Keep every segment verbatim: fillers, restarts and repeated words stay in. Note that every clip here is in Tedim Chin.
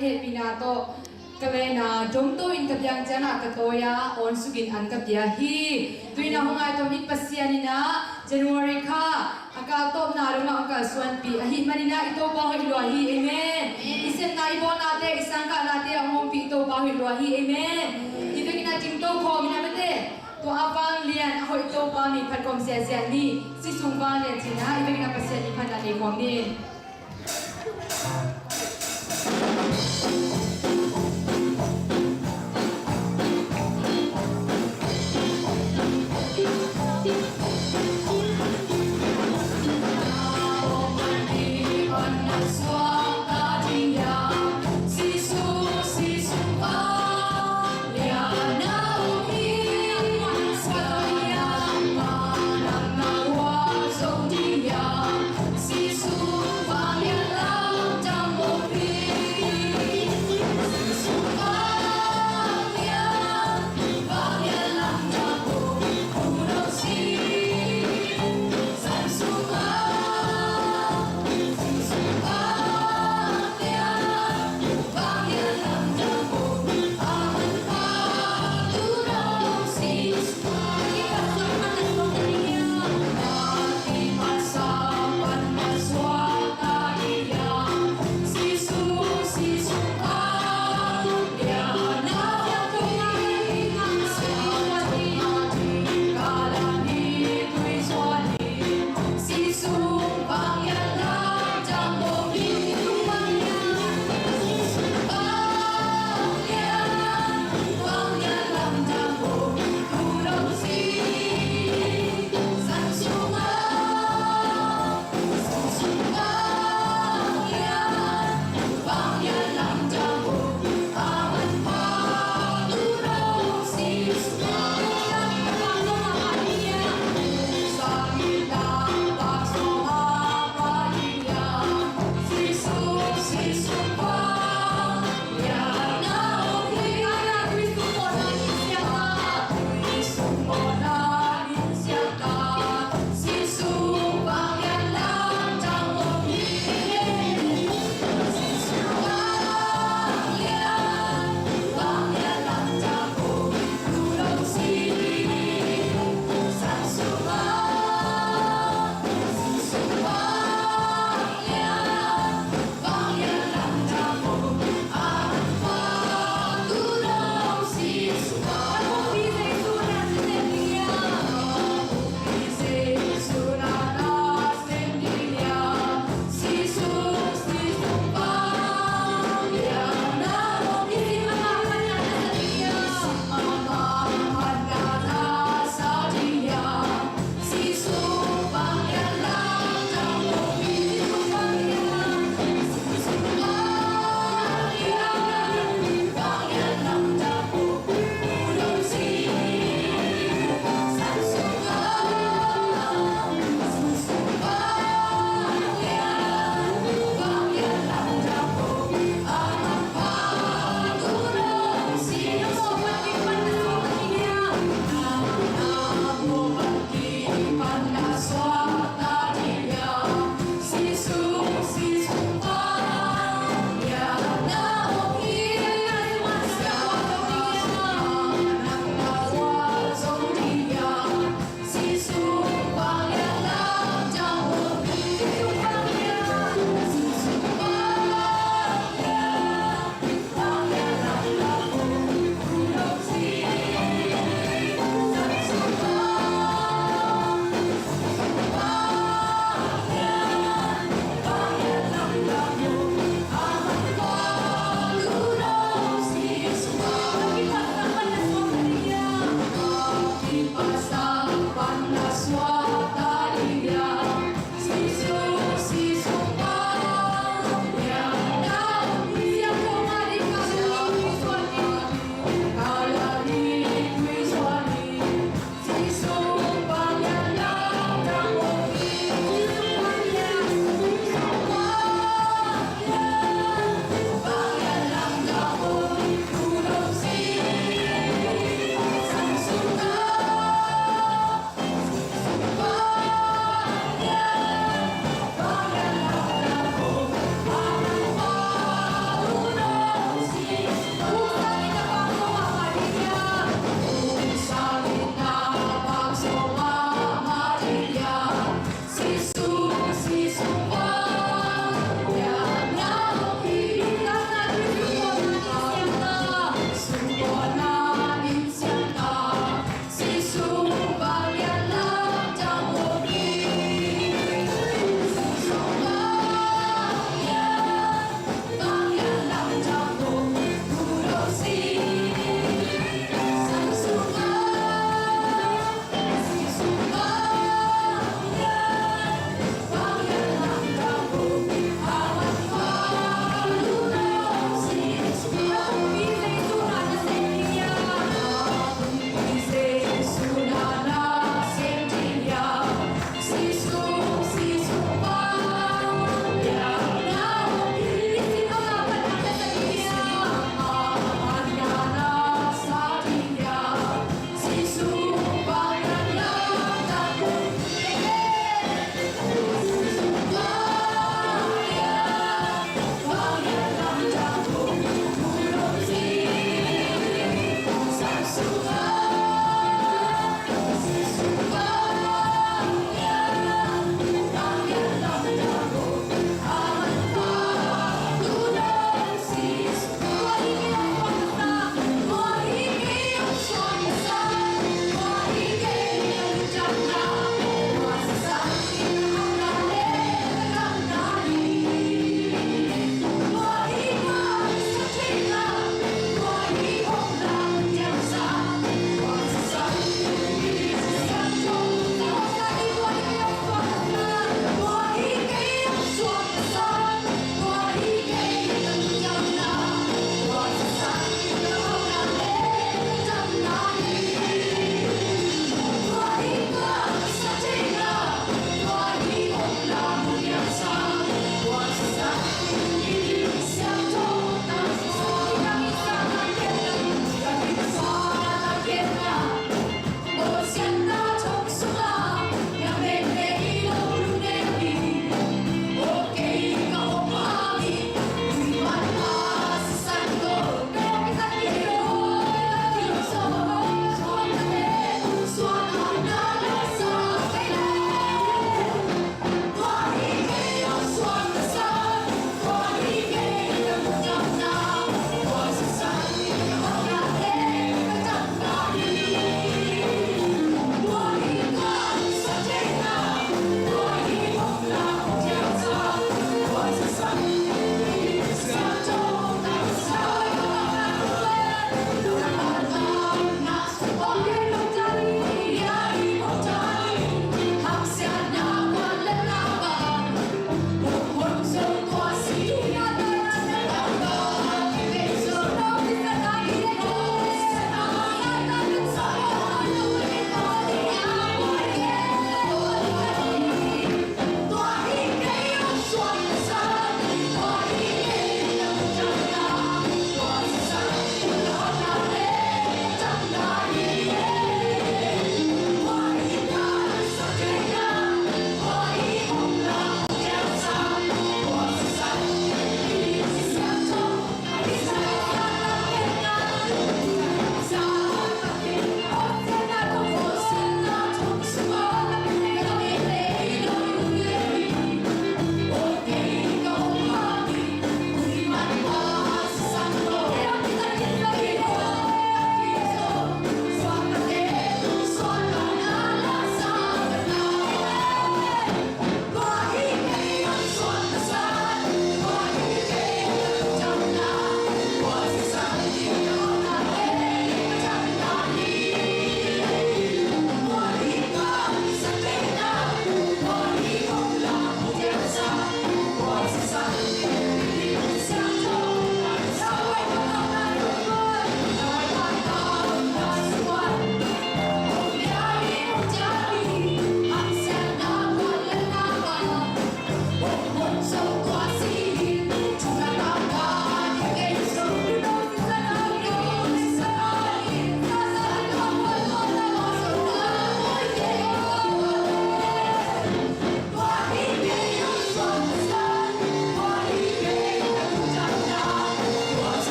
Hehpihna tawh ka lei na dongto in ka piang ciangin ka tawi a, awn sukin an ka pia hi. Tuina hong ai tom in Pasian in a January kha a kal tawpna dongah hong kalsuanpih ahih manin a i Topa hoih lua hi. Amen. I sepna i bawlnate, i sangkahnate a hong ompih i Topa hoih lua hi. Amen. I vekin a dingto khawm in a mate, tua a vanglian a hoih Topa min phat khawm siasia ni. Sisung vanglian cihna i vekin a Pasian min phatna nei khawm ni.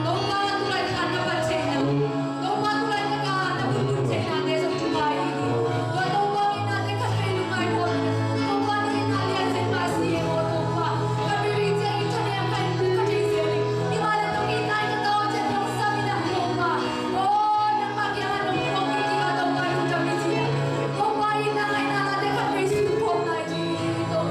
Topa, tulaitak na patheihna, Topa, tulaitak na bulphuh theihnate zong thupi hi. Tua Topa, itnate khat vei lungngaih nawn, Topa, na itna lian zen mah si e maw Topa. Ka mi ring ciangin thanem ka in, ka thei zel in, himahleh tawh itna in ka tawh ciang dong sam in ah Topa. Oh, nangmah kiangah nong phawk kik kik a Topa, lungdam i ci a. Topa, itna ngaihna late khat vei sum khawm nai ding hi.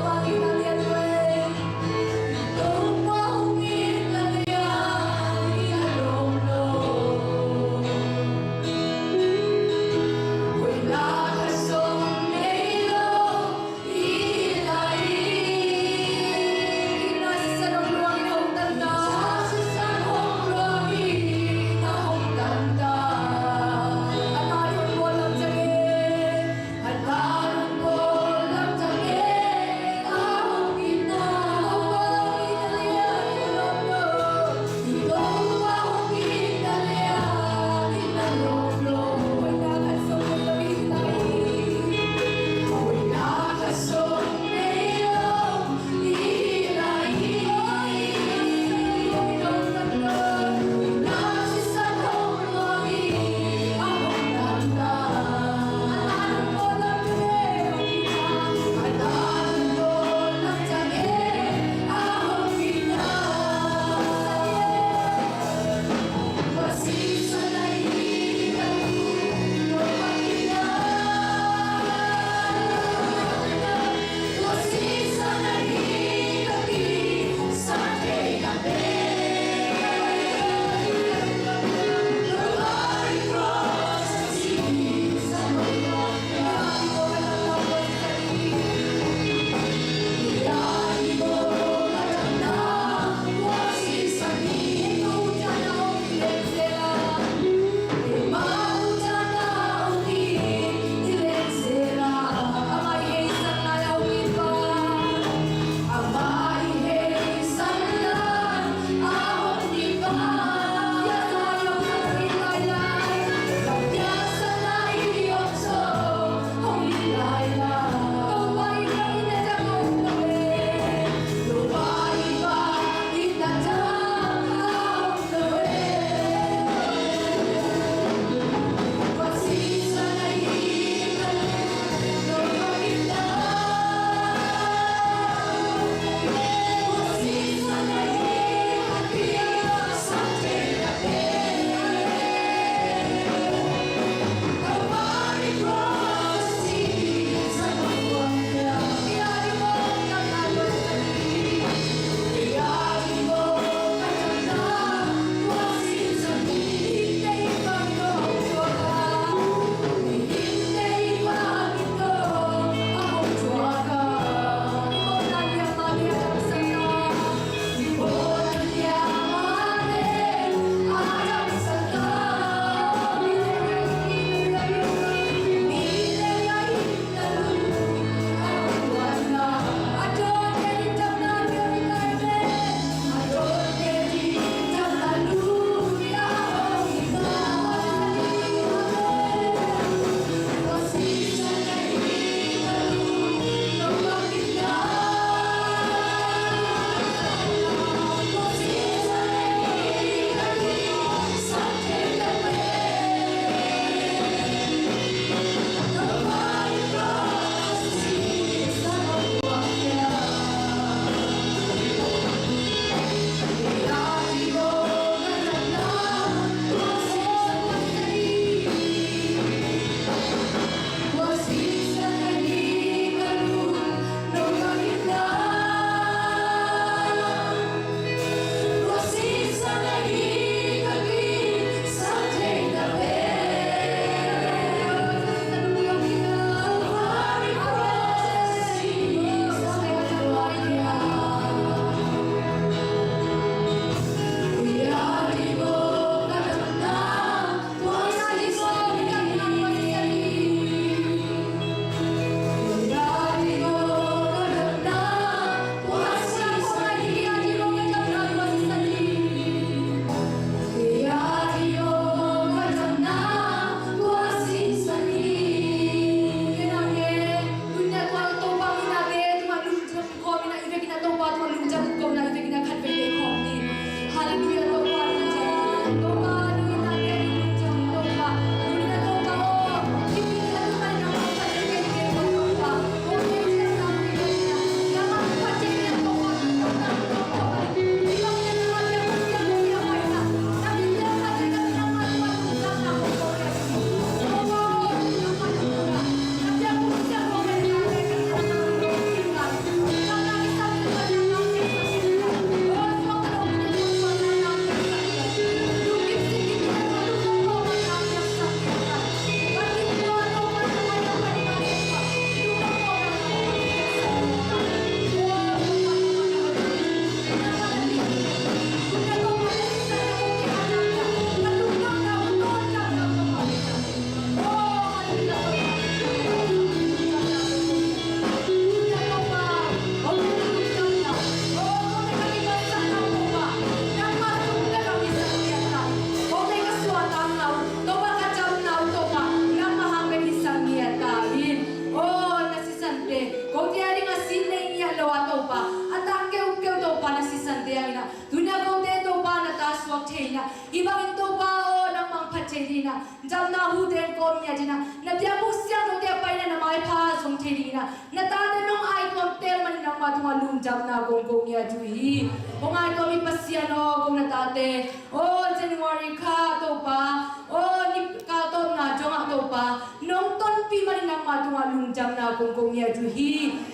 Hih bangin Topa aw, nangmah hong phat thei dingin ah, damna hu teng kawm ngiat in ah, na biakbuk siangthote a paina na maipha zong thei dingin ah, na tate nong aituam tel manin nangmah tungah lungdamna kong ko ngiat uh hi. Kong aituam i Pasian aw, kong na tate aw, January kha Topa aw, ni kal tawpna dongah Topa nong tonpih manin nangmah tungah lungdamna kong ko ngiat uh hi.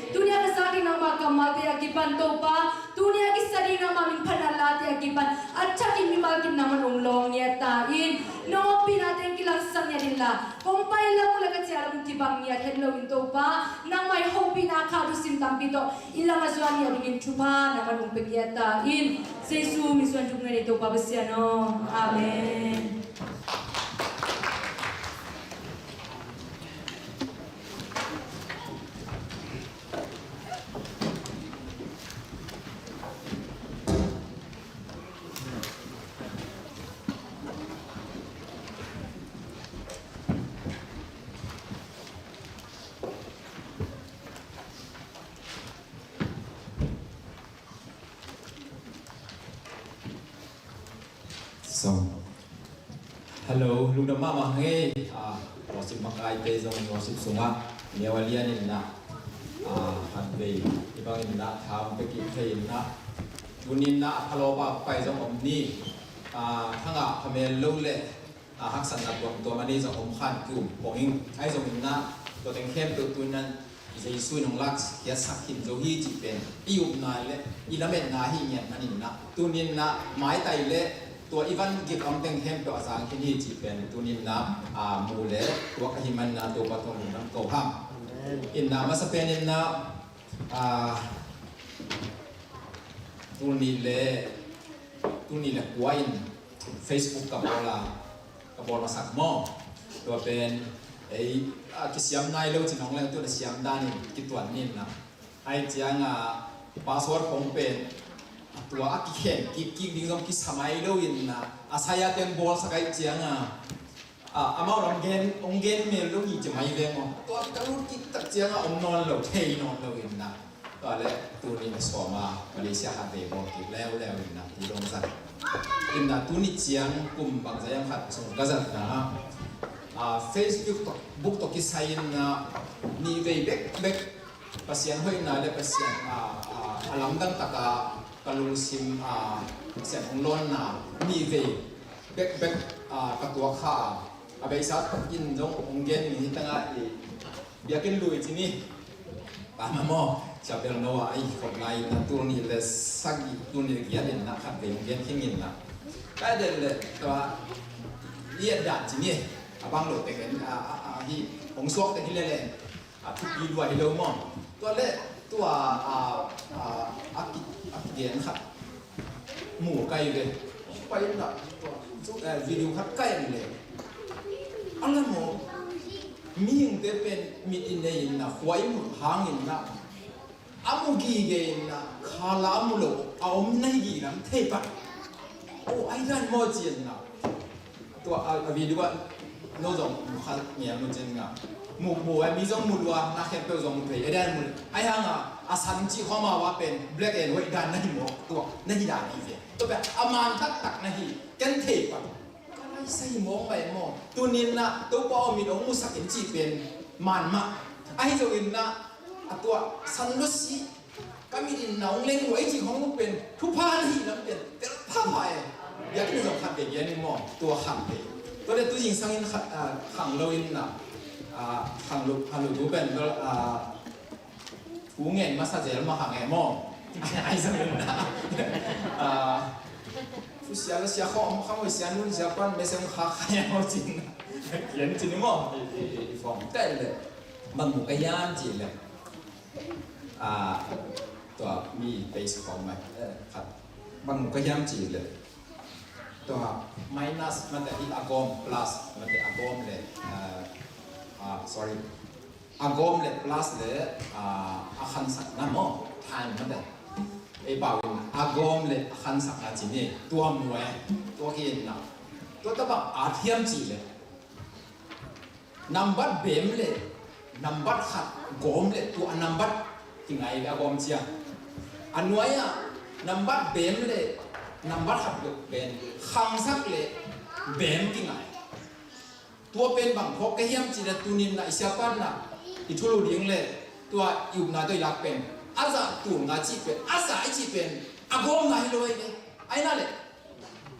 Tuni a ka zak ding nangmah kammalte a kipan Topa, tuni a kisa ding nangmah min phatna late a kipan a thakin mimal kim nangmah hong lawng ngiat ta in, nong ompihna teng kilangsak ngiat inla, kong pai lam uh le ka ciah lam uh kibang ngiat het loin Topa, nangmah i hopihna kha thusim tampi tawh i lam a zuan ngiat dingin thupha nangmah hong pia ngiat ta in, Jesu min suang thupha ngiat in Topa Pasian aw. Amen. So, hello, lungdam mahmah hang ei. Ah, worship makaite zong worship sungah neu a lian in ah, ah, khatvei hih bangin ah tha hong pia kik thei in ah, tuni in ah a phalawpa pai zong om ni. Ah, thangah phamel lo le, ah, haksatna tuamtuam a nei zong om khan ki-um pong ing. Ahi zongin ah tua teng khempeuh tu in ah Jesu in hong lakkhiatsak khin zo hi cih pen i upna le i lametna ahih ngiat manin ah, tuni in ah maitai le tua i van gik a om teng khempeuh a zang khin hi cih pen tuni in ah, ah, mu le tuak ahih manin ah Topa tungah lungdam ko hang. In ah masa pen in ah, ah, tul nih le, tul nih le kua in Facebook ka bawl a, ka bawl masak maw? Tua pen ei, a, kisiam nai lo ci-in hong leng, tu na siam danin kituan ni in ah. Ahih ciangin password khong pen tua a kikhen kikkik ding zong kisa mai lo in ah, a sai-a teng bawlsak ahih ciangin, a, amau lam gen, hong gen mel lo hi ci mai veng aw. Tua ka lut kik tak ciangin om nawn lo, thei nawn lo in ah. Tua leh tuni a sawm a Malaysia khatvei bawl kik leuleu in ah, tu dong zat. In ah tuni ciang kum bangzah hiam khat sung ka zatna, a, Facebook tawh, book tawh kisai in ah, nih vei bekbek Pasian hoihna le Pasian, a, a, a lamdang taka ka lungsim, a, Pasian hong lawnna nih vei bekbek, a, ka tuak kha a. A beisa takin zong hong gen ni hi tangah i biakinn lui ci ni. Pama maw, chapel no a i khop lai in ah tul nih le sagih, tul nih le giat in ah khatvei hong gen khin in ah. Ka den le tua i et dan ci ni. A bang lo teng in, a, a, a, hi hong suak teng hi lele. A thupi lua hi lo maw? Tua leh tua, a, a, a ki, a kigen khat mu kai ve. Pai in ah tua, eh, video khat kai in leh, a la maw, mihingte pen mit i nei in ah, khua i mut hangin ah, a mu gige in ah, khala a mu lo a om na hi gige lam thei pah. Oh, ai dan maw ci in ah. Tua a, a video ah no zong mu kha ngiam nu cin nga. Mu, mu ai mi zong mu lua, na khempeuh zong mu thei. Ai dan mu. Ai hang a, a san ci khawm a pen black and white dan na hi mawk, tua na hi dan hi ve. Tua pen a man taktak na hi, ken thei pah. Ka lai sa hi mawk mai maw? Tuni in ah Topa aw, mit hong musak in cih pen man mah. Ahi zongin ah a tua san lua si. Ka mit in na hong leng uh a i cih khong uh pen thupha na hih lam pen tel phapha e. Biakinn zong khat vei gen in maw, tua khat vei. Tua leh tu zingsang in khat, ah, khang lo in na, ah, khang lo, khang lo tu pen bel, ah, thu ngen masa zel mah khang e maw. Ai zong in na, ah, thu sia la sia khawm khang, sia nun sia pan, mese khak kha e maw cin. Gen cin in maw, i, i, i, i form tel leh. Bang mu ka hiam cih leh, ah, tua mi page khawng mai, eh, khat bang mu ka hiam cih leh, tua minus mate hi, a gawm plus mate, a gawm le, ah, ah, sorry, a gawm le plus le, ah, a khansakna maw, time mate. Ei pau in a gawm le a khansakna ci ni, tua mu e, tua hi in na. Tua tabang a thiam cih leh, nambat bem le nambat khat gawm le, tua a nambat kingai le a gawm cia. A nuai-ah nambat bem le Nambat khat peuh pen khangsak le bem kingai. Tua pen bang phawk ka hiam cih leh tuni-in ah i siapa in ah i thulu ding le tua i upna tawh i lak pen a zah tul nga cih pen, a zah i cih pen a gawmna hi lo ahi ve. Ahi na le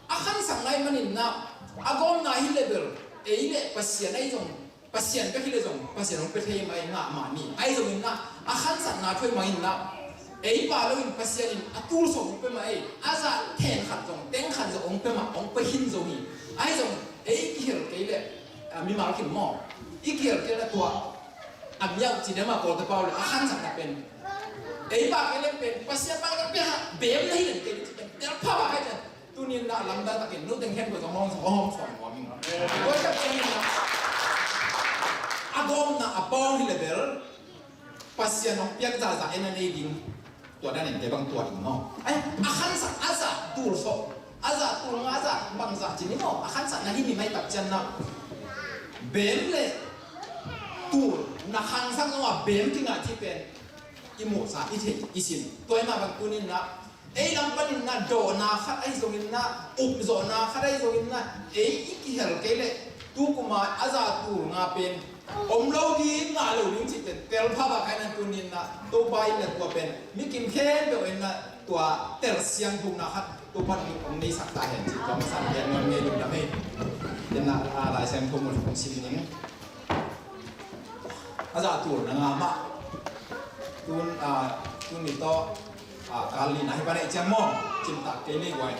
a khansakna ahih manin ah a gawmna hi le bel ei le Pasian ahi zong, Pasian bek hi le zong Pasian hong pia thei mah, ei ngah mah ni. Ahi zongin ah a khansakna thu ahih manin ah ei pah loin Pasian in a tul sawm hong pia mah ei, a zah teng khat zong, teng khat zong hong pia mah, hong pia khin zo hi. Ahi zong ei kihel kei le, a, mimal khin maw, i kihel kei le tua a miau ci dema Kawlte pau le a khansakna pen ei pah kei le pen Pasian pah le pia bem na hi le kei le ci pen tel pha pah kei pen. Tuni-in ah lamdang takin nuteng khen ko zong hong hong hong sawm nuam ing. Tua tak ciangin ah a gawmna a pawng hi le bel Pasian hong piak zahzah en a nei ding. Tua dan in te bang tua ding maw? Ai, a khansak a zah tul sawm, a zah tul nga, a zah bangzah ci ni maw? A khansakna hi mi mai tak ciang ah bem le tul na khangsak zong a bem kingah ci pen i muhsa, i theih, i sin. Tua ahih mah bang tuni-in ah ei lam panin ah dawhna khat ahi zongin ah, upzawhna khat ahi zongin ah ei i kihel kei le tu kum a a zah tul nga pen om lo ding, ngah lo ding cih pen tel pha pah kei na. Tuni-in ah Topa in ah tua pen mi kim khempeuh in ah tua tel siangthona khat Topa in hong neisak ta hen cih tua masa gen nuam ing ei. Lungdam ei. In ah, a, Lai Siangtho mun hong sim ning. A zah tul na nga mah. Tun, a, tuni tawh, a, kal lina hi pan ei ciang maw, cimtak kei ni guai.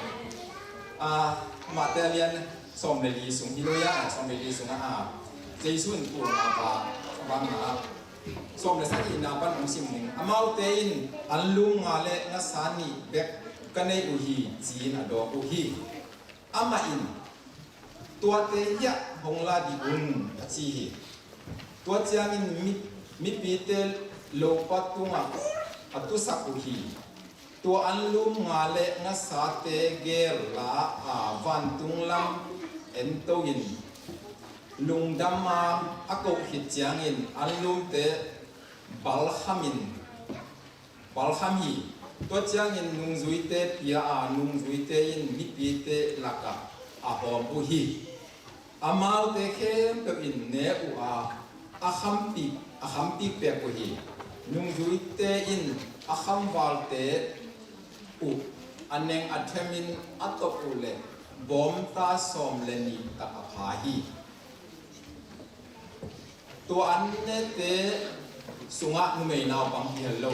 A, Mate a lian sawm le li sung hi lo ia, sawm le li sung ah, a, Jesu in tul nga pa bang a, sawm le sagihna pan hong sim ning. Amaute in anlum nga le ngasa nih bek ka nei uh hi, ci-in a dawk uh hi. Amah in, tuate hiah hong la dih un, a ci hi. Tua ciangin mi, mipite lopa tungah a tusak uh hi. Tua anlum nga le ngasate gel la a, vantung lam ento in, lungdam a a koh khit ciangin anlumte balkham in, balkham hi. Tua ciangin nungzuite pia a, nungzuite in mipite lakah a hawm uh hi. Amaute khempeuh in ne uh a, a khampi, a khampi pek uh hi. Nungzuite in a khamvalte uh a neng a themin a top uh leh bawmta sawm le nih tak a pha hi. Tua an nete sungah numei naupang hi hel lo.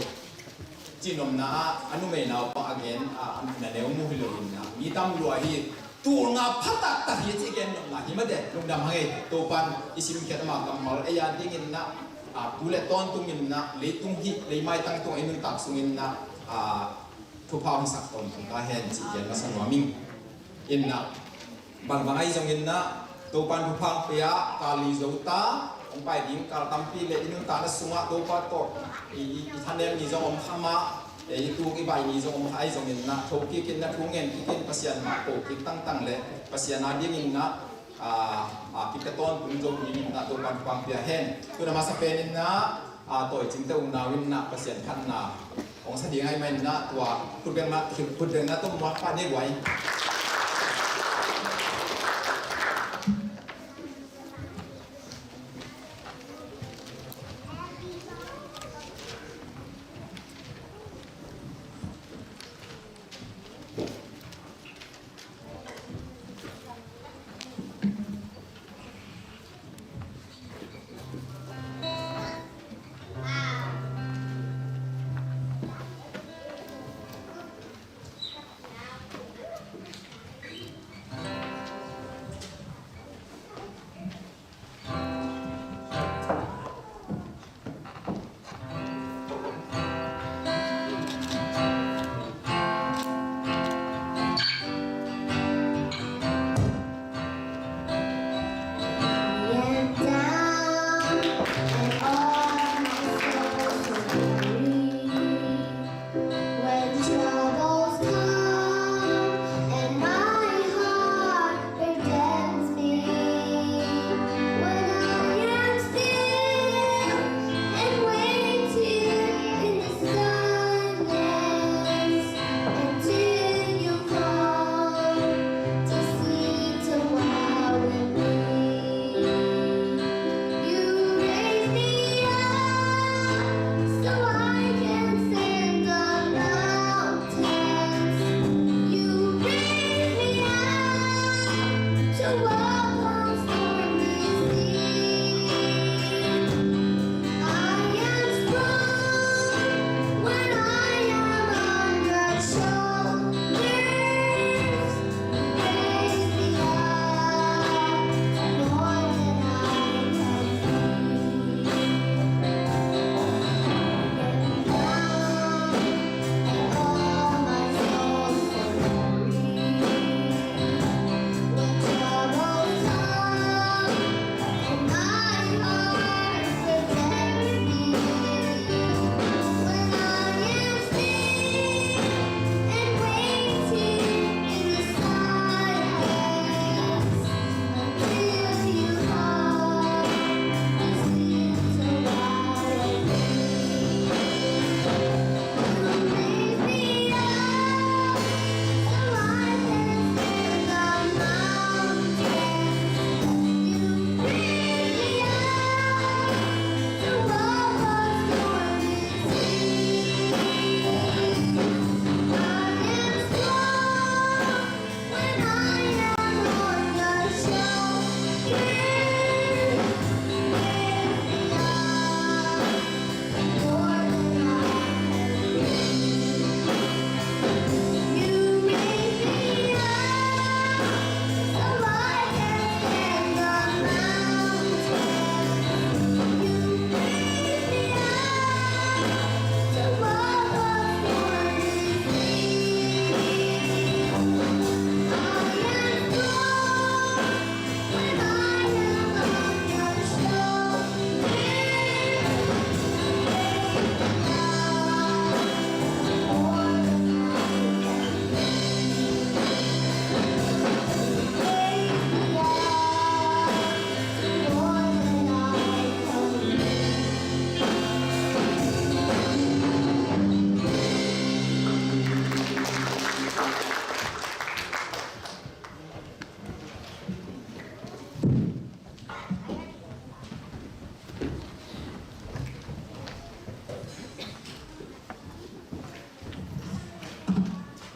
Cihnopna ah a numei naupang a gen, a, a na neu mu hi lo in ah, mi tam lua hi. Tul nga pha taktak hi ci gen nopna hi mah de, lungdam hang ei. Topan i simkhiat ama kammal ei a dingin ah, a, tu le tawntung in ah leitung hih, lei maitang tung ei nuntak sungin ah, a, thupha hong sak tawntung ta hen ci gen masa nuam ing. In ah, bangbang ahi zongin ah, Topan thupha hong pia, kal li zo ta, hong pai ding kal tampi le i nuntakna sungah Topa tawh i, i, i thanem ni zong om kha mah, i tuk i baih ni zong om kha ahi zongin ah, thokik in ah, thu ngen kik in, Pasian mah ko kik tangtang le Pasian a dingin ah, a, a, kik ka tawntung zo dingin ah Topan thupha hong pia hen. Tun a masa penin ah, a, tawi cingte unau in ah Pasian phatna hong sa ding ahih manin ah tua khutbetna, khutbetna tawh muak pah ni guai.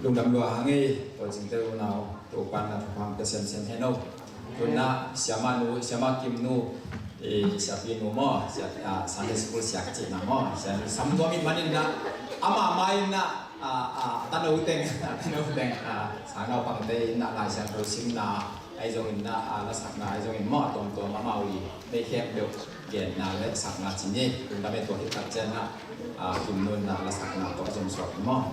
Lungdam lua hang ei, tua cingte unau, Topa'n na thupha pia semsem hen o. Tuna, siamah nu, siamah Kim nu, eh, siapi nu maw, sia, ah, Sunday school sia ka cihna maw, sia nu sam tua mi manin na, ama mai na, ah, ah, tano teng, tano teng, ah, sang naupangte in na, Lai Siangtho simna, ahi zongin na, ah, lasakna, ahi zongin maw, tuamtuam amau i, nei khempeuh, genna le sakna ci ni, lungdam ei tua khit tak ciang na, ah, Kim nu na, lasakna tawh zom suak ni maw.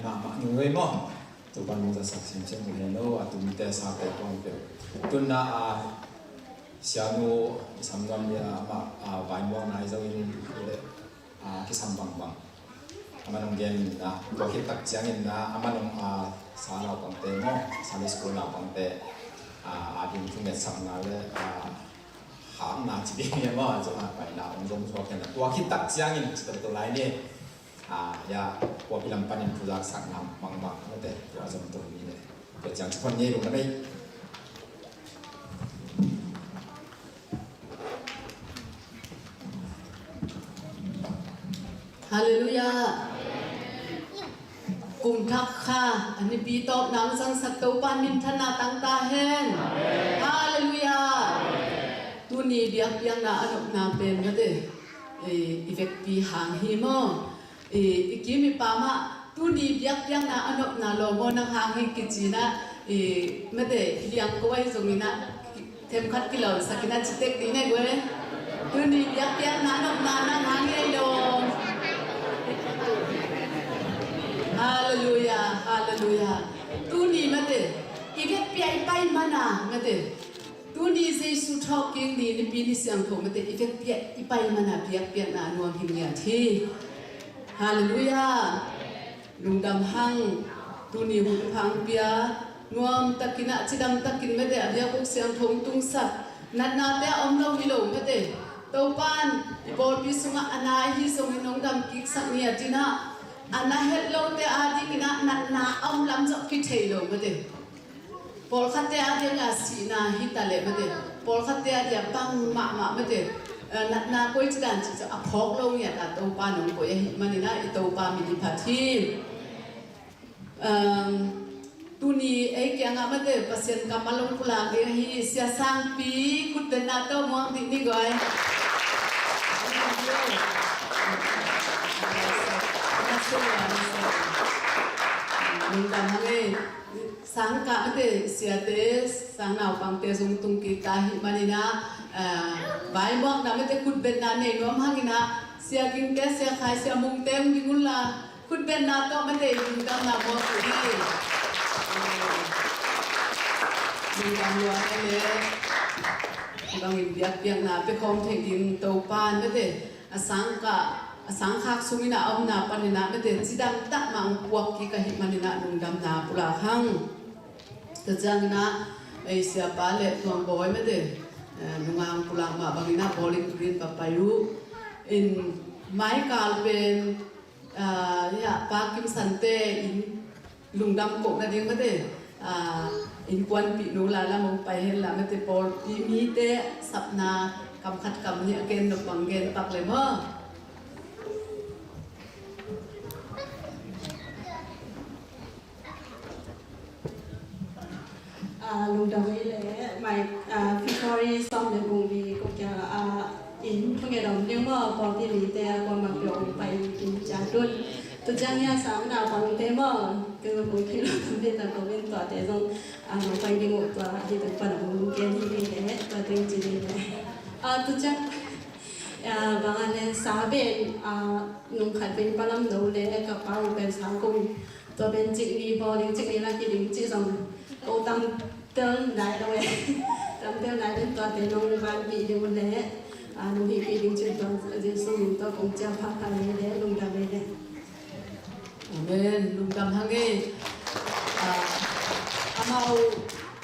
Mahmah nung vei maw. Topa'n hong zatsak semsem uh hen aw, a tumte sate kong peuh. Tun na a sianu i sam nuam ni a, amah a vaimuang nai zo in le a kisam bangbang. Amah nong gen na tua khit tak ciangin na amah nong a sa naupangte maw, Sunday school naupangte a a ding thu ngetsak na le a hak na ci ding ni maw, a zong a pai na ong zong zuak hen na tua khit tak ciangin ci tak tua lai ni. A ya, kuapi lam panin thu zaksak na mangmang mate tua zong tua ni le tua ciang ci pon ni lung na mei. Halleluiah. Kum thak kha a nipi tawp nang zangsak Topa'n minthanna tang ta hen. Halleluiah. Tuni biakpiakna a nopna pen mate i vekpi hang hi maw? I, i kim i pam ah tuni biakpiakna a nopna lawm aw nang hang hi kici na, i, mate i liang ko ahi zongin ah themkhat kilawmsak in ah citek ding nei guai. Tuni biakpiakna a nopna nang hang hi ei lawm. Halleluiah, halleluiah. Tuni mate i vekpi a i pai mana mate Tuni Jesu thawhkik ni, nipi ni siangtho mate i vekpi a i pai mana biakpiakna a nuam hi ngiat hi. Halleluiah. Lungdam hang. Tuni hun phang pia nuam takin ah cidam takin mate a biakbuk siangtho hong tungsak natnate a om lo hi lo mate. Topa'n i pawlpi sungah a na ahi zongin hong dam kiksak ngiat in ah a na het lote a dingin ah natna a om lam zawh kithei lo mate. Pawlkhatte a dingah sihna hi ta leh mate, pawlkhatte a dingah bang mahmah mate, eh, natna koi ci dan cih cu a phawk lo ngiat a Topa nong koih ahih manin ah i Topa min hi phat hi. Ehm, tuni ei kiangah mate Pasian kammal hong pulak ding ahi Sia Sangpi khutbetna tawh muang dih ni guai. Lungdam hang ei. Sangkah mate siate, sang naupangte zong tung kik ta ahih manin ah, ah, vaimuakna mate khutbetna nei nuam hangin ah, Sia Gingte, Sia Khai, Sia Mungte hong ding unla, khutbetna tawh mate lungdamna muak uh hi. Lungdam lua hi le. Bangin biakpiakna pia khawm thei ding Topa mate a sangkah, a sangkhak sungin a omna panin ah mate cidam tak mah hong puak kik ahih manin ah lungdamna pulak hang. Tua ciangin ah ei siapa le tuangbawi mate, eh, nunga hong pulak mah bangin ah Bowling Green va pai uh. In maikal pen, ah, ya, Pa Kim Sante in lungdam koh nading mate, ah, innkuanpih nu la lam hong pai hen la mate pawlpi mite sapna kam khat kam nih a gen nop bang gen pak le maw? Ah, lungdam ei le mai, ah, February sawm le bung li ko kia, ah, in thunget om ding maw, pawlpi mite a kuamah peuh hong pai in cia tun. Tua ciang hia sang naupangte maw, kei zong kong theih lo tampi tak ko in tuate zong, ah, nong pai ding uh tua hi tuk pan a hong gen hi ding le, tua teng ci ding le. Ah, tua ciang, ah, bang a le sa ben, ah, nung khat ben palam lo le, ka pa uh ben sa kung, tua ben cik ni bawl ding cik ni lak hi ding ci zong, ko tam tel nai lo e. Tam tel nai den tua te nong van pi ding le, a, nong hi pi ding cin tua Jesu min tua kong ciam pha pha le le, lungdam le le. Amen. Lungdam hang e. A, amau,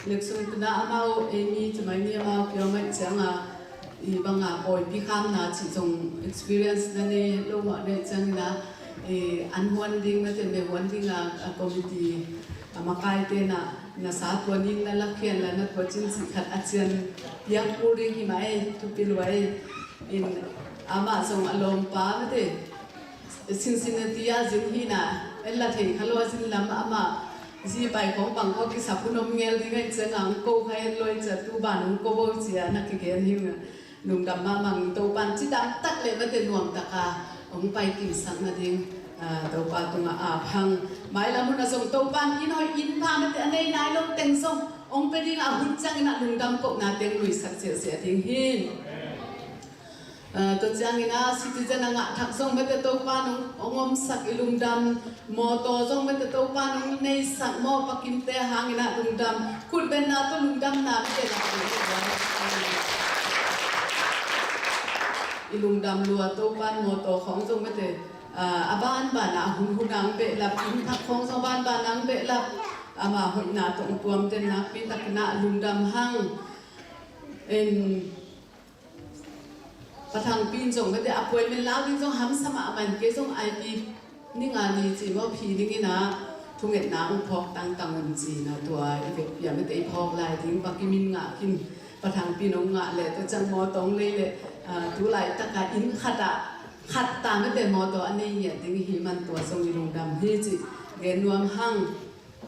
lek sung tuna amau, e mi, cumai mi amau, kio mai ciang a, i banga pawipi khamna cih zong experience na nei lo mah nei ciangin a, i an huan ding na te me huan ding a, a committee a makaite na, na sa tua ning na lakhian la na tua cin cih khat a cian piak kul ding hi mah ei, thupi lua ei. In amah zong a lawmpa na te Cincinnati ah zin hina, en la thei kha lua zin lam amah zi pai khawng bang khawng kisap hun om ngel ding ai ciang ang ko kha en loi cia tu ban hong ko bo cia na kigen hi nga. Lungdam mahmah ing. Topan cidam tak le mate nuam taka hong pai kimsak nading, ah, Topa tungah ap hang. Mailam hun a zong Topan inn hoi inn pha mate a nei nai lo teng zong hong pe ding a hun ciangin ah lungdam kohna teng luisak ciahciah ding hi. Tua ciangin ah citizen a ngah thak zong mete Topa nong hong omsak i lungdam, mawtaw zong mete Topa nong neisak maw, pakimte hangin ah lungdam, khutbenna tawh lungdamna mete lak i lungdam lua Topa mawtaw khawng zong mete a banban ah a hunhun ang behlap, inn thak khawng zong banban ang behlap, ama hoihna tawh tuamten nakpi takin ah lungdam hang. En Pa Thangpi in zong mete appointment lau ding zong hamsa mahmah in kei zong I P ni nga ni ci maw phi dingin ah thungetna ung phawk tangtang un ci na tua i vekpi a mete i phawk lai ding Pa Kim in ngah khin, Pa Thangpi in ung ngah leh tua ciang mawtaw ung lei leh tu laitak a inn khat ah khat ta mete mawtaw a nei ngiat ding hi man tua zong i lungdam hi ci gen nuam hang.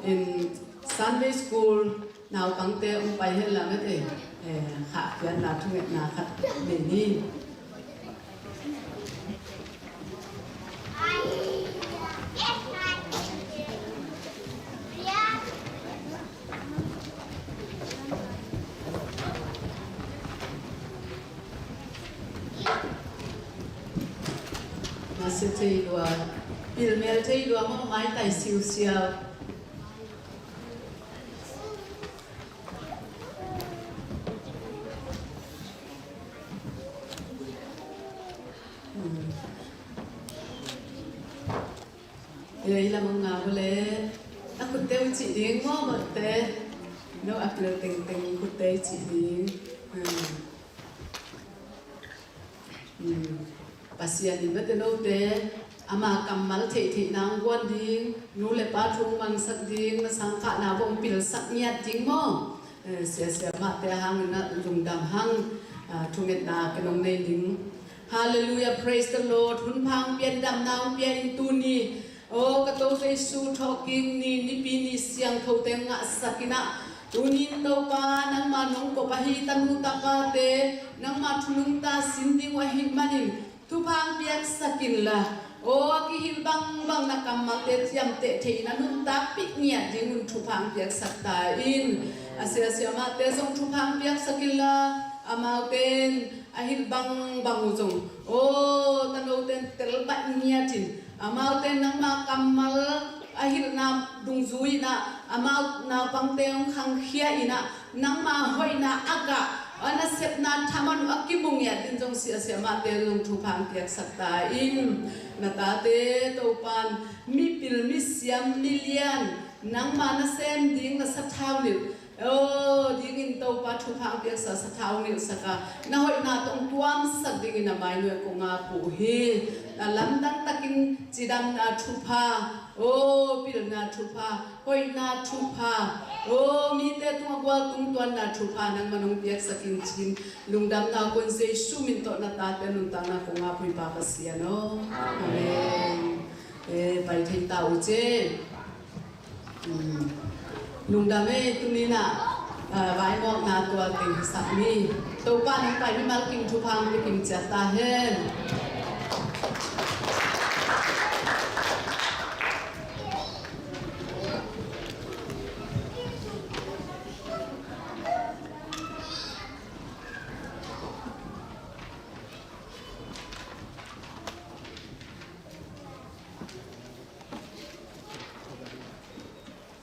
In Sunday school naupangte hong pai hen la mete, eh, khahkhiatna thungetna khat nei ni. Nasia thei lua, pilmel thei lua maw, maitai siusiau. Ei lam a ngah uh leh a khutte uh cih ding maw, botte. No a pil tengteng khutte uh cih ding. Pasian in mete note ama kammal theihtheihna hong guan ding, nu le pa thu hong mangsak ding, na sangkahna hong pilsak ngiat ding maw? Eh, siasia mahte hangin ah lungdam hang, ah, thungetna ken hong nei ding. Halleluiah, praise the Lord. Hun pha hong pia in, damna hong pia in tuni. Aw ka To Jesu, thawhkik ni, nipi ni siangthote hong ngahsak in ah, tuni in Topa nangma nong kop ahi tanu tapate nangma thu nungta sin ding uh ahih manin thupha hong piaksak inla, aw a kihilh bangbang na kammalte ciamteh thei in a nuntakpih ngiat dingun thupha hong piaksak ta in. A siasia mahte zong thupha hong piaksak inla, amaute in a hilh bangbang uh zong, aw tanote in telbaih ngiat in, amaute in nangma kammal a hilhna dungzui in ah, amau naupangte hong khangkhia in ah, nangma hoihna a gah a nasepna thaman uh a kimu ngiat ding zong siasia mahte zong thupha hong piaksak ta in. Na tate Topan mipil misiam milian nangma nasem ding na sathau nilh, aw dingin Topa thupha hong piaksa, sathau nilhsak a, na hoihna tawh hong tuamsak dingin a mai nuai kong ap uh hi. Na lamdang takin cidamna thupha, aw pilna thupha, hoihna thupha, aw mite tungah gualtung tuanna thupha nangman hong piaksak in ci-in lungdamna kong Jesu min tawh na tate nuntakna kong ap uh hi Pa Pasian aw. Amen. Eh, pai thei ta uh ci. Lungdam ei, tuni in ah, ah, vaimawkna tual teng hisak ni. Topa nong pai mimal kim thupha hong pia kim ciat ta hen.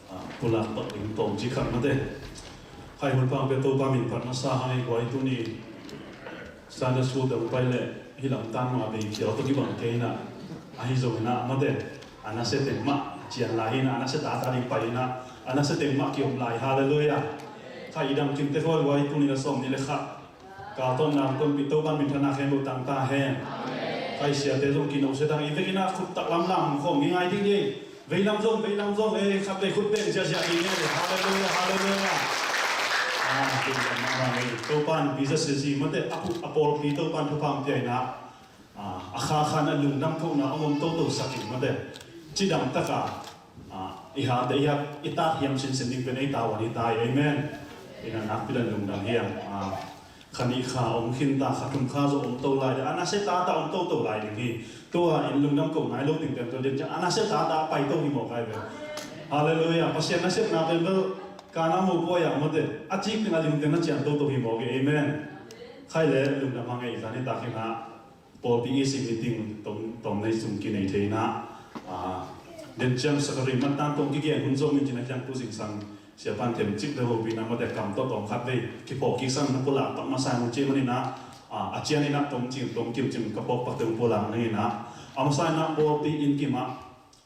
Ah, pulak pak ding tawm ci khat mate. Khai hun pang pia Topa min phat masa hang ei guai tuni Sunday school te hong pai leh hih lam tan ma bei khiau tawh kibang kei in ah, ahi zongin ah mate, a nasia teng mah cian lai hi in ah, a nasia tata ding pai in ah, a nasia teng mah kiom lai. Halleluiah. Khai i dam kimte khua guai tuni na sawm ni le khat Ka tawh nang tonpih Topan minthanna khempeuh tang ta hen. Kha i siate zong kino sia tang i vekin a khut tak lamlam khawm ngai ding hi. Veilam zong, veilam zong, eh, khat vei khut beng siasia ding hi. Halleluiah, halleluiah. Ah, veilam mahmah hi. Topan pi zia sia zi mate a pawlpi Topan thupha hong pia in a, a kha khan a lungdam kohna hong om toto sak in mate. Cidam taka, ah, i hate i hak i tak hiam sinsin ding pen ei tavuan hi ta hi. Amen. I na nakpi dan lungdam hiam. Ah, kha nih kha om khin ta, kha thum kha zaw om to lai ding. A nasia tata om toto lai ding hi. Tua in lungdam ko nai lo ding pen tua ding ciang a nasia tata pai to hi mawk ai ve. Halleluiah. Pasian nasepna pen bel ka na mu puai a mate. A cik ding a lim ding na cian toto hi mawk hi. Amen. Khai le lungdam hang ei zan i tak hi na. Pawlpi E C meeting tawm, tawm nei sung kinei thei na. Ah, den ciang Sakari mattan tawm kigen hun zong min cina kiang tu zingsang siapan themcik le hopihna mate kam tawh tawm khat vei kiphawk kik sang na pulak pak masa hun ci manin ah, ah, a cian in ah tawm cing tawm kim cing ka phawk pak teng pulak ning in ah. A masa in ah pawlpi inn kim ah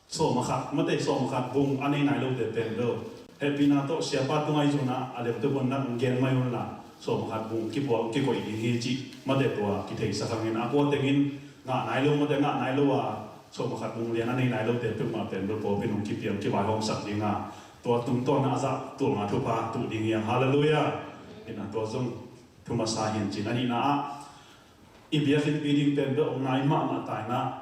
sawm a khat, mate sawm a khat bung a nei nai lote pen lo. Hehpihna tawh siapa tungai zun ah a lemte hun nak gen mai un la, sawm a khat bung kipuak kikoih ding hi cih mate tua kitheisak hangin a kua tengin ngah nai lo, mate ngah nai lo a, sawm a khat bung lian a nei nai lote peuhmah pen lo pawlpi nung kipiang kivaihawmsak ding a, tua tungtawn a zah tul nga thupha tuh ding hi a. Halleluiah. Ina tua zong thu masa hi in cin a nihna ah i biakinnpi ding pen bel om nai mahmah ta in ah,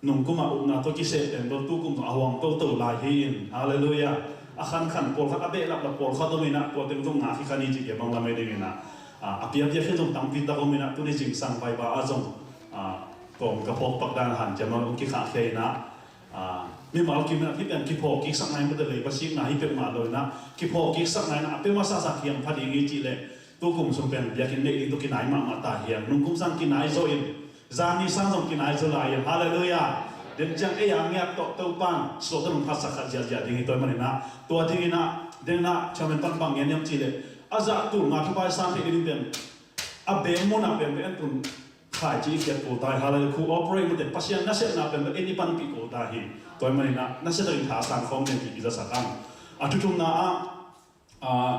nungkum a upna tawh kiseh pen bel tukum zong a huang toto lai hi in. Halleluiah. A khankhan pawlkhat a behlap la pawlkhat om in ah tua teng zong ngak hi kha ni cih kei bang lam ei ding in ah, a piapia khin zong tampi tak om in ah tuni zingsang Vaiba ah zong, ah, tawm ka phawk pak dan hanciam a hong kikhahkhia in ah, ah, mimal kim in ah hih pen kiphawk kiksak nai mate lei pasikna hi peuhmah lo in ah kiphawk kiksak nai in ah a peuhmah sasa kiam pha ding hi cih leh tukum sung pen biakinn neih ding tawh kinai mahmah ta hiam? Nungkum sang kinai zaw in, zani sang zong kinai zaw lai in. Halleluiah. Den ciang ei a ngiat tawh Topan suahta nung phatsak khat ziahziah ding hi tua manin ah, tua ding in ah den in ah chairman pan bang ngen hiam cih leh a zah tul nga thupai sang theih ding pen a beng mun ah pen pen tun khai ci i kiat kul ta hi. Halleluiah. Khu operate mate Pasian nasepna pen pen i panpih kul ta hi. Tua manin ah nasia takin tha sang khawm den cih i zasak ang. A thuthumna ah, ah,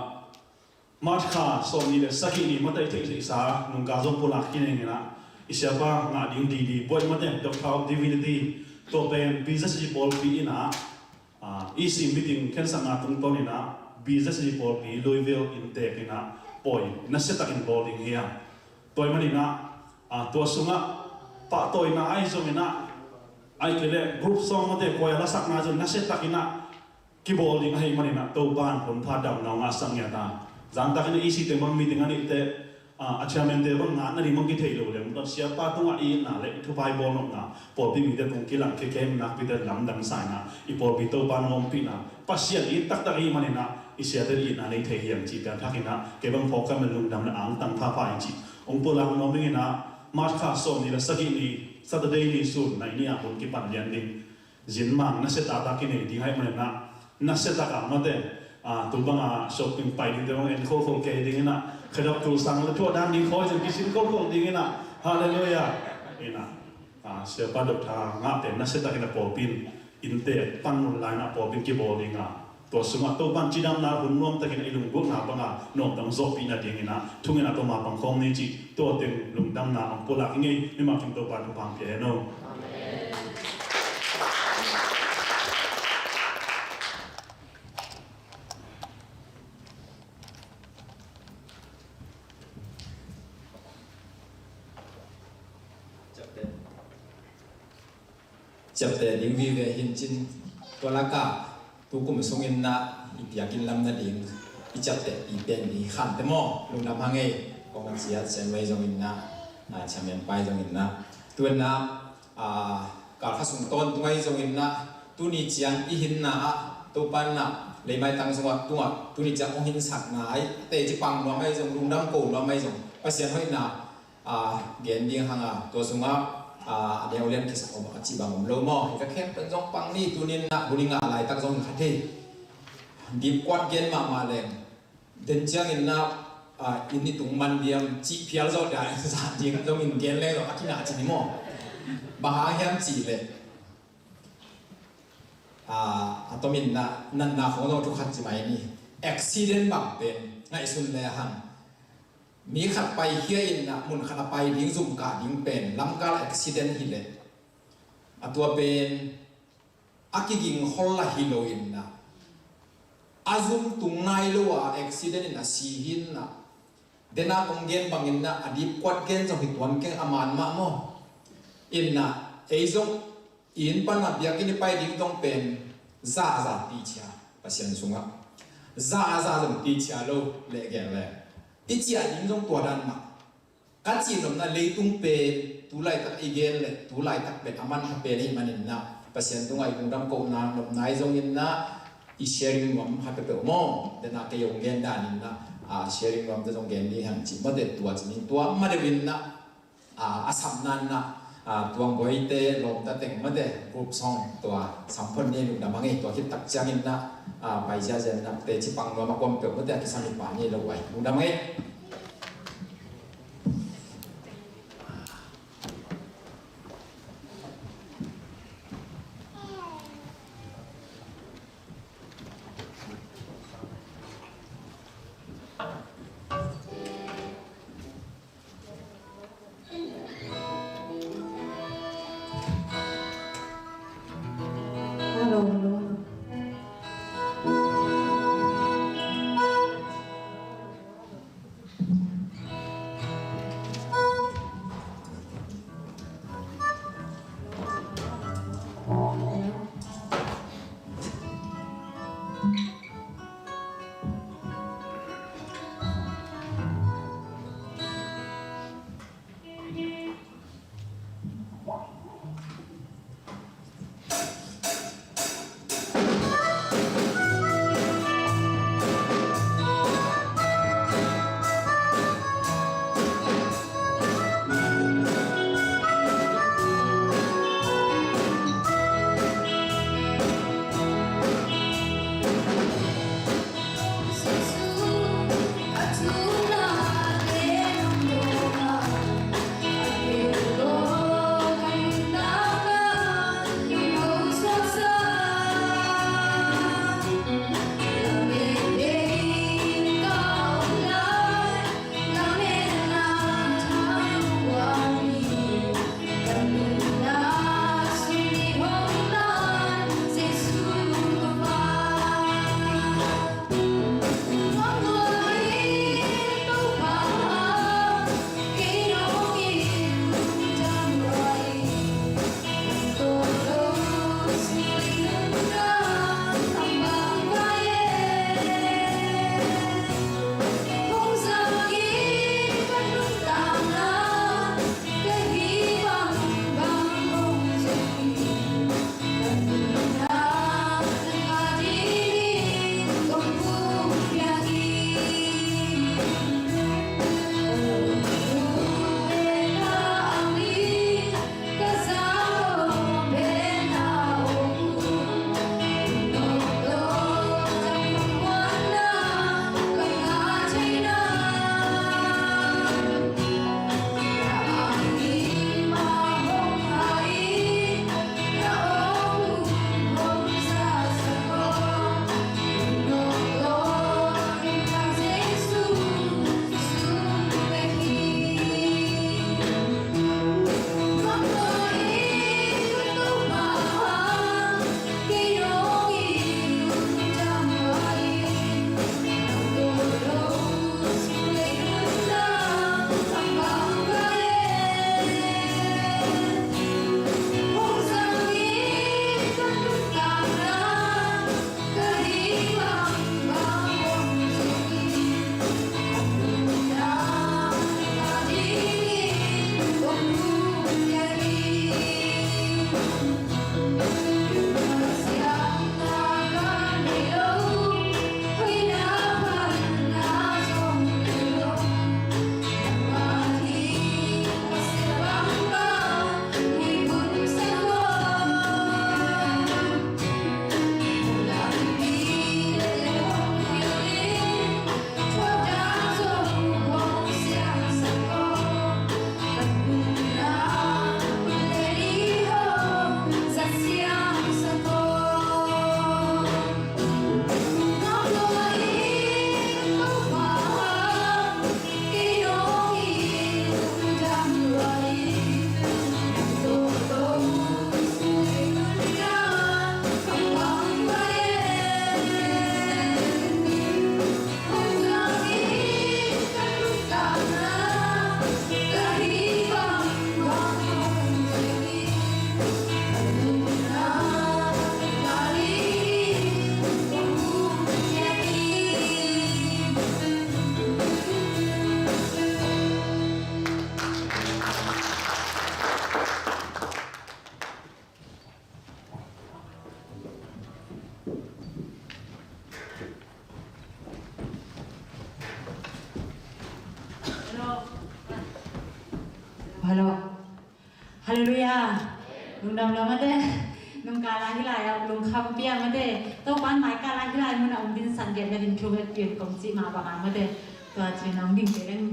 March kha sawm nih le sagih ni mate i theihtheihsa nungka zong pulak kinei in ah i siapa ngah ding D D buai mate Doctor of Divinity tua pen B Z C pawlpi in ah, ah, E C meeting khensakna tungtawn in ah B Z C pawlpi Louisville inntek in ah pawi nasia takin bawl ding hi a. Tua manin ah, ah, tua sungah pahtawina ahi zongin ah, ahih kei leh group song mate pawi a lasakna zong nasia takin ah kibawl ding ahih manin ah Topan hun pha damna hong ngahsak ngiat a. Zangtakin ah E C te bang meeting a nih teh, ah, a chairman te bang ngah nading bang kithei lo leng, siapa tungah i itna le i thupha i bawl nopna pawlpi mite tung kilang khia kei nakpi te lamdang sa in ah i pawlpi Topan hong ompihna Pasian it taktak ahih manin ah i siate itna nei thei hiam cih piangthak in ah kei bang phawk ka mel lungdam le angtang phapha in cih hong pulak nuam ing in ah March kha sawm nih le sagih ni Saturday ni sun nai ni ah hun kipan lian ding. Zin mang nasia taktak kinei ding ahih manin ah nasia takah mate, ah, tu banga shopping pai dingte bang en kholkhol kei ding in ah khedap tul sang le thuah dan ding khawi zong kisin kholkhol ding in ah. Halleluiah. In ah, ah, siapa Doctor ngah pen nasia takin a pawlpi in inntek pan mun lai in ah pawlpi in kibawl ding a, tua sungah Topan cidamna hun nuamtakin a i lunggulhna banga nuamtang zawhpih nading in ah thungen a tua ma pang khawm ni cih tua teng lungdamna hong pulak ing ei. Mimal kim Topan thupha hong pia hen aw. Ciapteh ding vive hi in cin, tua lakah tukum sungin ah i biakinn lam nading i ciapteh i pen i khante maw, lungdam hang ei. Kong a ciat Senway zongin ah, ah, Chairman Pai zongin ah, tu in ah, ah, kalkha sung tawntung ahi zongin ah, tuni ciang i hinna ah Topan ah leimai tang sungah tungah tuni ciang hong hinsakna ah teci pang nuam ahi zong, lungdam ko nuam ahi zong, Pasian hoihna, ah, gen ding hang a, tua sungah, ah, a neu lian kisa om a cih bang om lo maw? Hi ka khem pen zong pang ni, tunin ah hun i ngah laitak zong hi kha thei. Dipkuat gen mahmah leng, den ciangin ah, ah, inn i tung man diam cih phial zawh dia in zah ding zong in gen leng zong a kinah cih ni maw? Bang hang hiam cih leh, ah, a tomin ah natna khong zong thu khat ci mai ni. Accident bang pen ngaihsun le hang, mi khat paikhia in ah mun khat a pai ding, zum kah ding pen lamkal accident hi leh, a tua pen a kiging hol la hi lo in ah, a zum tung nai lo a accident in a si hi in ah, den a kong gen bangin ah a dipkuat gen zong hi tuan keng a man mah maw? In ah ei zong inn pan a biakinn i pai ding tong pen za a za pichia Pasian sungah, za a za zong pichia lo leh gen leh i ciah ding zong tua dan mah. Ka cih nopna leitung pen tu laitak i gen leh tu laitak pen a manpha pen ahih manin ah Pasian tungah i lungdam kohna nopna i zongin ah i sharing nuam khat peuhpeuh maw? Den a kei hong gen danin ah, ah, sharing nuamte zong gen ding hang cih mate tua cinin tua ma deuhin ah, ah, a sapna in ah A, Tuang Boite lawmta teng mate group song tua samphon ni, lungdam hang ei. Tua khit tak ciangin na, a, pai ziazia na teci pang nuam a, kuam peuh mate a kisam hi pah ni lo ai, lungdam hang ei. Hello. Halleluiah. Lungdam lo mate. Nungkal a hi lai a lungkham pia mate. Topa'n mai kal a hi lai mun a ong dinsan gen na ding thu ngetpih un kong cih mah bang a mate. Tua cih nong ding te leng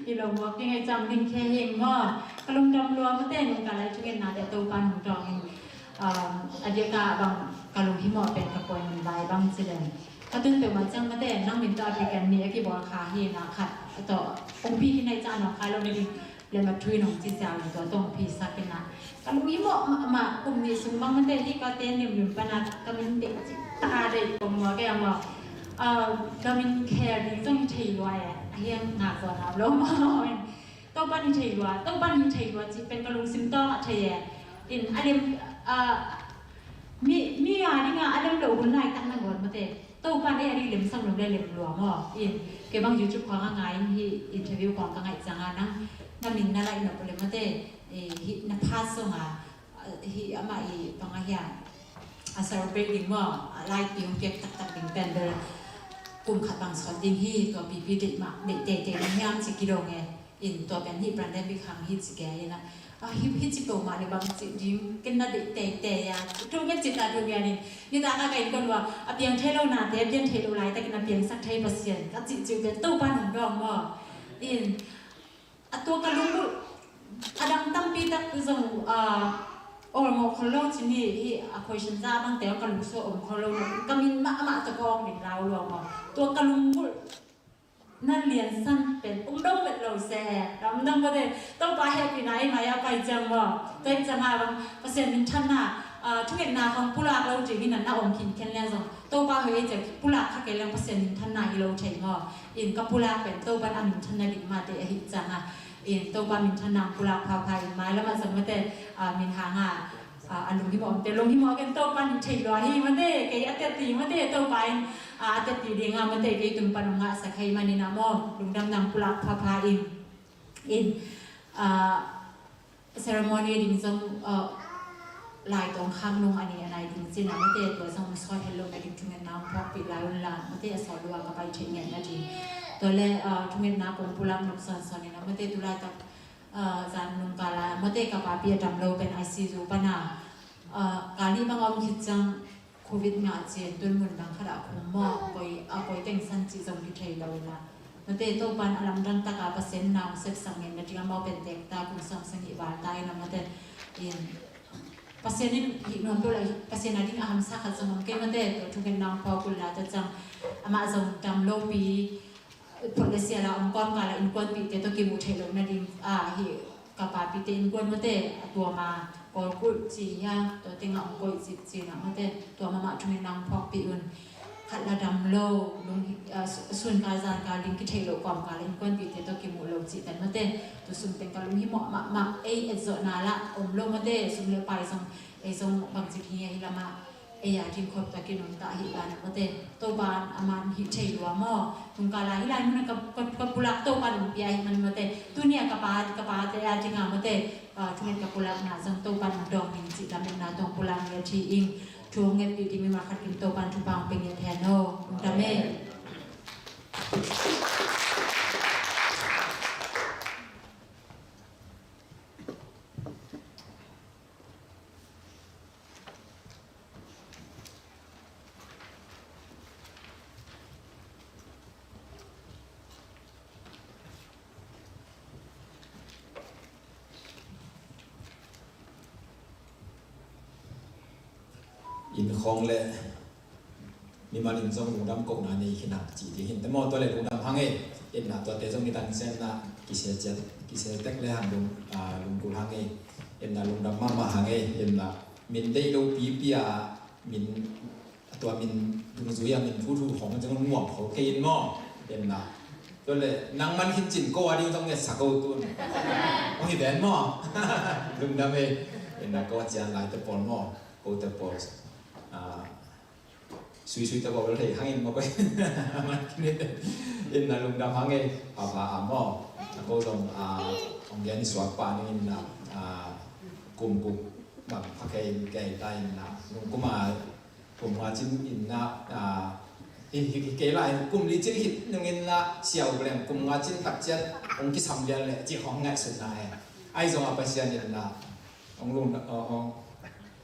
i lo muak ding ei cang ding khe hing maw. Ka lungdam lua mate, nungkal a i thungetnate Topa'n hong dawng in. Um, a diak a bang ka lunghimawh pen ka point lai bang ci leng, ka tun peuhmah ciang mate, nang min tawh applicant nih a kibawl kha hi na khat tawh kongpi hi na i cah nawngkai lo na ding. Le ma thui nong ci siau in tua tawh hong phisak in na. Ka lunghimawh mahmah, kum nih sung bang mate hi ka ten limlim pan a ka min deih cih ta deih kong muak e maw. Ah, ka min khel ding zong hi thei lua e, a hiang ngak zaw na lo maw. Topa'n hi thei lua, Topa'n hi thei lua cih pen ka lungsim tawng ah thei e. In a lem, ah, mi, mi a ding a, a lem lo hun laitak nangawn mate. Topa'n ei a ding lemsak nop le lem lua maw. In, kei bang YouTube khawng a ngai in hih interview khawng ka ngaih ciang a nang, na min na laih nop le mate. Eh, hih na phat zong a, ah, hih amah i bang a hiam. A celebrate ding maw, a laihpi hong piak taktak ding pen bel kum khat bang sawt ding hi, tua pipi deih mah, deih teitei na hiam ci kidong e. In tua pen hih pandemic hang hi ci kei in a. Ah, hih, hih ci peuhmah le bang ci ding, ken na deih teitei a. Thu ngen ci ta thu ngen in. Nitak a ka innkuan ua, a piang thei lo nate, a piang thei lo laitakin a piangsak thei Pasian. Ka cih ci uh pen Topa'n hong dawng maw. In, a tua ka lunggulh, a dang tampi tak zong, ah, awlmawh khol lo ci ni, hih a question za bangte ka lungsim om khol lo na, ka min mahmah tawh ka awk ding lau lo maw. Tua ka lunggulh, na liansan pen um dong vet lo se, lam dong mate, Topa hehpihna i mai a pai ciang maw. Tua hi ciang a bang, Pasian minthanna, ah, thungetna khawng pulak lo ding in a na om khinkhen leng zong, Topa hoih ei ciang pulak kha kei leng Pasian minthanna hi lo thei maw. In ka pulak pen Topa'n a minthanna ding mate ahi ciang a. In Topa minthanna pulak phapha in mailam ah zong mate, ah, min hang a, ah, a lunghimawh omte lunghimawh ken Topa'n thei lua hi mate, kei a teti mate Topa in, ah, a teti ding a mate kei tung pan ong ngahsak hi manin a maw, lungdam nang pulak phapha in. In, ah, ceremony ding zong, ah, lai tawng khak nung a ni a nai ding cin a mate tua zong sawt het lo na ding thungetna ong phawkpih lai un la mate a sawt lua ka pai thei ngen na ding. Tua le, ah, thungetna kong pulak nop sawnsawn in a mate tu laitak, ah, zan nungkal a mate ka papi a dam lo pen I C U pan a, ah, kal nih bang a om khit ciang Covid ngah ciang tun mun dang khat ah khum maw, a koi, a koi tengsan cih zong kithei lo in a. Mate Topa'n a lamdang tak a Pasian na ong sepsak ngen na ding amau pen tek ta kum sawm sagih val ta in a mate. In Pasian in hih nuam peuh lah Pasian a ding a hamsa khat zong om kei mate, tua thungetna ong phawk un la tua ciang amah zong dam lopi, phot le sial a om kawmkal a innkuanpihte tawh kimuh theih loh nading, ah, hih ka papite innkuan mate, a tuam a Kawlkulh ci hia, tua teng a om koih cih ci na mate, tua mahmah thungetna ong phawkpih un. Khat la dam lo, lung, ah, su-, sunkal zankal ding kithei loh kawmkal a innkuanpihte tawh kimuh lo cih pen mate, tu sung teng ka lunghimawh mahmah, ei etzawhna lah om lo mate, sum le pai zong, ei zong bangci hi a hi lamah, ei a ding khop tak in om ta ahih dan a mate. Topa'n aman hih thei lua maw. Nungkal a hih lai mun a ka, ka, ka pulak Topa'n hong pia ahih man mate. Tuni a ka pa, ka pate a ding a mate. Ah, thunget ka pulakna zong Topa'n hong dawng ding cih lametna tawh pulak ni a thi ing. Thu hong ngetpih ding mi ma khat kim Topa'n thupha hong pia ngiat hen aw. Lungdam e. Inn khawng le mimal in zong lungdam kohna nei khin a cih ding hi inteh maw, tua le lungdam hang e. Inna tuate zong nidang ciang inna kisel ciat, kisel tek le hang lung, ah, lunggulh hang e. Inna lungdam mahmah hang e. Inna min deih lo pipi a min, tua min dungzui a min thuthu khawng zong nuam kho kei in maw. Inna tua le nang man khin cin ko a ding zong ngetsak ko tun. Ong hi ven maw. Lungdam e. Inna ko a cian laite pawl maw, kote pawl, ah, suisui te bawk bel thei hangin mawk in. Inna lungdam hang e, a va a maw. A ko zong, a, ong gen suak pa ning inna, a, kum guk bang pha kei kei ta inna. Nung kum a, kum nga cin inna, a, hi, hi, hi kei lai, kum li cin hit nung inna, siau beleng kum nga cin tak ciat ong kisam lian le, ci hong ngaihsutna e. Ahi zong a Pasian in na hong lung, hong,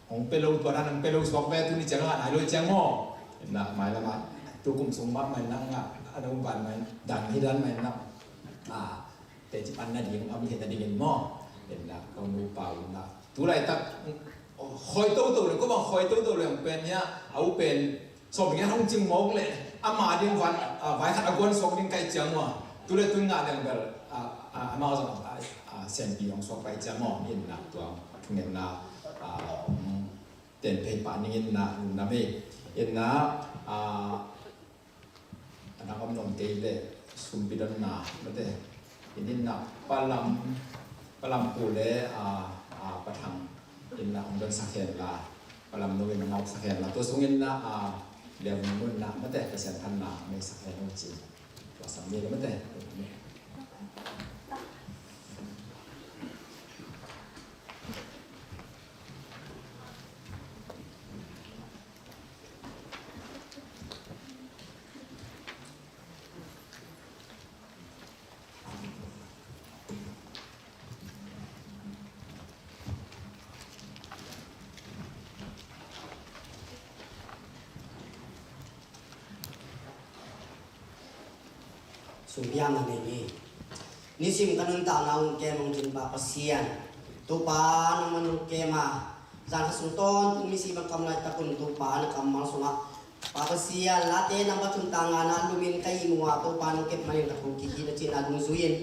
hong pia lo, tua dan hong pia lo suak ve, tuni ciang a nai lo ciang maw. In na mailam ah tu kum sung mah mailam ah a nong ban mai dan hi dan mailam ah teci pan na ding om hi ta dingin maw. In na kong nu pau in na tu laitak khoi toto lo, ko bang khoi toto lo, hong pen hi a, a u pen sawm ding hong cing mawk leh ama ding van, a, vai khat a guan suak ding ka hih ciang ua. Tu le tu ngah leng bel, a, a, amau zong, a, a, senpi hong suak pai ciang maw. In na tua thungetna, a, hong ten phei pah ning in na, lungdam ei. In na, a, a dang om nawn kei leh sumpi donna mate. In in na Pa Lam, Pa Lam pu le, a, a, Pa Thang in na hong don sak hen la, Pa Lam nu in hong ngak sak hen la, tua sung in na, a, Lian Vung nu in na mate, Pasian phatna hong nei sak hen la ci. Tua sam ni la mate. Sumpiang na nei ni. Nisim ka nuntakna hong kem hong cin Pa Pasian, Topa nangman hong kem a, zan kha sung tawntung misi bang kam laitak un Topa na kammal sungah Pa Pasian, Late nang pathum tang ngana lumin ka ihmu a, Topa nong kep manin ka thokik hi na cihna dungzui in,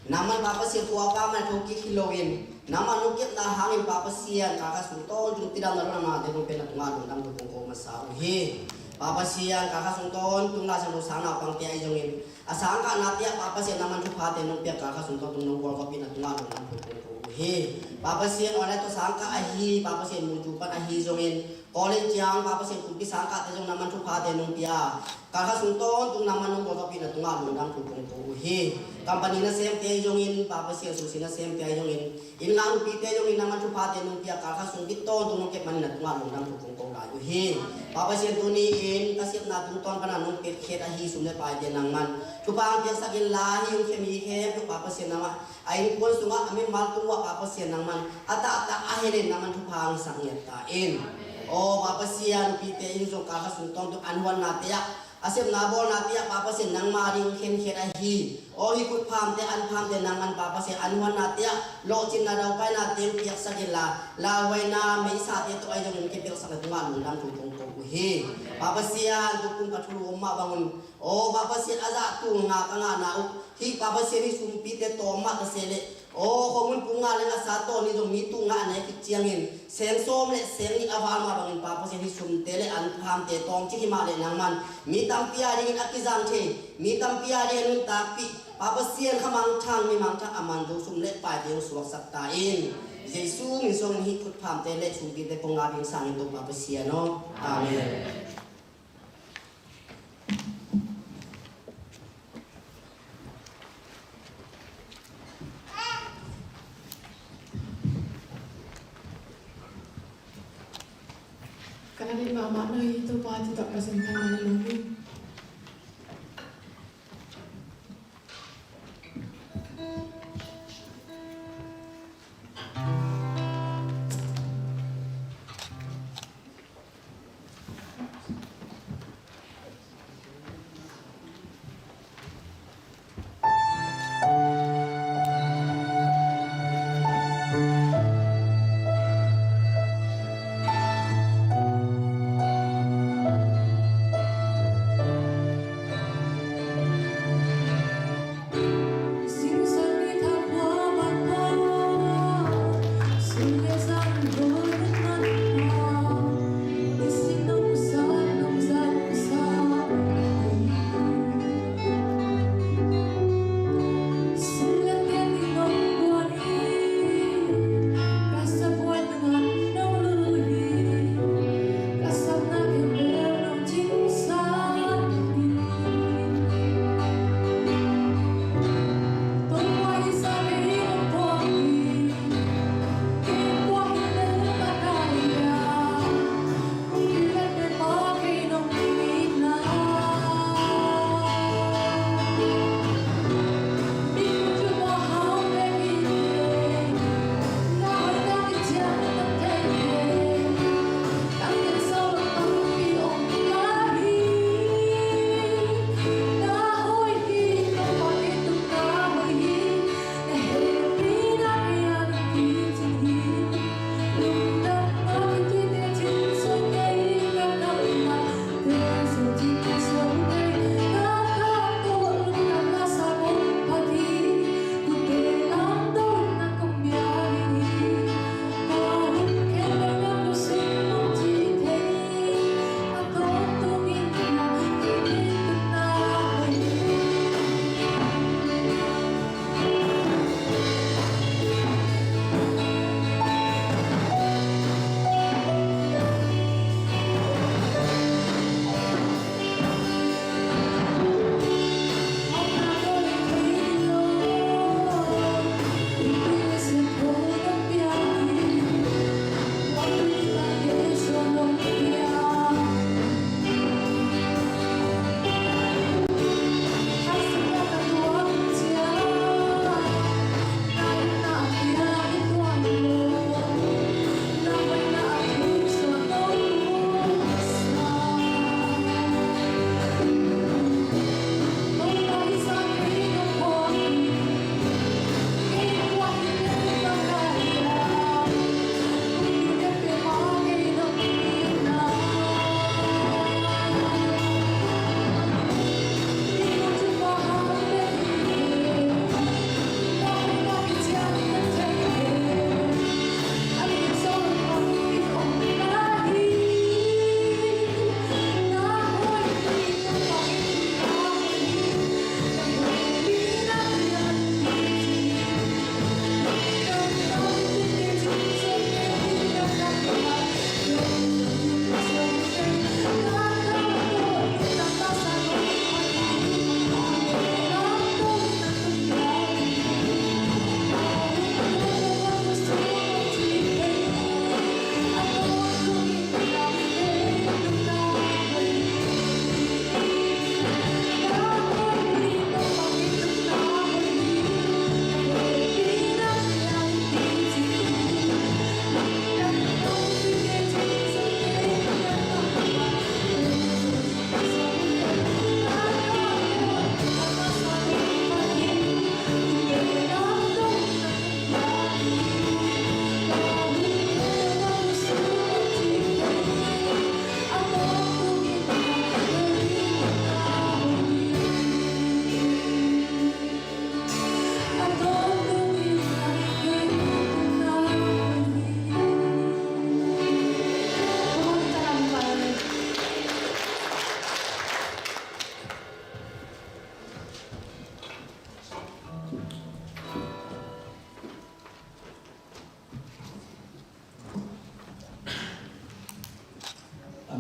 nangman Pa Pasian khua ka man thokik hi loin, nangman nong kepna hangin Pa Pasian, ka kha sung tawntung tidam na lo nangmate nong pen na tungah lungdam thu kong ko masa uh hi. Pa Pasian, ka kha sung tawntung Lai Siangtho sang naupangte ahi zongin, a sangkahna tiah Pa Pasian nangman thuphate nong piak, ka kha sung tawntung nong gualzawhpihna tungah lungdam thu kong ko uh hi. Pa Pasian, online tawh sangkah ahi, Pa Pasian mucu pan ahi zongin, college ciang Pa Pasian kumpi sangkahte zong nangman thuphate nong pia, ka kha sung tawntung nangman nong gualzawhpihna tungah lungdam thu kong ko uh hi. Company nasemte ahi zongin, Pa Pasian susi nasemte ahi zongin, inn ngah nupite zongin nangman thuphate nong pia, ka kha sung bit tawntung nong kep manin na tungah lungdam thu kong ko lai uh hi. Pa Pasian tuni in ka sepna tungtawn pana nong pek khet ahi sum le paite nangman thupha hong piaksak inla, hih hong khem hi khempeuh Pa Pasian nangmah a innkuan sungah a mimal tungah Pa Pasian nangman a tahtah a helen nangman thupha hong sak ngiat ta in. Aw Pa Pasian, nupite in zong ka kha sung tawntung an huannate ah, a sepna bawlnate ah Pa Pasian nangma ding khenkhet ahi. Aw hih khut phamte an phamte nangman Pa Pasian an huannate ah lawhcinna daupainate hong piaksak inla, lauhuaina meisate tawh ahi zongin hong kipiaksak na tungah lungdam thu kong ko uh hi. Pa Pasian, tukum ka thulu om mah bangun, aw Pa Pasian, a zah tul nga ka ngahna uh, hih Pa Pasian hih sumpite tawm mah ka se leh, aw khomun pung nga le ngasa tawh ni zong mi tul nga a nek khit ciangin seng sawm le seng nih a val mah bangin Pa Pasian hih sumte le an phamte tawmcik hi mah leh nangman mi tampi a dingin a kizang thei, mi tampi a dingin a nuntakpih Pa Pasian, kha mangthang mi mangthang a man zo sum le paite hong suaksak ta in. Jesu min suangin hih khut phamte le sumpite kong ngak ding sangin Topa Pasian aw. Amen. Ka na deih mahmah na hi Topa, citak Pasian ka na hi lo hi.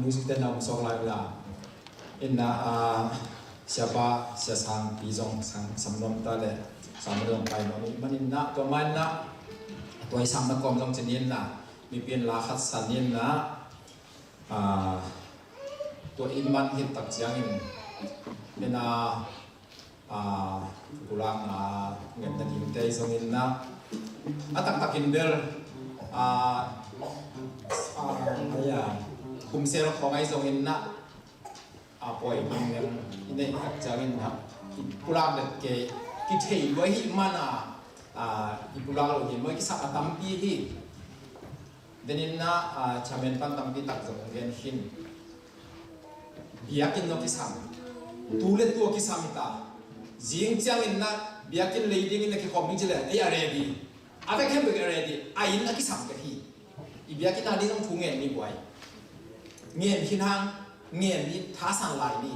Music te na om sawk lai ula. Inna, ah, siapa, sia Sangpi zong, Sang, Sam Nuam ta le, Sam Nuam pai nuam i maninna, tua maninna, tua i sang na kawm zong ci ninna, mipi in la khat sa ninna, ah, tua i man hit tak ciangin, inna, ah, pulakna ngetna dingte zong inna, a taktakin bel, ah, ah, aya, kumsel khawng ai zong inna, a poi ding leng i neih tak ciangin ha, i pulak det kei, kithei lua hi mana, a, i pulak lo hi maw, i kisam a tampi hi. Deninna, a, chairman pan tampi tak zong gen khin. Biakinn lo kisam, tu le tua kisam hi ta. Zing ciangin na biakinn lei dingin na kikhawm ding ci le, ei a ready. A vek hem bek a ready, a inn a kisam ka hi. I biakinn a ding zong thu ngen ni buai. Ngen khin hang, ngen ni, thasan lai ni.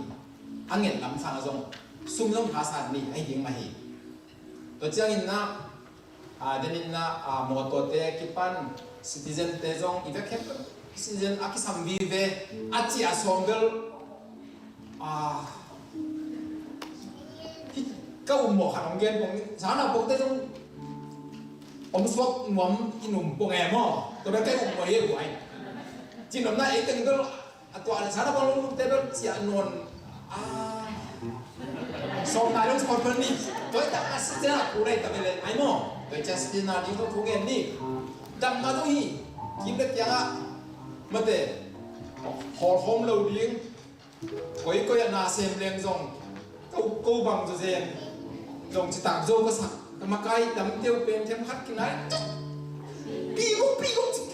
A ngen lam sang a zong, sum zong thasan ni, a hi ding mah hi. Tua ciangin na, a, deninna, a, mawtaw te kipan, citizen te zong, i vek hem, citizen a kisam vive, a cia sawm bel, a, hi, ka um maw khat hong gen pong, sana pong te zong om suak nuam in um pong e maw. Tua bel ka um maw e buai. Cin om na ei teng bel, a tua sana pong lung te bel cia nuan. A, sawm nai long sawm pon ni. Tua i tak a si cia ku lai ta bel ai maw. Tua i cia si na ding tua ku ngen ni. Dam na tua hi. Kim le kiang a. Mate. Hol hom lo ding. Koikoi a na sem leng zong, ko, ko bang zo zen zong citak zo ka sak, ka makai dam teu pen them khat kinai. Pi guk, pi guk cik.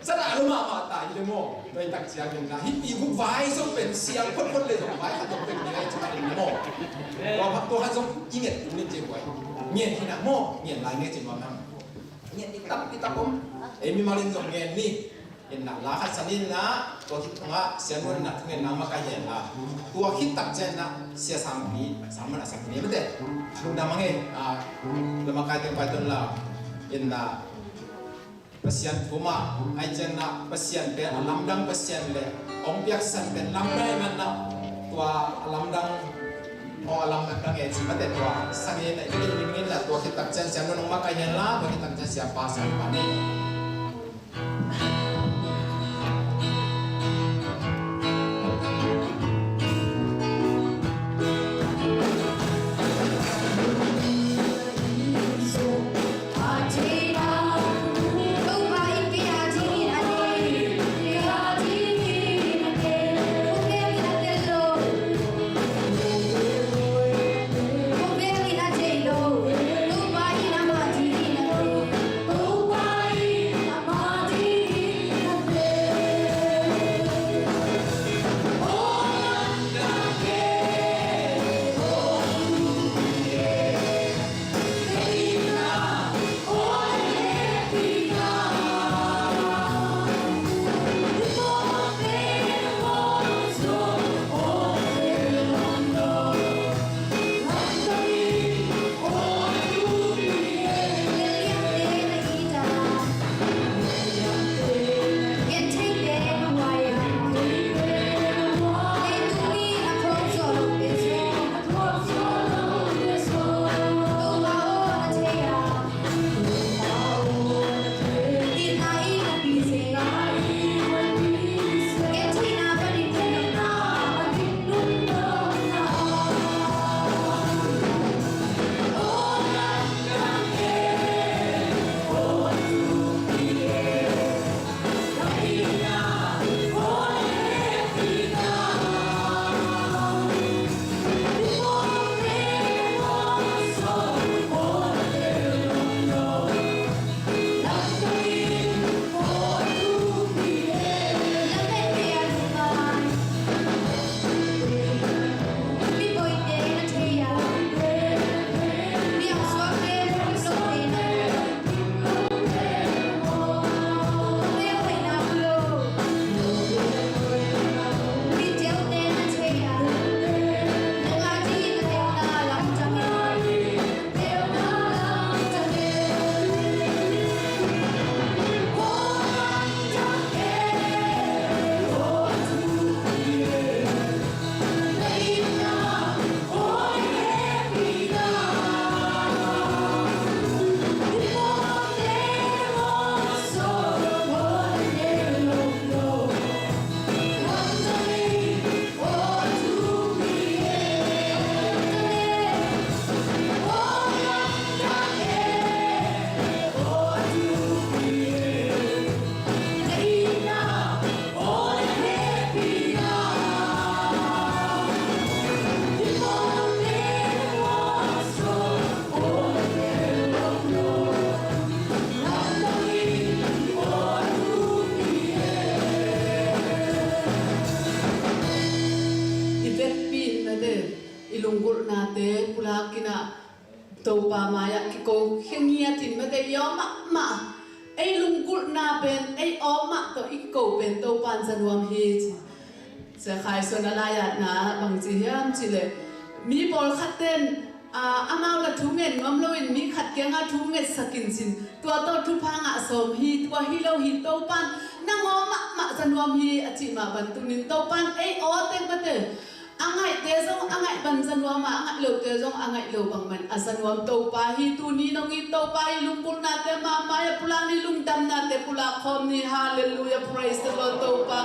Sana lo mama ta hi le maw. Tua i tak ciang in na hi pi guk vai zo pen siang phot phot le zong vai khat zong pen ni ai citak in maw. Tua phak tua khat zong i nget ni ci buai. Ngen hi na maw, ngen lai ngen ci nuam hang. Ngen ni tap, ni tap om. Ei mimal in zong ngen ni. Inna la khat sa ninna, tua khit tungah Sia Nuam inna thungen nang makaih hen la. Tua khit tak ciang inna Sia Sangpi, Sangpi a Sangpi ni mate. Lungdam a ngei, a, lamakai teng pai ton la. Inna Pasian thu mah, ai ciang inna Pasian pen a lamdang Pasian le, hong piaksan pen lamdang i man na. Tua a lamdang, aw a lamdang e ci mate tua. Sangin na i kin ning inna tua khit tak ciang Sia Nuam nang makaih hen la, tua khit tak ciang Sia Pa Sangpa ni. I lunggulhnate pulak in ah Topa mai-ah kiko khe ngiat in, mate, i aw mahmah. Ei lunggulhna pen ei aw mah tawh i ko pen Topa in za nuam hi ci. Sia Khai Suan a lai-ah na bang ci hiam cih leh, mi pawlkhat ten, aa, amau la thu ngen nuam loin mi khat kiangah thu ngetsak in cin, tua tawh thupha ngah sawm hi, tua hi lo hi, Topa in nang aw mahmah za nuam hi a cih mah bang tunin Topa in ei aw tek, mate, a ngaihte zong a ngaih bang za nuam a, a ngaih lote zong a ngaih lo bang man a za nuam Topa hi. Tuni nong it Topa i lunggulhnate mahmah a pulak ni, lungdamnate pulak khawm ni. Halleluiah, praise the Lord Topa.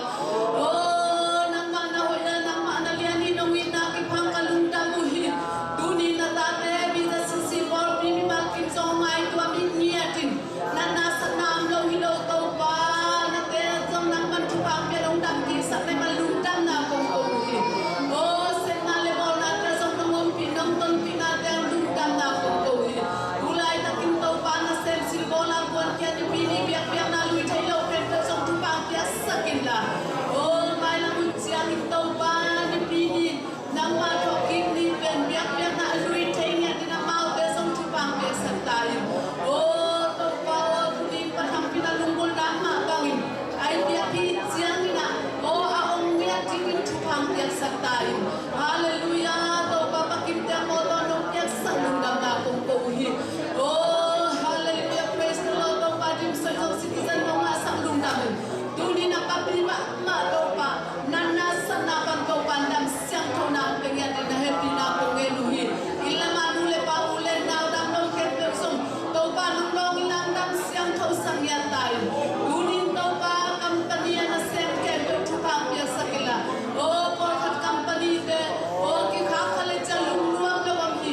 Oh, nangmah na hoih a, nangmah na lian hi, nong itna kiphang ka lungdam uh hi. Tuni na tate, mi za sisi pawlpi, mimal kim zong ngaihtuah mi ngiat in, natna satna om lo hi lo Topa, nate zong nangman thupha pia, lungdam kisa, nangman lungdamna kong ko uh hi. Oh, sepna le bawlnate zong nong ompih, nong tonpihnate lungdamna kong ko uh hi. Tu laitakin Topa nasem silbawl a kuankhia nipi ni biakpiakna lui thei lo khempeuh zong thupha piaksak inla. Oh, mailam hun ciangin Topa nipi ni nangmah thawhkik ni pen biakpiakna a lui thei ngiat in amaute zong thupha piaksak ta in. Oh, Topa aw, tuni Pa Thang Pin a lunggulhna mah bangin a i biakpi ciangin ah, oh, a ong ngiat dingin thupha piaksak ta in. Halleluiah, Topa Pa Kim Tiang mawtaw nong piaksak lungdamna kong ko uh hi. Oh, halleluiah, praise the Lord, Topa Dim Soi zong citizen nong ngahsak lungdam in. Tuni na papi mahmah Topa, natna satna pan Topa in dam siangtho na pia ngiat in na hehpihna kong ngen uh hi. Inn lam a nu le pa, u le nau, dam lo khempeuh zong Topa nong lawng in lang dam siangtho sak ngiat ta in. Tuni in Topa company a nasem khempeuh thupha piaksak inla. Oh, pawlkhat company te, oh, kikhak kha le ciang lungnuam lo om hi.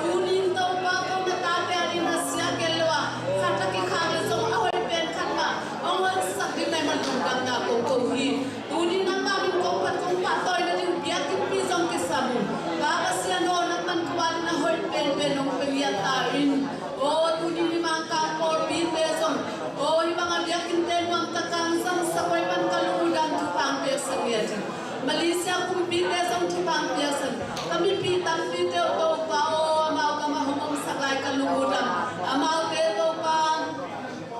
Tuni in Topa ko na tate a ding na sia gel lo a, khat a kikhak le zong a hoih pen khat mah hong honsak ding nai man lungdamna kong ko uh hi. Tuni nangmah min kong phat kong pahtawina ding biakinnpi zong kisam uh. Pa Pasian aw, nangman ko a ding na hoih penpen hong pia ngiat ta in. Aw, tuni ni Mangkang pawlpite zong, aw, hih bang a biakinnte nuamtak a hong zangsak uh hi, pan ka lungdam, thupha piaksak ngiat in. Malaysia kumpite zong thupha piaksak in. Ka mipi tampite uh Topa aw, amau gam a hong omsak lai ka lungdam. Amaute Topa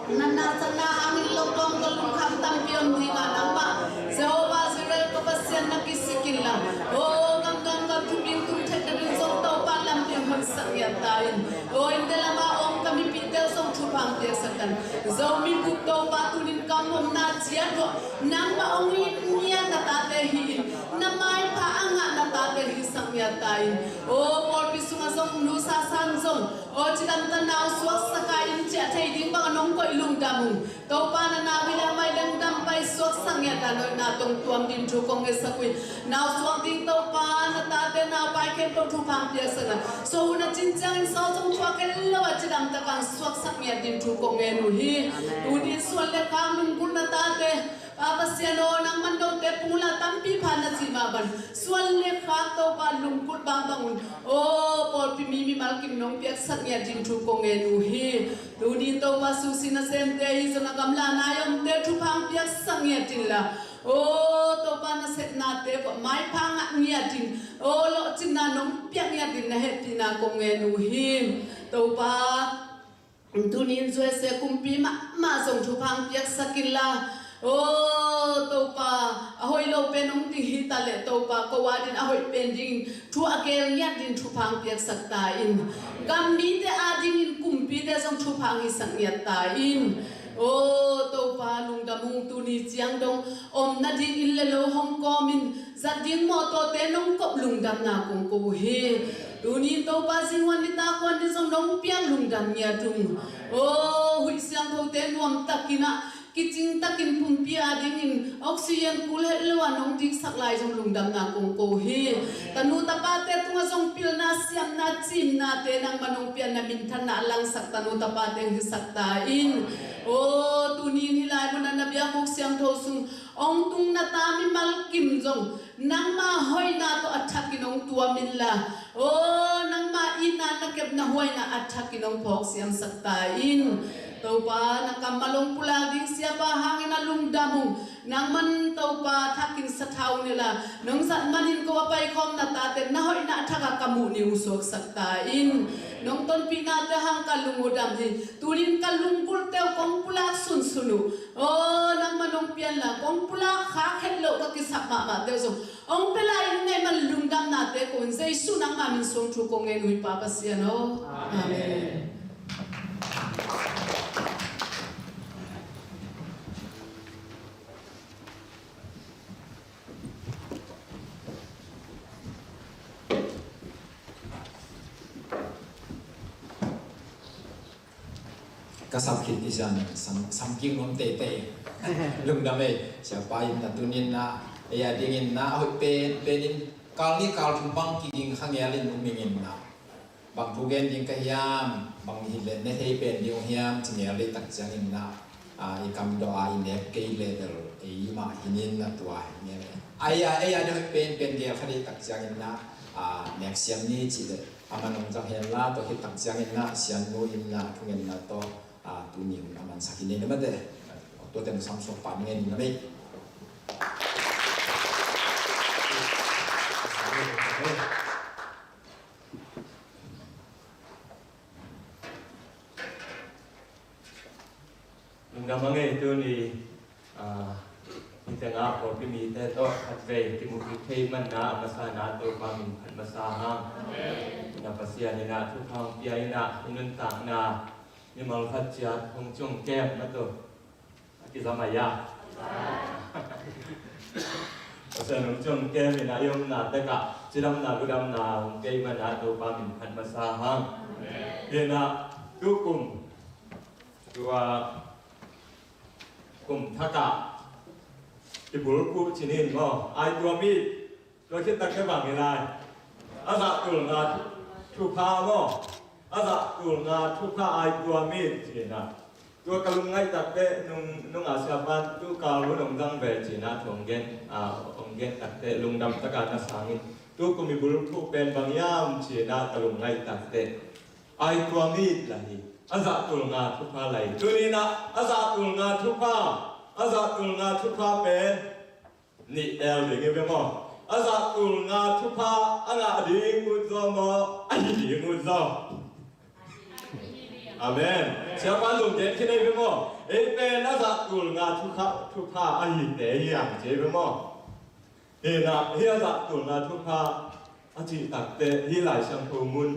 natna satna hangin lockdown tawh lungkham tampi om ding a, nangmah Jehovah Jireh ka Pasian na kisik inla. Aw, gamdang gam thuping tung theih nading zong Topa lampi honsak ngiat ta in. Aw, India lam a om ka mipite zong thupha piaksak in. Zomi bup Topa tuni in ka omna ciat uh nangmah hong it ngiat na tate hi in, na maipha a ngah na tate hisak ngiat ta in. Aw, pawlpi sungah zong nu Sa San zong, aw, cidamtah nau suaksak a, inn ciah thei ding bang a nong koih lungdam uh. Topa na nau hi leh a mai lungdam pai suaksak ngiat a, na hoihna tawh hong tuam ding thu kong ngetsak uh hi. Nau suak ding Topa na tate nau pai khempeuh thupha piaksak in. Sawt hun a cin ciangin sawt zong thuak kei lo a, cidamtah a suaksak ngiat ding thu kong ngen uh hi. Tuni in suan le khak lunggulh na tate, Pa Pasian aw, nangman note pung uh la tampi pha na cih mah bang, suan le khak Topa lunggulh bangbang un, aw, pawlpi mi mimal kim nong piaksak ngiat ding thu kong ngen uh hi. Tuni in Topa susia nasemte, ahi zong a gamla nai omte thupha piaksak ngiat inla. Aw, Topa na sepnate uh maipha ngah ngiat in, aw, lawhcinna nong piak ngiat in na hehpihna kong ngen uh hi. Topa, tuni in U S A kumpi mahmah zong thupha piaksak inla. Aw, Topa, a hoih lo pen hong ding hi ta leh Topa, ko a ding a hoih pen ding thu a gel ngiat ding thupha piaksak ta in. Gam mite a dingin kumpite zong thupha hisak ngiat ta in. Aw, Topa, lungdam ung, tuni ciang dong om nading inn le lo hong kawm in, zat ding mawtawte nong kop lungdamna kong ko uh hi. Tuni in Topa, zinghuan nitak huan ni zong nong piak lungdam ngiat ung. Aw, huih siangthote nuamtakin ah, kicingtakin pumpi a dingin oxygen kul het lo a nong diksak lai zong lungdamna kong ko uh hi. Tanu tapate tungah zong pilna, siamna, cimnate nangmah nong piakna minthanna a langsak tanu tapate hisak ta in. Aw, tuni in hih lai munah na biakbuk siangtho sung hong tung na ta mimal kim zong nangmah hoihna tawh a thakin hong tuam inla. Aw, nangmah itna na kepna huaina a thakin hong phawk siamsak ta in. Topa, na kammal hong pulak ding siapa hangin a lungdam ung. Nangman Topa thakin sathau un inla, nong zat manin ko a paikhawm na tate na hoihna a thak a muh ni uh suaksak ta in. Nong tonpihnate hang ka lung uh dam hi. Tunin ka lunggulhte uh kong pulak sunsun uh. Aw, nangmah nong pianla kong pulak khak het loh ka kisap mahmahte uh zong hong pia lai ing. Nangmah lungdamnate ko in Jesu nangmah min suang thu kong ngen uh hi Pa Pasian aw. Amen. Ka sap khit i sian sam, sam kik nuam teitei. Lungdam ei, siapa in na tunin na, ei a dingin na, a hoih pen, pen in, kal ni kal thum bang kiging kha ngel in um ing in na. Bang thu gen ding ka hiam, bang hi le ne thei pen ding uh hiam, ci ngel le tak ciangin na. A, i kam dawh a i nek kei le bel ei mah hi nin na tua hi ngel. Ei a, ei a ding hoih pen, pen gel kha ding tak ciangin na. A, nek siam ni ci le. A man ong zang hen la, tua khit tak ciangin na, sian nu in na, thungen na tawh, a, tu ni hun a man sak hi nin na mate. Tua ten sam suak pa ning en na mei. Lungdam a ngei tuni, ah, hih tengah pawlpi mite tawh khatvei kimuh kik thei manna a masa na Topa min phat masa hang. Amen. Na Pasian in ah thupha hong pia in ah i nuntakna mimal khat ciat hong ciong kem mah tawh. A kizam a ia. Pasian hong ciong kem in ah i omna tekah cidamna ludamna hong pia i manna Topa min phat masa hang. Amen. Hi in ah tukum tua kum thakah i bulphuh cinin maw, ai tua mi tua khit takte bang hi lai. A zah tul nga thupha maw, a zah tul nga thupha ai tua mi cina. Tua ka lungngaih takte nung, nung a siapan tu ka lu nong dang ve cina thong gen, a, ong gen takte lungdam taka na sangin tu kum i bulphuh pen bang hiam cina ka lungngaih takte. Ai tua mi la hi. A zah tul nga thupha lai. Tuni na a zah tul nga thupha. A zah tul nga thupha pen nih el ding hi ve maw. A zah tul nga thupha a ngah ding ut zaw maw. A hi ding ut zaw. Amen. Siapa lungden khin hi ve maw. Ei pen a zah tul nga thupha, thupha a hi te hi ang ci hi ve maw. Hi na, hi a zah tul nga thupha a cih takte, hi Lai Siangtho mun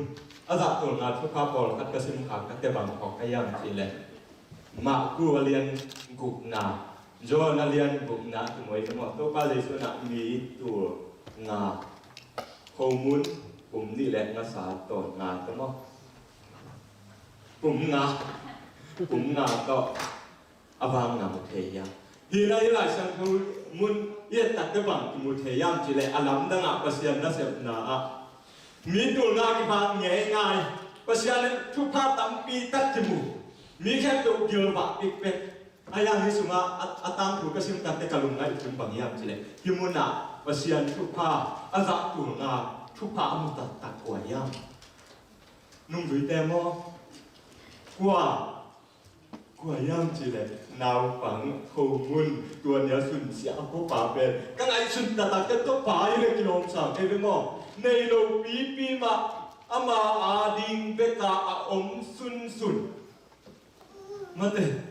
a zah tul nga thupha pawlkhat ka sim khak takte bang phawk ka hiam cih leh. Marku a lian gukna, John a lian gukna kimu hi maw. Topa Jesu in ah mi tul nga, khomun kum nih le ngasa tawn nga tawh maw. Kum nga, kum nga tawh a vang na mu thei hiam. Hi na hi Lai Siangtho mun i et takte bang kimu thei hiam cih leh a lamdang ah Pasian nasepna ah mi tul nga kiphak ngeingai. Pasian in thupha tampi tak kimu. Mi khempeuh gilvah pikpek. A yang hi sungah a, a tangthu ka sim takte ka lungngaih thu bang hiam cih leh hih mun ah Pasian thupha a zah tul nga thupha a mu taktak kua hiam. Nungzuite maw? Kua? Kua hiam cih leh naupang, khomun, tua ni a sunsia a pawpa pen ka ngaihsun taktak ka tawpa hi leh kilawm sa kei ve maw? Nei lo pipi mah ama a ding bek a a om sunsun. Mate.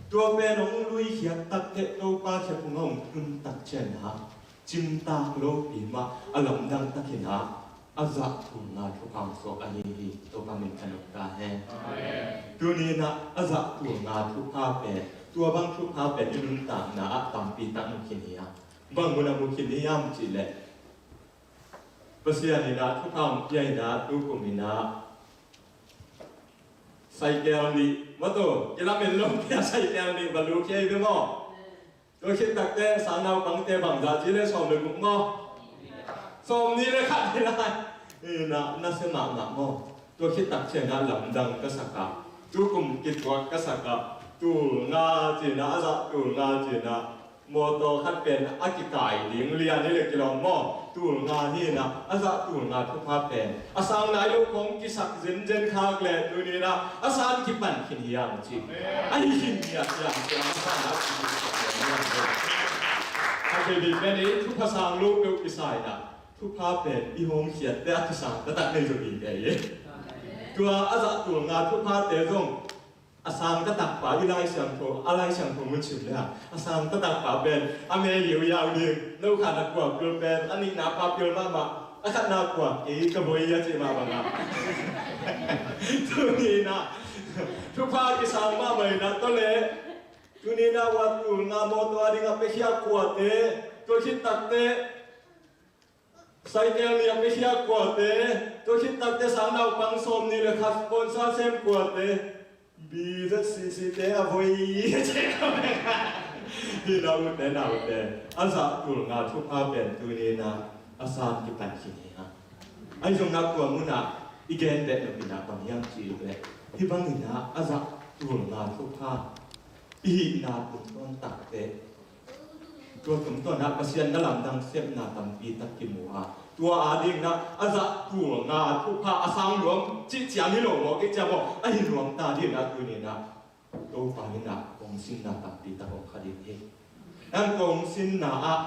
Tua pen hong luikhiat takteh Topa khe phung a hong tun tak ciangin ah cimtak lopi mah a lamdang takin ah a zah tul nga thupha hong suak ahi hi. Topa min thang ta hen. Amen. Tuni in ah a zah tul nga thupha pen, tua bang thupha pen i nuntakna ah tampi tak mu khin hi a. Bang mun ah mu khin hi hiam cih leh Pasian in ah thupha hong pia in ah tukum in ah Cycle nih, mawtaw, kilamen lo pia cycle nih va lu khia hi ve maw? Tua khit takte sang naupangte bangzah ci le sawm le guk maw? Sawm nih le khat hi lai. Ina, na sia mahmah maw? Tua khit tak ciangah lamdang ka sak ah, tukum kituak ka sak ah, tul nga cina, a zah tul nga cina. Mawtaw khat pen a kikai ding lian hi le kilawm maw? Tul nga hi na, a zah tul nga thupha pen a sang nai lo khong kisak zenzen khak le tuni na a san kipan khin hiam ci. A hi khin hiam hiam ci a san a kipan khin hiam ci. A kei pen i thupha sang lo peuh kisai na. thupha pen i hawmkhiatte a kisang taktak nei zaw ding hi. Tua a zah tul nga thuphate zong a sang taktak pa i Lai Siangtho, a Lai Siangtho mun sim le a sang taktak pa pen a me liu yau ding, no khatna kua pil pen a nihna pa pil mahmah, a khatna kua kei ka voi a ci mah bang a. Tuni in ah thupha kisang mahmah in ah, tua leh tuni in ah a zah tul nga mawtaw a ding a piakhia kuate, tua khit takteh Saitel nih a piakhia kuate, tua khit takteh sang naupang sawm nih le khat sponsor sem kuate, B Z C C te a voi. Hi naute naute, a zah tul nga thupha pen tuni in ah a san kipan khin hi hang. Ahi zongin ah tua mun ah i gen beh nop in ah bang hiam cih leh, hih bangin ah a zah tul nga thupha i hihna tungtawn takteh, tua tungtawn ah Pasian na lamdang sepna tampi tak kimu a, tua a dingin ah a zah tul nga thupha a sang nuam cih ciang hi lo maw, kei ciang maw, a hi nuam ta dingin ah tuni in ah Topa in ah kong sinna tampi tak hong kha ding hi. Hih kong sinna ah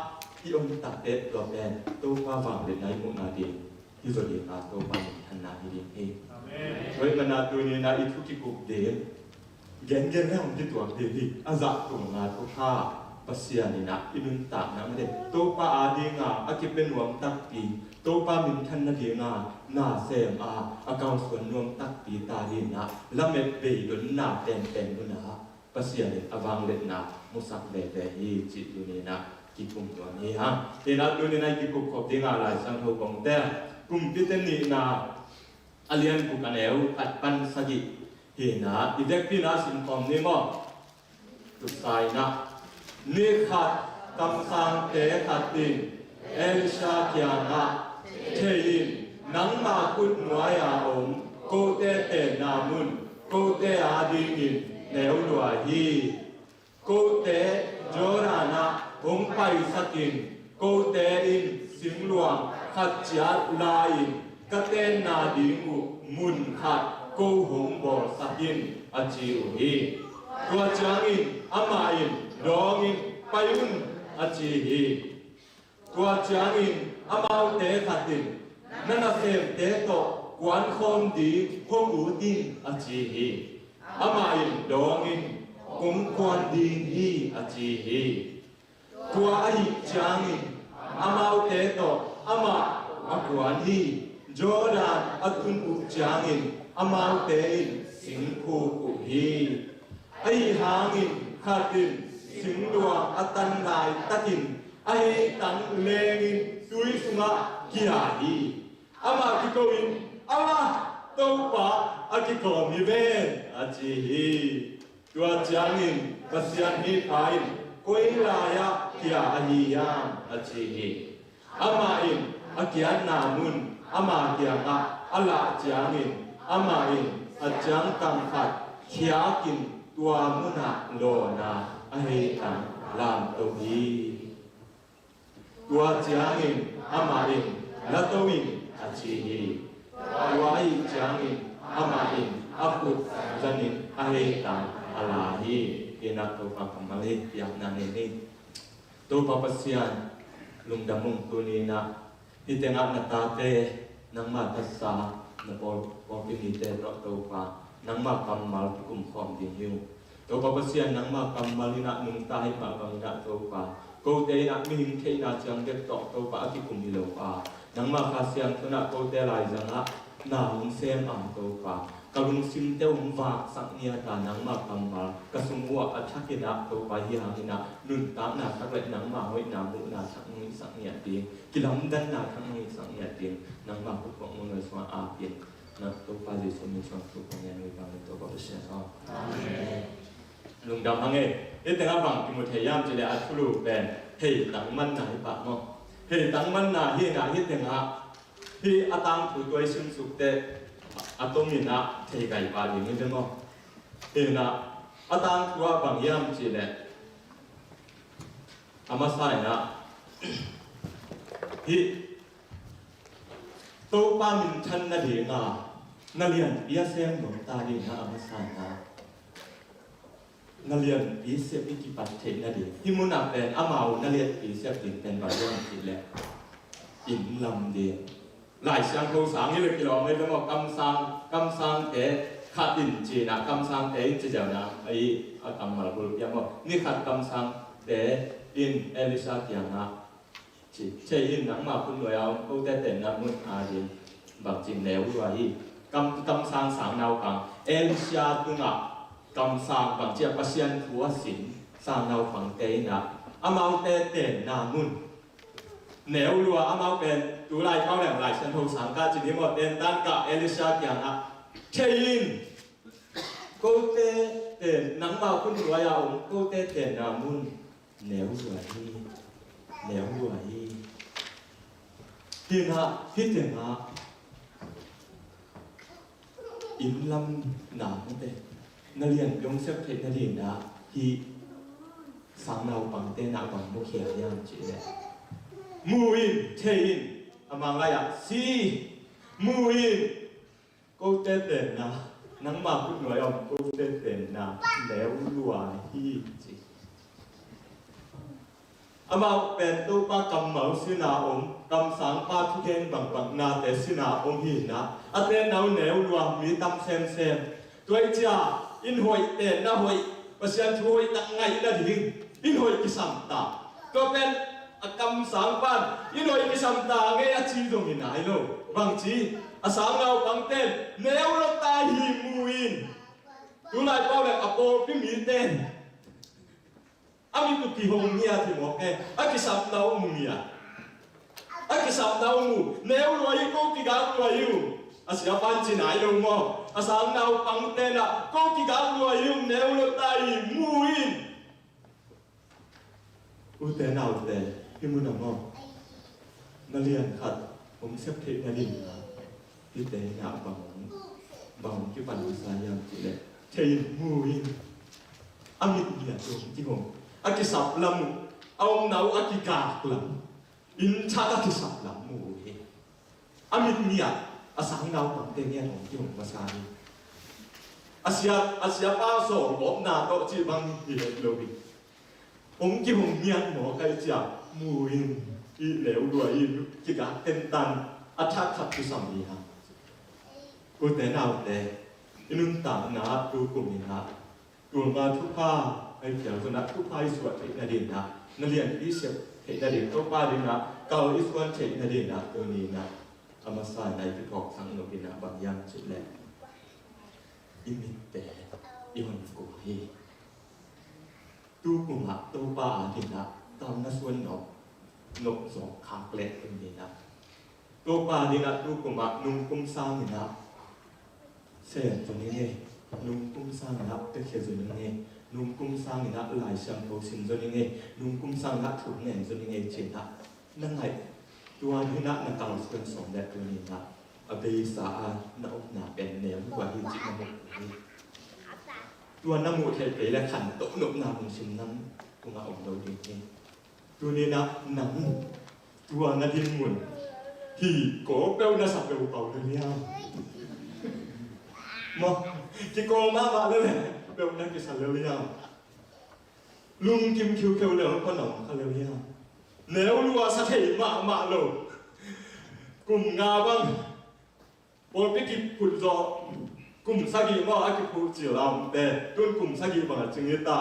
i om takteh tua pen Topa vangliatna i muhna ding hi zaw ding a, Topa minthanna hi ding hi. Amen. Tua ahih manin ah tuni in ah i thu kikup ding gengen le hong kituak ding hi. A zah tul nga thupha Pasian in ah i nuntakna mah ding, Topa a ding a a kipia nuam takpi, Topa minthan nading a na sem a a kalsuan nuam takpi ta dingin ah lamet beidonna penpen mun ah Pasian in a vangliatna musak veve hi cih tuni in ah kikum nuam hi hang. Hi in ah tuni in ah i kikup khop ding a Lai Siangtho kong tel, Kumpite nihna a lian guk a neu khat pan sagih hi in ah i vekpi in ah sim khawm ni maw. Tua in ah, ni khat kamsangte khat in Elisha kiangah, "Thei in, nangma khut nuai-a om kote tenna mun kote a dingin neu lua hi. Kote Jordan ah hong paisak in, kote in singluang khat ciat la-in ka tenna ding uh mun khat ko hong bawlsak in," a ci uh hi. Tua ciangin amah in, "Dawng in, pai un," a ci hi. Tua ciangin amaute khat in, "Na nasemte tawh kuankhawm ding hong ut in," a ci hi. Amah in, "Dawng in, kong kuan ding hi," a ci hi. Tua ahih ciangin amaute tawh amah a kuan hi. Jordan a tun uh ciangin amaute in sing khuk uh hi. Ahi hangin khat in singluang a tan laitakin a heitang lengin tui sungah kia hi. Amah kiko in, "Amah, Topa a kikawm hi ven," a ci hi. Tua ciangin Pasian mipa in, "Koi lai-ah kia ahi hiam?" a ci hi. Amah in a kiatna mun ama kiangah a lah ciangin amah in a ciangtang khat khiakin tua munah lawna a heitang lamto hi. Tua ciangin amah in, "La to in," a ci hi. Tua ahih ciangin amah in a khut zanin a heitang a la hi. Hi in ah Topa kammal hi, piakna nei ni. Topa Pasian, lungdam ung, tuni in ah hih tengah na tate, nangma tasa, na pawl, pawlpi mite tawh Topa, nangma kammal kikum khawm ding hi ung. Topa Pasian, nangma kammal in ah nungta ahih mah bangin ah Topa, kote in ah mihing theihna ciang bek tawh Topa a kikum hi lo a, nangma Kha Siangtho in ah kote laizang ah na hong sem a Topa, ka lungsimte hong vaksak ngiat a, nangma kammal ka sung uah a thak in ah Topa, hih hangin ah nuntakna thak le nangma hoihna muhna thak hong hisak ngiat ding, kilamdanna thak hong hisak ngiat ding, nangma khut kong mun sungah ap in, na Topa Jesu min sungah thu kong ngen uh hi, Topa Pasian aw. Amen. Lungdam hang e. Hih tengah bang kimu thei hiam cih leh a thulu pen heitang manna hi pah maw. Heitang manna hi in ah hih tengah hih a tangthu tua i simsuk teh a tom in ah thei gai pah ding hi ve maw. Hi in ah a tangthu ah bang hiam cih leh a masa in ah hih Topa minthan nading a na lianpi a sem nuam ta ding a, a masa in ah na lianpi sep i kipat theih nading. Hih munah pen amau na lianpi sep ding pen bang hiam cih leh inn lam ding. Lai Siangtho sang hi le kilawm ei bia maw, kamsang, kamsangte khat in ci-in ah, kamsangte in ci ziau na, a kammal bulh bia maw, ni khat kamsangte in Elisha kiangah ci, thei in, nangma khut nuai-a om kote tenna mun ading bangci neu lua hi. Kam, kamsang sang naupang, Elisha tungah kamsang bangci a Pasian thu a sin sang naupangte in ah, amaute tenna mun neu lua, amau pen tulai pau leng Lai Siangtho sang ka ci ni maw, tentan ka Elisha kiangah, thei in, kote ten, nangma khut nuai-a om kote tenna mun neu lua hi, neu lua hi. Hi na, hi tengah inn lam na mute, na lian dong sep theih nading ah hih sang naupangte na bang mukhia hiam cih leh, mu in, thei in, a Mang lai-ah si, mu in, kote tenna, nangma khut nuai-a om kote tenna neu lua hi ci. Amau pen Topa kammal sinah om, kamsangpa thugen bangbang nate sinah om hi na, a tenna uh neu lua mi tam semsem. Tua hi cia, inn hoih, tenna hoih, Pasian thu hoih tak ngaih nading inn hoih kisam ta. Tua pen a kamsangpan inn hoih kisam ta ngei a ci zong hi nai lo. Bangci, a sang naupangten neu lo ta hi, mu in. Tulai pau le a pawlpi miten a mit uh kihong ngiat hi mawk e, a kisapna uh mu ngiat. A kisapna uh mu, neu lua hi, ko kigak lua hi uh. A siapan ci nai lo maw? A sang naupangten ah ko kigak lua hi uh, neu lo ta hi, mu in. Ute naute, hih munah maw, na lian khat hong sep theih nading a, hihte in ah bang hong, bang hong kipan masa hiam cih leh, thei in, mu in. A mit ngiat uh hong kihong, a kisap lam uh, a omna uh a kigak lam, inn thak a kisap lam mu uh hi. A mit ngiat, a sang naupangte ngiat hong kihong masa hi. A sia, a siapa sawlgawpna tawh cih bang hi het lo hi. Hong kihong ngiat mawk ahih ciang, mu in, i neu lua in, kigak tentan, a thak khat kisam hi hang. Ute naute, i nuntakna ah tu kum in ah, tul nga thupha, ahih kei leh zong ah thupha i suah theih nading ah, na lianpi sep theih nading, Topa ading ah kal i suan theih nading ah, tuni in ah a masa in ah i kithawksak nop in ah bang hiam cih leh, i mitte i hon kul hi. Tu kum ah Topa ading ah kal na suan nop, nop zawk khak leh, tuni in ah Topa ading ah tu kum ah nungkum sang in ah sem zaw ning ei, nungkum sang in ah piakhia zaw ning ei, nungkum sang in ah Lai Siangtho sim zaw ning ei, nungkum sang in ah thu ngen zaw ning ei ci-in ah na ngaih, tua in ah na kal suan sawm leh, tuni in ah a beisa a na omna pen neu lua hi cih na muh hi. Tua na muh theih kei leh khantoh nopna lungsim nang tungah om lo ding hi. Tuni in ah nang tua na dinmun hi, kawl peuh na sa peuh pau lel hiam? Maw, kikawl mahmah lel leh peuh na kisa lel hiam? Lungkim khiukheu lel kua na om kha lel hiam? Neu lua sa thei mahmah lo. Kum nga bang pawlpi kiphut zawh kum sagih maw a kiphuh cil a omte, tun kum sagih bang a cing hi ta.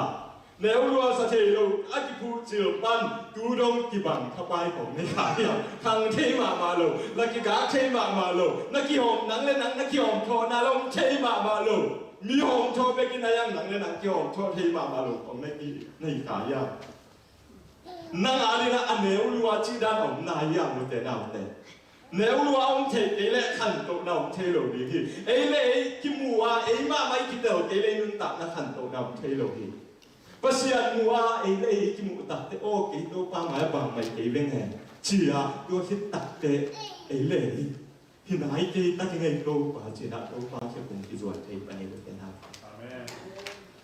Neu lua sa thei lo a kiphuh cil pan tu dong kibang khapai khawng na hi kha hiam? Khang thei mahmah lo, na kigak thei mahmah lo, na kihawm, nang le nang na kihawm thawhna lo, om thei mahmah lo. Mi hawm thawh bekin a hiang, nang le nang kihawm thawh thei mahmah lo khawng na hi, na hi kha hiam? Nang ading ah a neu lua cih dan a om nai hiam, ute naute? Neu lua a om thei kei leh khantohna om thei lo ding hi. Ei le ei kimuh a, ei mahmah i kitel kei leh i nuntakna khantohna om thei lo hi. Pasian muh a ei le ei kimuh takteh, aw, kei Topa mai-ah bangmah kei veng e, ci-a tua khit takteh ei le ei hi nai kei ta kei ngei, Topa ci-in ah Topa kiang kong kizuan thei pan ei, ute nau. Amen.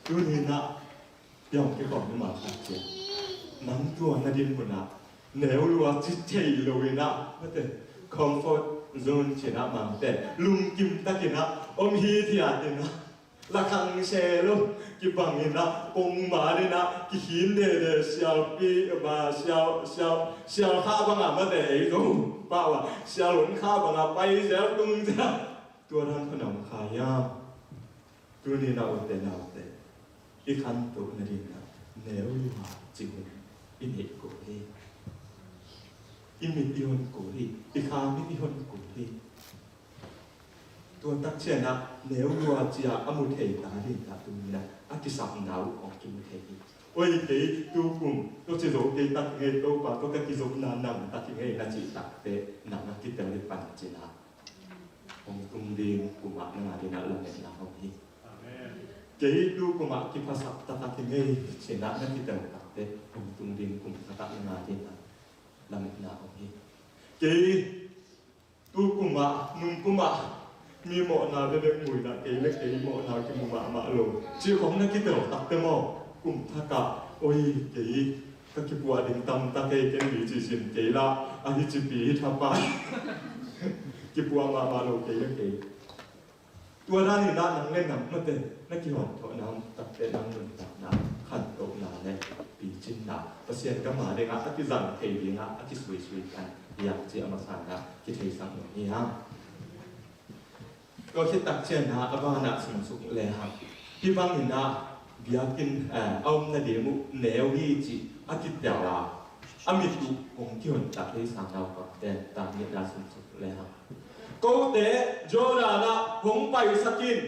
Tuni in ah piang kei kong ni mah khat ciang, nang tua na dinmun ah neu lua ci thei lo in ah, mate, comfort zone ci-in ah mangte, lungkim takin ah om hithiat in ah, Lakhang se lo, kibang in ah, pongman in ah, kikhin dede, sialpi, ba, sial, sial, sial kha bang a mate ei zo, pa wa, sial hon kha bang a pai zel tung zel. Tua dan khuan a om kha hiam? Tuni na ute naute, i khantoh nading ah, neu lua ci hun, i neih ko hi. I mit i hon ko hi, i kha mit i hon ko hi. Tua tak ciangin ah neu lua cia a mu thei ta ding ta, tuni na a kisapna uh hong kimu thei hi. Oi kei tukum, tua ci zo kei tak ngei, Topa, tua ka kizopna nang tak ngei na cih tak teh, nang a kitel i pan cina. Hong tung ding kum ah na ngah ding ah lametna hong hi. Amen. Kei tukum ah kiphasak taktak hi ngei cina na kitel tak teh, hong tung ding kum taktak na ngah ding ah lametna hong hi. Kei tukum ah, nungkum ah, mi mawhna bebek muina, kei le kei mawhna kimu mahmah lo. Cih khong na kitel tak teh maw, kum thak ah, oi, kei ka kipuah ding tamtak ei, ken mi cisin kei la, a hi cipi hi thapai. Kipuah mahmah lo kei le kei. Tua dan in ah nang le nang mate na kihawmthawhna, takte nang nuntakna, khantohna le picinna, Pasian gam a ding ah a kizang thei ding ah a kisuisui khan hiam cih a masa in ah kitheisak nuam hi hang. Tua khit tak ciangin ah a ban ah simsuk le hang. Hih bangin ah biakinn, eh, a om nading uh neu hi cih a kitel a, a mit uh hong kihon tak hi sangnaupangte, tang nihna simsuk le hang. Kote Jordan ah hong paisak in,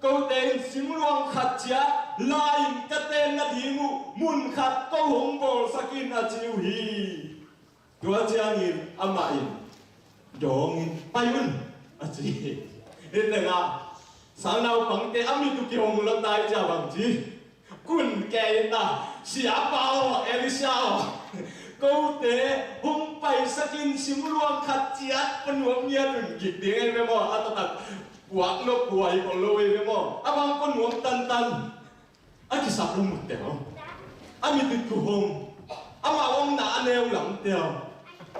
kote in singluang khat ciat la-in ka ten nading uh mun khat ko hong bawlsak in, a ci uh hi. Tua ciangin amah in, dawngin pai un, a ci hi. Hih tengah sangnaupangte a mit uh kihong lua ta hi cia bang ci. Kun kei ta, siapa aw, Elisha aw. Kote hong paisak in, singluang khat ciat panuam ngiat un, gik ding ei ve maw, a taktak puak lo, puai ko lo ei ve maw, a bang panuam tantan. A kisap lo mut teh aw. A mit uh kihong. Amah omna a neu lam teh aw.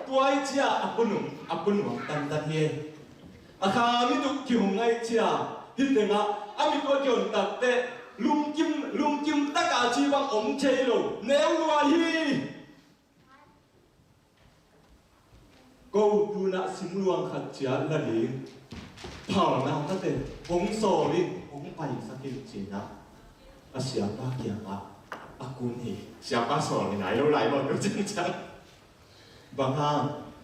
Tua i cia a panuam, a panuam tantan hi. A kha mit uh kihong ngai cia. Hih tengah a mit uh a kihon tak teh, lungkim, lungkim tak a ci bang om thei lo, neu lua hi. Ko tu-in ah singluang khat ciat la ding phalna mate hong sawl in, hong paisak in, ci-in ah a siapa kiangah a kun hi. Siapa sawl hi nai lo lai maw, tu ciangciang. Bang hang?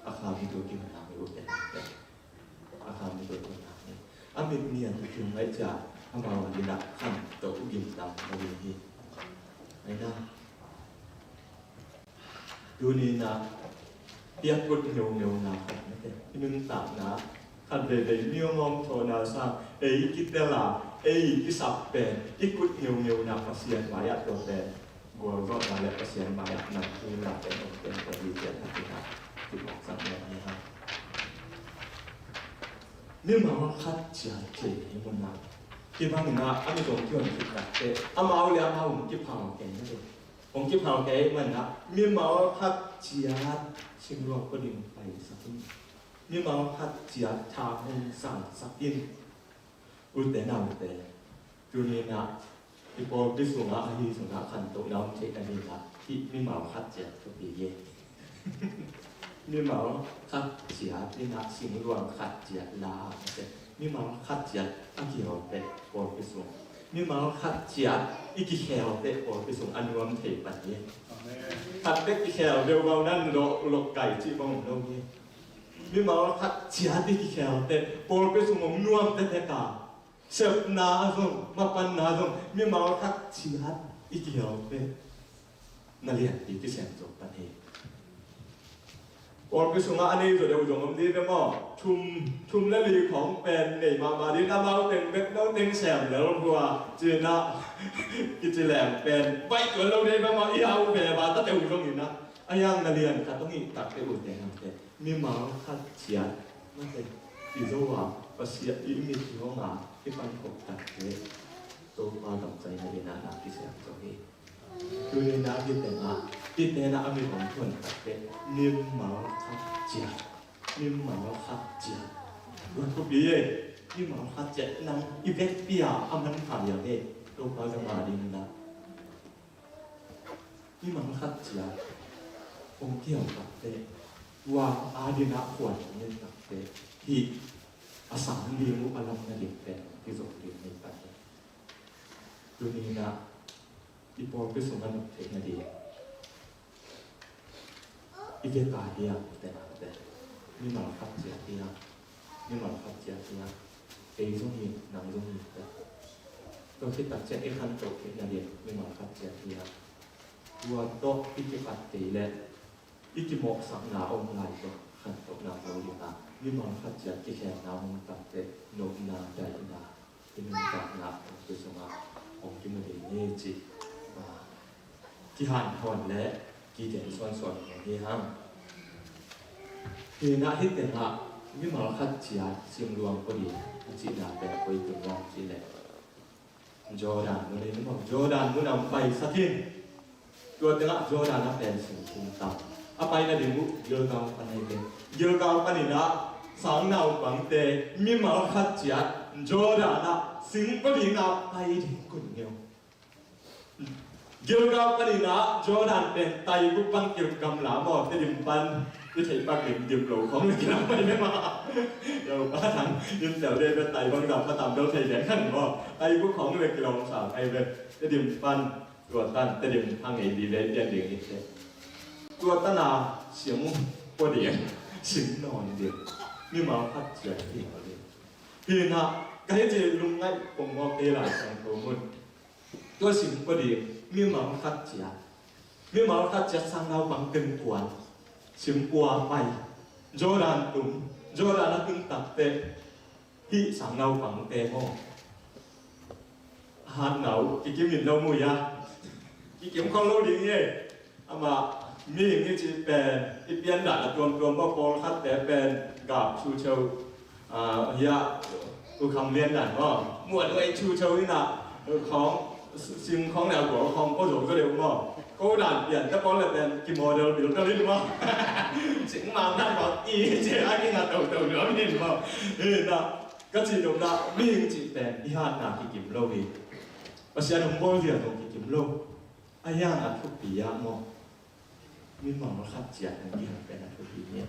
A kha mit uh kihong ngiat uh teh. A kha mit uh kihong ngiat uh. A mit ngiat uh kihong ngiat ciang amau a ding ah khantoh gimdang lo ding hi. Ai na. Tuni-in ah piak kut ngeungeuna khat mate, i nuntakna khat veivei mi hong hawmthawhna sang ei kitel a, ei kisap pen i kut ngeungeuna Pasian mai-ah tua pen gualzawhna le Pasian mai-ah nangtunna pen hong pen pen hi ciat na kina kipawksak mawk ni hang. Mimal khat ciat kei hi mun ah, kibang in ah a mi zong kihon khit tak teh amau le amau hong kiphal kei na ding. Hong kiphal kei man ah mimal khat ciat singluang kua ding paisak in, mimal khat ciat tha hong sangsak in. Ute naute, tuni-in ah i pawlpi sungah, ahi sungah khantohna om theih nading ah hih mimal khat ciat thupi hi. Mimal khat ciat in ah singluang khat ciat la a, mimal khat ciat a kihel teh pawlpi sung, mimal khat ciat i kikhel teh pawlpi sung a nuam thei pan hi. Amen. Khat bek kikhel veuvau nan lok, lok kai cih bang om lo hi. Mimal khat ciat i kikhel teh pawlpi sung hong nuam tektek a, sepna zong, mapanna zong mimal khat ciat i kihel teh na lianpi kisem zo pan hi. Pawlpi sungah a nei zaw deuh zong om ding ve maw? Thum, thum le li khawng pen nei mahmah ding, amau teng bek no teng sem lel hua ci-in ah kici leng pen baih tuan lo ding ve maw? I hau ve ba ta teuh zongin ah, a hiang na lian khat hong hih tak teh ute naute, mimal khat ciat mate i zo a, Pasian i mit i hong a, i pan khop tak teh Topa gam zaina ding ah na kisem zo hi. Tuni-in ah hih teng ah, hih teng ah a mi hong thuan tak teh mimal khat ciat, mimal khat ciat. Tua thupi e. Mimal khat ciat nang i vekpi-a a manpha liang e. Topa gam a ding in ah mimal khat ciat hong kiho takte, tua a ding ah khuan hong en takte, hih a sang ding uh a lam nading pen kizom ding hi takte. Tuni in ah i pawlpi sungah nop theih nading i vek a hiam, te nate, mimal khat ciat hiam, mimal khat ciat hiam, kei zong hi, nang zong hi, te. Tua khit tak ciang i khantoh theih nading mimal khat ciat hiam. Tua tawh i kipat kei leh i kimawhsakna om lai tawh khantohna lo ding a, mimal khat ciat kikhenna om takte, nopna, daihna, i nuntakna pawlpi sungah hong kimu ding hi cih, ah, kihanthawn le kigen suansuan hi hang. Hi in ah hih tengah mimal khat ciat singluang pua ding i cihna pen koi tung hiam cih leh Jordan mun in maw, Jordan mun ah hong paisak in. Tua tengah Jordan ah pen singkung tam. A pai nading uh Gilgal pan ahi ve. Gilgal panin ah sangnaupangte mimal khat ciat Jordan ah sing pua ding a pai ding kun ngeu. Gilgal panin ah Jordan pen tai guk bang kil gamla maw, Tedim pan i theih pak dimdim lo khawng le kilang pai ve mah. Yo, Pa Thang, lim tel ve ve, tai bangzah pha tam bel thei deng khan maw. Tai guk khawng le kilawm sa pai ve. Tedim pan, tua tan Tedim hang ei vive pian ding hi te. Tua tan a sing pua ding, sing nawn ding, mimal khat ciat hi ding. Hi in ah ka hih ci lungngaih pongmawk kei Lai Siangtho mun. Tua sing pua ding mimal khat ciat, mimal khat ciat sangnaupang teng kuan sing pua pai. Jordan tung, Jordan a tung takte hih sangnaupangte maw, a hatna uh kikim in lo mu hia? Kikim khong lo ding hi. Amah mihing i cih pen i pian dan a tuamtuam maw, pawlkhatte pen gap thu cheu, ah, hia, u kham lian dan maw, muan uai thu cheu in ah, khawng, sing khawng le a gual khawng pua zo ka deuh maw. Ko dan pian ta pawl le pen kimodel bil ka lin maw. Sing mang dan maw i ci a kinga toto nuam in maw. Hi in ah ka cih nopna, mihing cih pen i hatna kikim lo hi. Pasian hong bawl zia zong kikim lo. A hiang a thupi ah maw, mimal khat ciat hong kihel pen a thupi hi.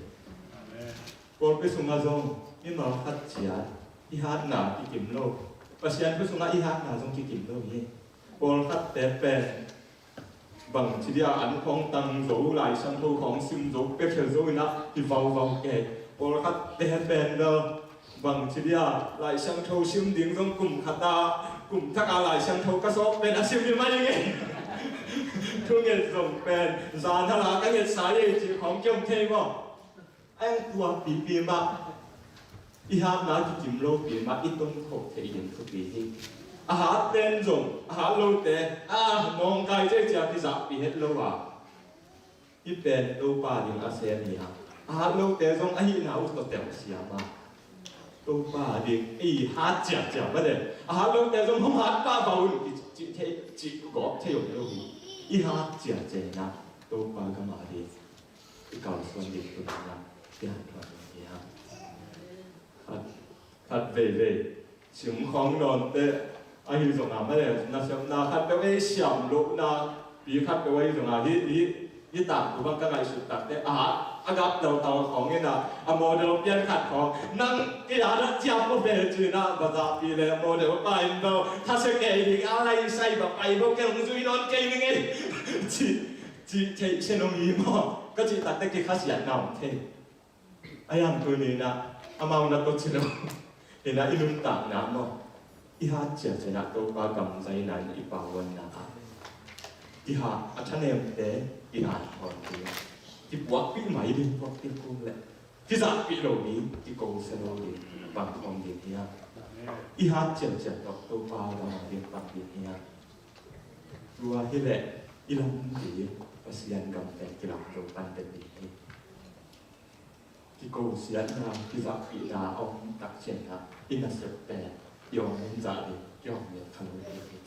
Amen. Pawlpi sungah zong mimal khat ciat i hatna kikim lo. Pasian thu sungah i hatna zong kikim lo hi. Pawlkhatte pen bangci dia an khawng tang zo, Lai Siangtho khawng sim zo, pia khel zo in ah hi vauvau kei. Pawlkhatte pen bel bangci dia Lai Siangtho sim ding zong kum khat a, kum thak a Lai Siangtho ka sawk pen a sim hi mai ngei. Thunget zong pen zan hal a ka ngetsa ei cih khawng kiom thei maw. A hiang tua pipi mah, i hatna kikim lo pi mah i tongkho thei ding thupi hi. A hat ten zong, a hat lote, a, nawngkai cia cia kizahpih het lo a. Hih pen Topa ding a sem hi a. A hat lote zong ahihna uh tawh telsiam a, Topa ding i hat ciacia mah le, a hat lote zong hong hat pah un, i cih thei, cih gawp thei om lo hi. I hat ciacia in ah Topa gam a ding i kalsuan ding tuni in ah i hanthawn ding hi hang. Khat, khat veivei sing khawng nawnte ahi zongin mah le, nasepna khat peuh ei siam lohna pi khat peuh ahi zongin, hih, hih, hih tangthu bang ka ngaihsut takte, a, a gap teltal khawng in ah, a model pian khat khawng, nang kei a na ciam ko ve ci-in ah, bazahpih le model pa in bel, thasia kei ding a lai sai ba pai bo, kei hong zui nawn kei ning ei. Ci, ci, ci, ci nong hi maw? Ka cih takte kikhasiatna om thei. A hiang tuni in ah amau na tawh ci lo. Hi in ah i nuntakna maw, i hat ciacia in ah Topa gam zaina in i pauanna ah, i hat a thanemte i hat khawm ding, kipuakpih mai ding, puakpih kul le kizahpih lo ding, kikosia lo ding, pangkhawm ding hi a. I hat ciacia tawh Topa gam a ding pang ding hi a. Tua hi leh i lam ding Pasian gam pen kilam lo pan pen ding hi. Kikosiatna, kizahpihna a om tak ciangin ah i nasep pen i om in zah ding, i om in kha lo ding hi.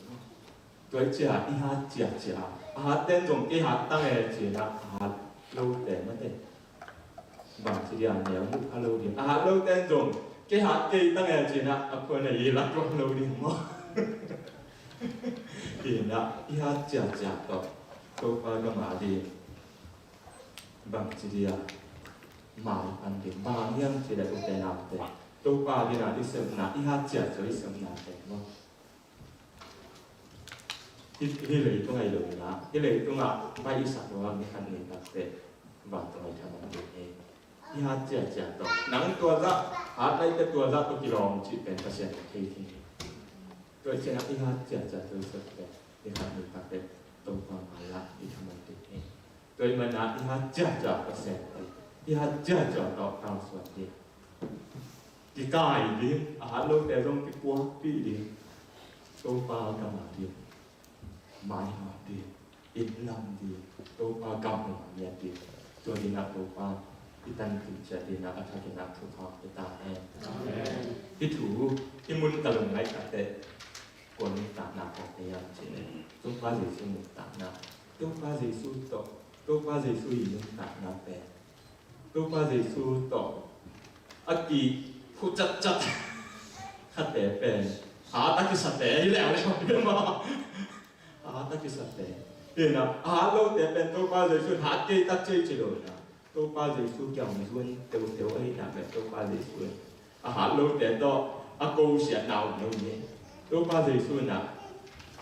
Tua hi ciang i hat ciacia, a hat ten zong kei hat tang e ci-in ah a hat lote mate, bangci dia neu muh kha lo ding. A hat lote zong Kei hat kei tang e ci-in ah a khua nei i la tuan lo ding maw? Hi-in ah i hat ciacia tawh Topa gam a ding bangci dia mai pan ding, bang hang hiam cih leh u te nau te, Topa ding a i sepna, i hat ciacia i sepna te maw? Hi, hi leitung ah i lo in ah, hi leitung ah pai i sak lo a mi khat ni tak teh vantung ah i thaman ding hi. I hat ciacia tawh, nang tua zah hat lai teh tua zah tawh kilawm cih pen Pasian in thei thei hi. Tua ciangin ah i hat ciacia tawh i sep pen mi khat ni tak teh Topa mai ah i thaman ding hi. Tua ahih manin ah i hat ciacia Pasian ding, i hat ciacia tawh kalsuan ding, kikai ding, a hat lote zong kipuakpih ding, Topa gam a ding, mai hawm ding, inn lam ding, Topa gam hong ngiat ding. Tua ding ah Topa i tan ding ciat ding ah a thakin ah thupha hong pia ta hen. Amen. Hih thu, hih mun ka lung ngaih tak teh kua nuntakna kong nei hiam cih leh Topa Jesu nuntakna. Topa Jesu tawh, Topa Jesu i nuntakna pen, Topa Jesu tawh a kikhu catcat khate pen hat a kisate hi leuleu ding maw? Hat a kisate. Hi-in ah a hat lote pen Topa Jesu in hat kei tak ci ei ci lo in ah, Topa Jesu kiang zuan teuteu ahih nak leh Topa Jesu in a hat lote tawh a kosiatna om lo hi. Topa Jesu in ah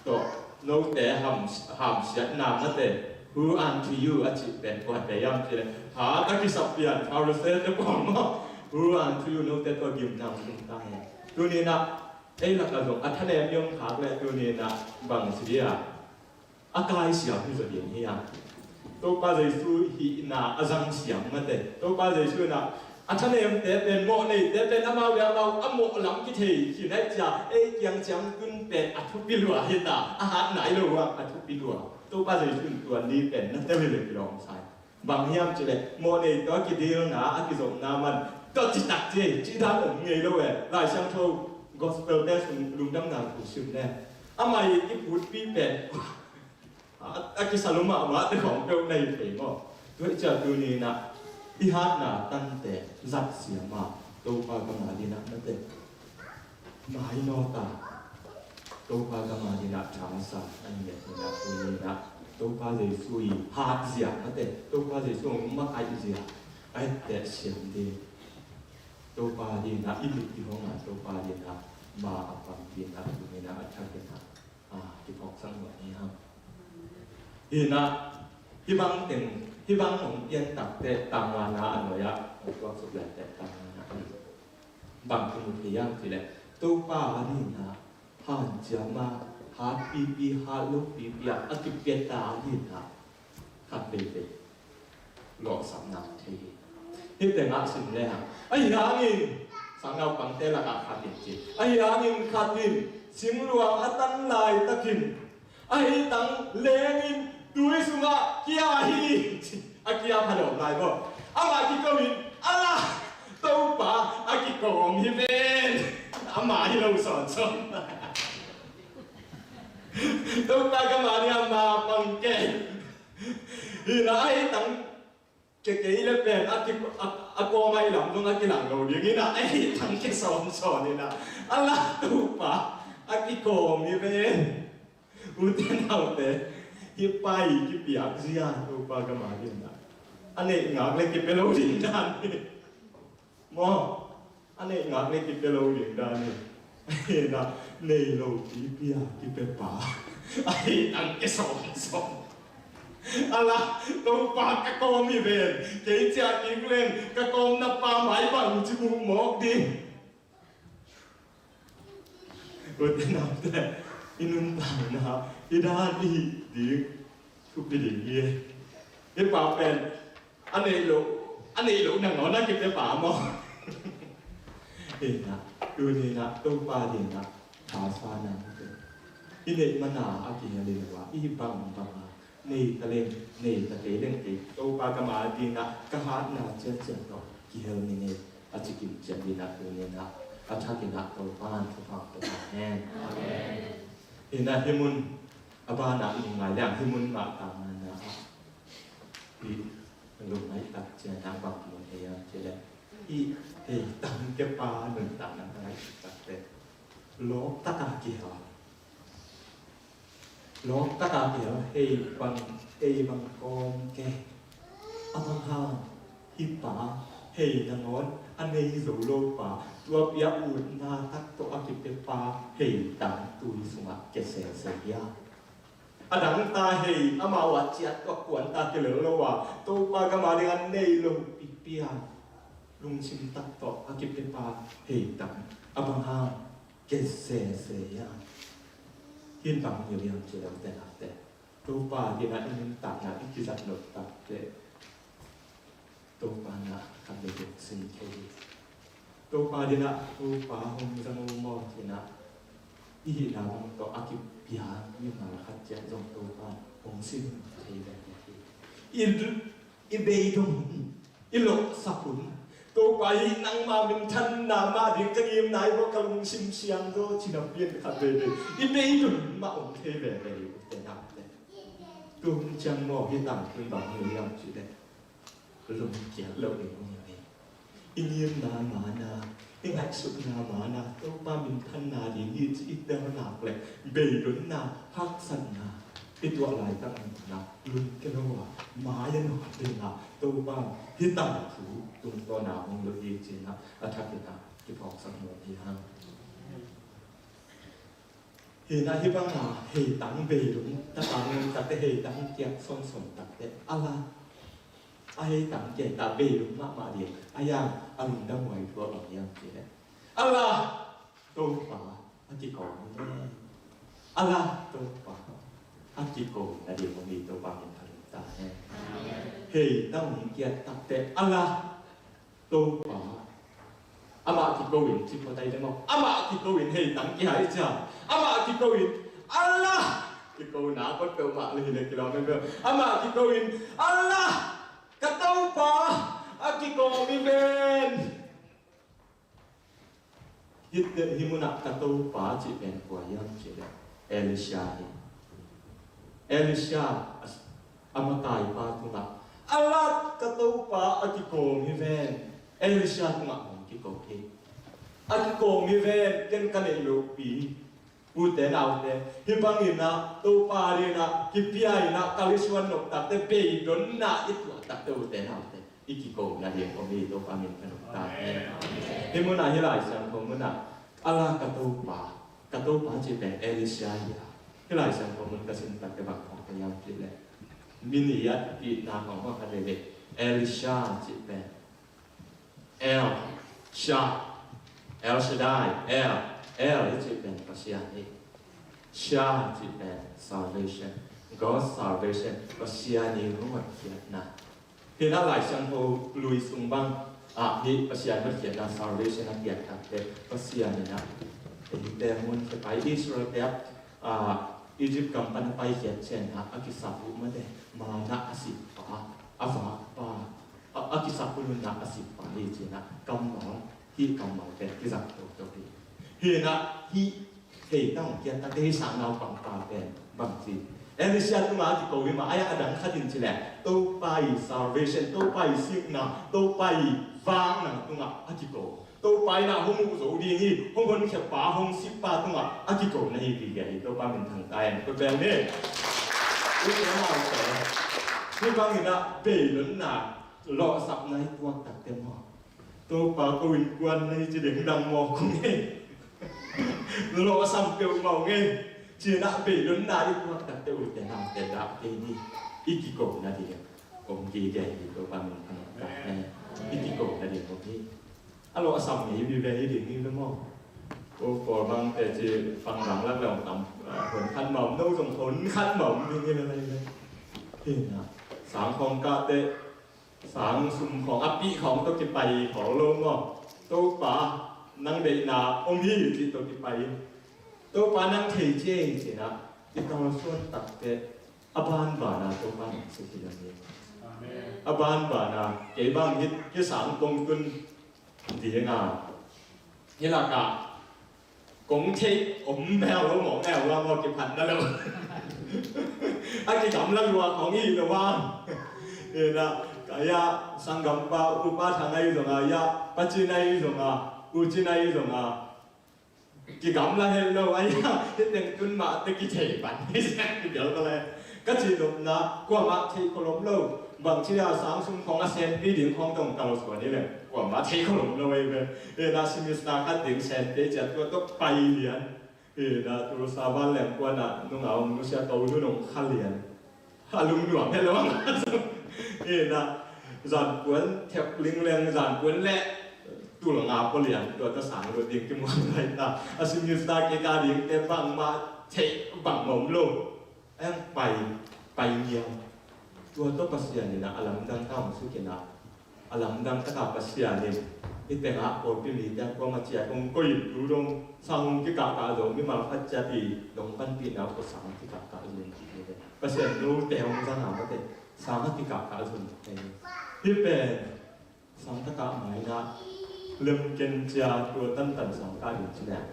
tawh note ham, hamsiatna mate, "Who unto you?" a cih pen kuate hiam cih leh hat a kisap pian Pharisee te pawlkhat, "Who unto you?" Note tawh gimna om tung ta hen. Tuni in ah ei lakah zong a thanem i om khak leh tuni in ah bangci dia a kaisiam hi zaw ding hiam? Topa Jesu hihna a zangsiam mate. Topa Jesu in ah a thanemte pen, mawhneite pen amau le amau a mawh lam kithei khin ahih ciang ei kiang ciang tun pen a thupi lua hi ta, a hat nai lo uh a thupi lua. Topa Jesu in tua ni pen na tel hi leh kilawm sa hi. Bang hiam cih leh mawhnei tawh a kidilna, a kizopna man tawh citak ci, cih dan om ngei lo e. Lai Siangtho Gospel te sung Lungdamna Thu sim leh amah i kiputpih pen a, a kisa lo mahmah te khawng peuh na hi thei maw? Tua ahih ciang tuni in ah i hatna tante zat siam a, Topa gam a ding ah na teh, mai nawt a, Topa gam a ding ah tha sa a hi leh tuni in ah, tuni in ah Topa Jesu i hatzia mate, Topa Jesu hong makaihzia a etteh siam ding, Topa ding ah i mit i hong a, Topa ding ah ma a pang ding ah tuni in ah a thakin ah a, kiphawksak nuam hi hang. Hi-in ah, hih bang teng, hih bang hong pian tak teh tang ngana a nuai ah hong tuaksuk leh teh tang ngana a bang kimu thei hiam cih leh Topa a ding ah hanciam a, hatpipi, hat lopipi a, a kipia ta a ding ah khat veivei lawhsapna thei hi. Hih teng ah sim le hang, ahi hangin sang naupangte lakah khat in ci, ahi hangin khat in simluang a tan laitakin ahi tang lengin tui sungah kia hi. A kia pha lawm lai maw? Amah kiko in, ala, Topa a kikawm hi ven. Amah hi lo sawnsawn. Topa gam a ding a ma pang kei. Hi-in ah ahi tang kei kei le pen a ki, a, a kawm a i lam zong a kilang lo ding in ah, ahi tang kisawmsawn in ah, ala, Topa a kikawm hi ven. Ute naute, hih pai kipiak zia Topa gam a ding ah a neih ngak le kipia lo ding dan hi. Maw? A neih ngak le kipia lo ding dan hi. Ahi na, nei lo pipi a kipia pa. Ahi tang kisawmsawn. Ala, Topa ka kawm hi ven. Kei ciah kik leng ka kawmna pa mai bang ci muh mawk ding. Ute naute, i nuntakna, i dan i hih ding thupi ding hi. Hih pa pen a neih loh, a neih loh nangawn a kipia pa maw? Hi na, tuni na Topa ding a tha sa nang te, i neih man a a kihel hi lo a, i bangbang a nei ta leng, nei ta kei leng kei, Topa gam a ding a ka hatna ciatciat tawh kihel ni ngei, a ci kim ciat ding a, tuni na a thakin a Topa in thupha pia ta hen. Amen. Hi na, hih mun a ban a i ngai leng, hih mun mah tang na a, hih lungngaih tak ciang a bang mun ei a ci leh, Hih hei tangke pa nuntakna ka ngaihsut takteh lawp taka kihel, lawp taka kihel, hei bang, hei bang kawm ke. A bang hang hih pa, hei nangawn a nei zo lo pa, tua pi-a utna tak tawh a kipia pa, hei tang tui sungah kia sese hia? A dang ta hei, amau a ciat tawh kuan ta kilel lo a, Topa gam a ding a nei lo pipi a lungsim tak tawh a kipia pa, hei tang a bang hang kia sese hia? Hih bang hi liang ci leu te nakte, Topa ding a i nuntakna i kizat nop takteh Topa na khat le khat sin thei hi. Topa ding a, Topa hong zang o maw, ci-in a i hihna bang tawh a kipia mi mah khat ciat zong Topa hong sin thei ve hi. I, i beidong, i lawhsap un. Topa hi, nangma minthanna mah ding ka ngimna hi, ka lungsim siang zaw, ci-in a pian khat veve i beidong mah om thei veve hi, u te nau te. Tu hun ciang maw, hih tangthu bang hi hiam cih leh, lungkiat lo ding hi. I ngimna mana, i ngaihsutna mana, Topa minthanna ding hi ci i tel nak leh, beidonna, haksatna i tuah laitak mana, lungkia lo a, mai a nuam ding a, Topa hih tangthu tungtawn a hong lut hi ci-in a, a thakin a kiphawksak nuam hi hang. Hi-in a, hih bang a hei tang beidong taka ngen takteh, hei tang kiak sawmsawm takteh, a la, a hei tang kiak ta beidong mahmah ding a, yang a lungdam huai thu a bang hiam cih leh, a la, Topa a kiko hi ve. A la, Topa a kiko na ding om hi, Topa min phat ta hen. Hei tang kiak takteh, a la, Topa, amah kiko in, ci pawtai ding maw, amah kiko in hei tang kihai ciang, amah kiko in, a la, kikona kawt peuhmah le hi le kilawm peuh, amah kiko in, a la, ka Topa a kiko hi ven. Hih, hih munah ka Topa cih pen kua hiam cih leh Elisha hi. Elisha a, a makaipa tungah, a la, ka Topa a kikawm hi ven. Elisha tungah hong kiko hi. A kikawm hi ven, ken ka neih lopi. Ute naute, hih bangin a Topa adingin a kipia in a, ka lisuan nop takteh, beidonna i tuah takteh, ute naute, i kiko nading om hi. Topa min phat ta hen. Hih munah, hih Lai Siangtho munah, a la, ka Topa, ka Topa cih pen Elisha hi a. Hih Lai Siangtho mun ka sim takteh bang hong ka hiam cih leh, mi nih a kipihna hong hong kha lele, Elisha cih pen El, Sha, El Shaddai, El, El i cih pen Pasian hi. Sha i cih pen salvation, God's salvation, Pasian i hong hotkhiatna. Hih na Lai Siangtho lui sung bang ah hih Pasian hotkhiatna, salvation a kiat takteh, Pasian in a, eite hong honkhia pai, Israel-te a, ah, Egypt gam pan a paikhiat ciangin a, a kisap uh mate, manna a sippa, a vakpa, a, a kisap uh nunna a sippa hi ci-in a, kammal, hih kammal pen kizang toto hi. Hi na, hih hei tang kiat takteh, hih sang naupangpa pen bangci, Elisha tungah a kiko hi mah, a, a dang khat in ci leh, Topa i salvation, Topa i sikna, Topa i vakna tungah a kiko. Topa in a hong muh zo ding hi, hong honkhia pa, hong sippa tungah a kiko na hi gige hi. Topa min thang ta hen. Kut beng ni. Ute naute, hih bangin a beidonna, lawhsapna i tuak takteh maw, Topa, ko innkuan na hi ci ding dang mawk ung ei, lawhsam peuhmah ung ei, ci-in a beidonna i tuak takteh, ute naute, dah kei ni. I kiko nading om gige hi. Topa min thang ta hen. I kiko nading om hi. A lawhsam ngei vive hi ding hi ve maw? Ko pawl bang teci pang bang lak le hong tam, ah, hon khat mah om, no zong hon khat mah om ding hi ve lai ve. Hi na, sang khawng kah teh, sang sum khawng, a pih khawng tawh kipai khawng lo maw? Topa, nang deihna om hi cih tawh kipai in, Topa, nang thei ci ei ci-in a, i kalsuan takteh, a banban a Topa nang suk hi ding hi. Amen. A banban a, kei bang hih, hih sang kong tun ding a, hih lakah kong theih om mel lo maw, mel lo maw, kiphatna lo. A kigamla lua khawng hi lo a. Hi na, Aia, sanggampa, upa thang ahi zonga, aia, pa Cin ahi zonga, u Cin ahi zonga, kigamla het lo, aia, hih teng tun mah te kithei pan hi, kibial ka le. Ka cihnopna, kuamah theih khol om lo, bangci a sang sung khong a senpi ding khong tong kalsuan hi le, kuamah theih khol om lo ahi ve. Ina semester khat ding senpi ciat tua tawh pai lian. Ina, Tulsa vanleng kuanah nunga om nusia to nu nong kha lian. A lungnuam het lo. Ina, zan kuan thep lingleng zan kuan le tul nga pua lian tua ta sang lut ding kimuan lai ta. A semester kika ding te bangmah theih bang om lo. Eng pai, pai ngiam. Tua tawh Pasian ina a lamdang ta om suk ina. A lamdang taka Pasian in, i tengah pawlpi mite a kuama ciat hong koih in tu dong sang hong kikahkah zo mimal khat ciat i nong panpihna uh tawh sang a kikahkah zo in cih hi ve. Pasian note hong zang a mate sang a kikahkah zo in thei. Hih pen sang takah maina lemken cia tua tantan sang kah ding ci leh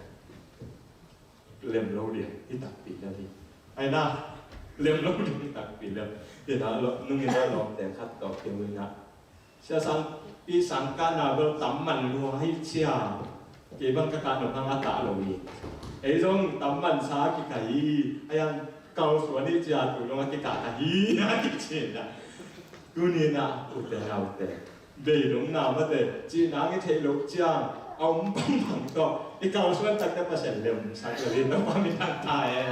lem lo ding hi takpi lo hi. Aina lem lo ding hi takpi lo. Ina nungin a lawmte khat tawh keu ina Sia Sangpi sangkahna bel tam man lua hi cia. Kei bang ka kah nop hang a tah lo hi. Ei zong tam man sa kikah hi. A yang kalsuan hi cia tu dong a kikah ka hi a kici na. Tuni na ute na ute. Bei dong na mate cihna ngi theih loh ciang a om bangbang tawh i kalsuan takte Pasian lemsak lo hi. Topa min thang ta e.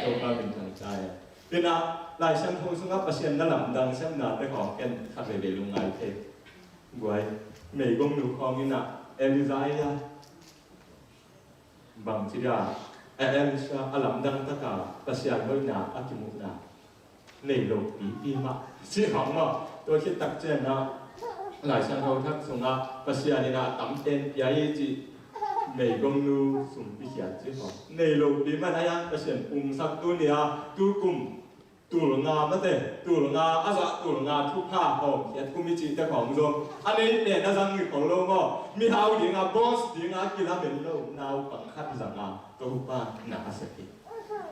Topa min thang ta e. Ina Lai Siangtho sungah Pasian na lamdang sepnate khawng ken khat veivei lungngai thei. Guai, meigongnu khawng ina Elijah bangci dia, a Elisha a lamdang taka Pasian hoihna a kimuhna nei lo pipi mah. Ci khawng maw, tua khit tak ciangin Lai Siangtho thak sungah Pasian ina tamten pia hi ci meigongnu sumpi khiat ci khawng nei lo pi man a yang Pasian pumsak tu nia tu kum tul nga mate, tul nga a zah tul nga thupha hawm khiat kum i cihte khawng zong a neite na zang hi khol lo maw? Mihau dinga boss dinga kilamen lo naupang khat zanga Topa na a sek hi.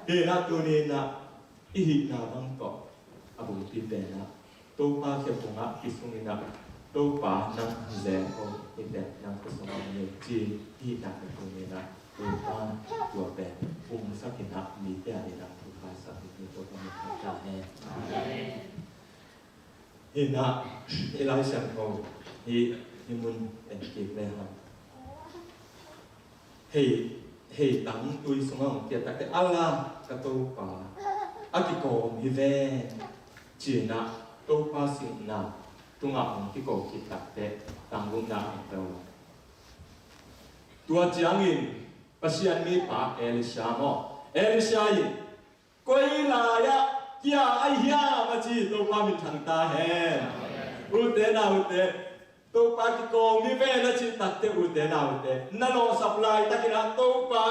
Hi na tuni na i hihna bang tawh a bungpi pen ah Topa khepung ah kisung in ah Topa nang zeng ko i pen nang kisung ah ni ci i hihna khepung in ah Topa tua pen pumsak in ah mite a ding ah thupha sak ding hi Topa min thang ta hen. Hi na i Lai Siangtho hi hi mun en kik le hang. Hei, hei tang tui sungah hong kiat takte a la ka Topa a kikawm hi ve. Ci-in ah Topa sihna tungah hong kiko khit takte tang gukna hong tel. Tua ciangin Pasian mipa Elisha maw, Elisha in koi lai-ah kia ahi hiam a ci, Topa min thang ta hen. Ute naute, Topa kikawm hi ve na cih takte ute naute na lawhsap laitakin ah Topa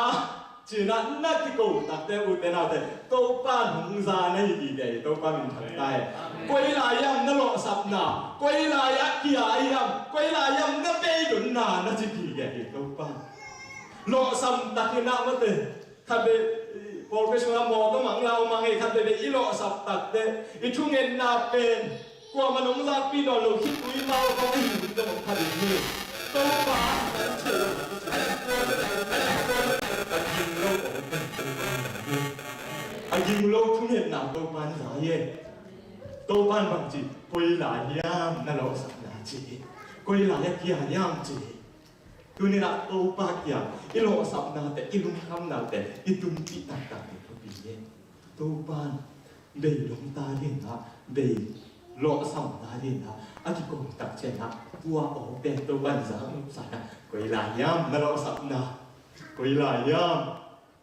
ci-in ah na kiko takte ute naute Topa nungza na hi gige hi. Topa min thang ta hen. Koi lai hiam na lawhsapna, koi lai-ah kia ahi hiam, koi lai hiam na beidonna na ci gige hi Topa. Lawhsam takin ah mate khat vei, pawlpi sungah mawtaw mang lau mang ei khat vei vei i lawhsap takte i thungetna pen kuamah nong zakpih nawn lo khitui mau kong i hing dong khat in hi. Topa a ging lo, a ging lo thungetna Topa in za hi. Topa in bang ci, koi lai hiam na lawhsapna ci, koi lai a kia hiam ci. Tuni-in ah Topa kiang i lawhsapnate, i lungkhamnate i tunpih taktak ding thupi hi. Topa in bei dong ta ding ah, bei lawhsam ta ding ah a kikong tak ciangin ah tua aw pen Topa in za nop sa-in ah koi lai hiam na lawhsapna, koi lai hiam,